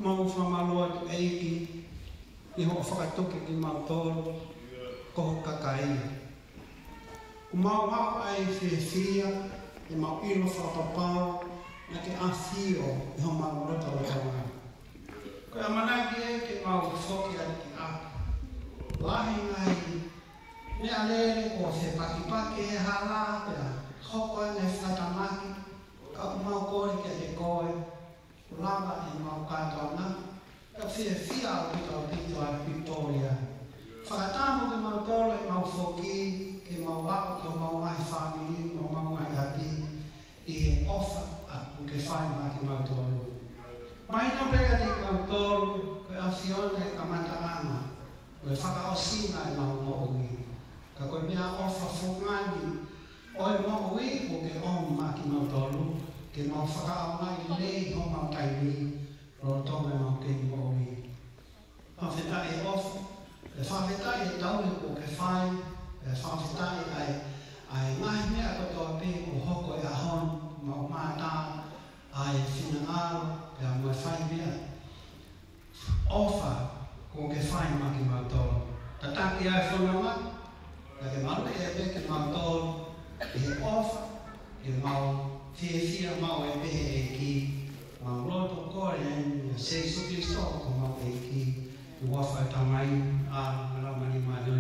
Mau fakamālō atu ʻEiki, ʻi hoʻo fakatupu kimautolu ko ho kakai. Kuo mau aʻu ai fiefia, ʻi heʻemau ʻilo fakapapau naʻa ke ʻafio ʻi homau lotolotonga. Ko e ʻamanaki ē ke mau foki ai ki ʻapi. Lahi ngaahi meʻalele kuo fepakipaki he hala pea hoko ai ngaahi fakatamaki, ka ʻoku mau kole kiate koe, kuo lava ʻemau kātoanga, ka fiefia ʻaupito ʻaupito ʻa e Victoria. Fakatamu kimautolu ʻi heʻemau foki, ke mau aʻu ki homau ngaahi fāmili, mo homau ngaahi ʻapi, ʻi he ʻofa ʻoku ke fai maʻa kimautolu. Mahino pē kiate kimautolu, ko e ʻAfiona e kamataʻanga, ko e fakaʻosinga ʻemau moʻui. Ka ko e meʻaʻofa fungani ʻo e moʻui kuo ke ʻomi maʻa kimautolu, ke mau fakaʻaongaʻi lelei homau taimi lolotonga ʻemau kiʻi moʻui. Fakafetaʻi e ʻofa, pea fakafetaʻi e tauhi kuo ke fai, pea fakafetaʻi ʻa e, ʻa e ngaahi meʻa kotoa pē kuo hoko he ʻaho ni, mau mātā ʻa e finangalo, pea mo e fai meʻa ʻofa kuo ke fai maʻa kimautolu. Tataki ʻa e fononga, ka ke maluʻi pē kimautolu ʻi he ʻofa, ke mau fiefia maʻu ai pē he ʻEiki, mau lotu kole eni ʻia Sīsū Kalaisi ko homau ʻEiki, ʻi he huafa ʻo e Tamai, ʻa e Laumālie Māʻoniʻoni.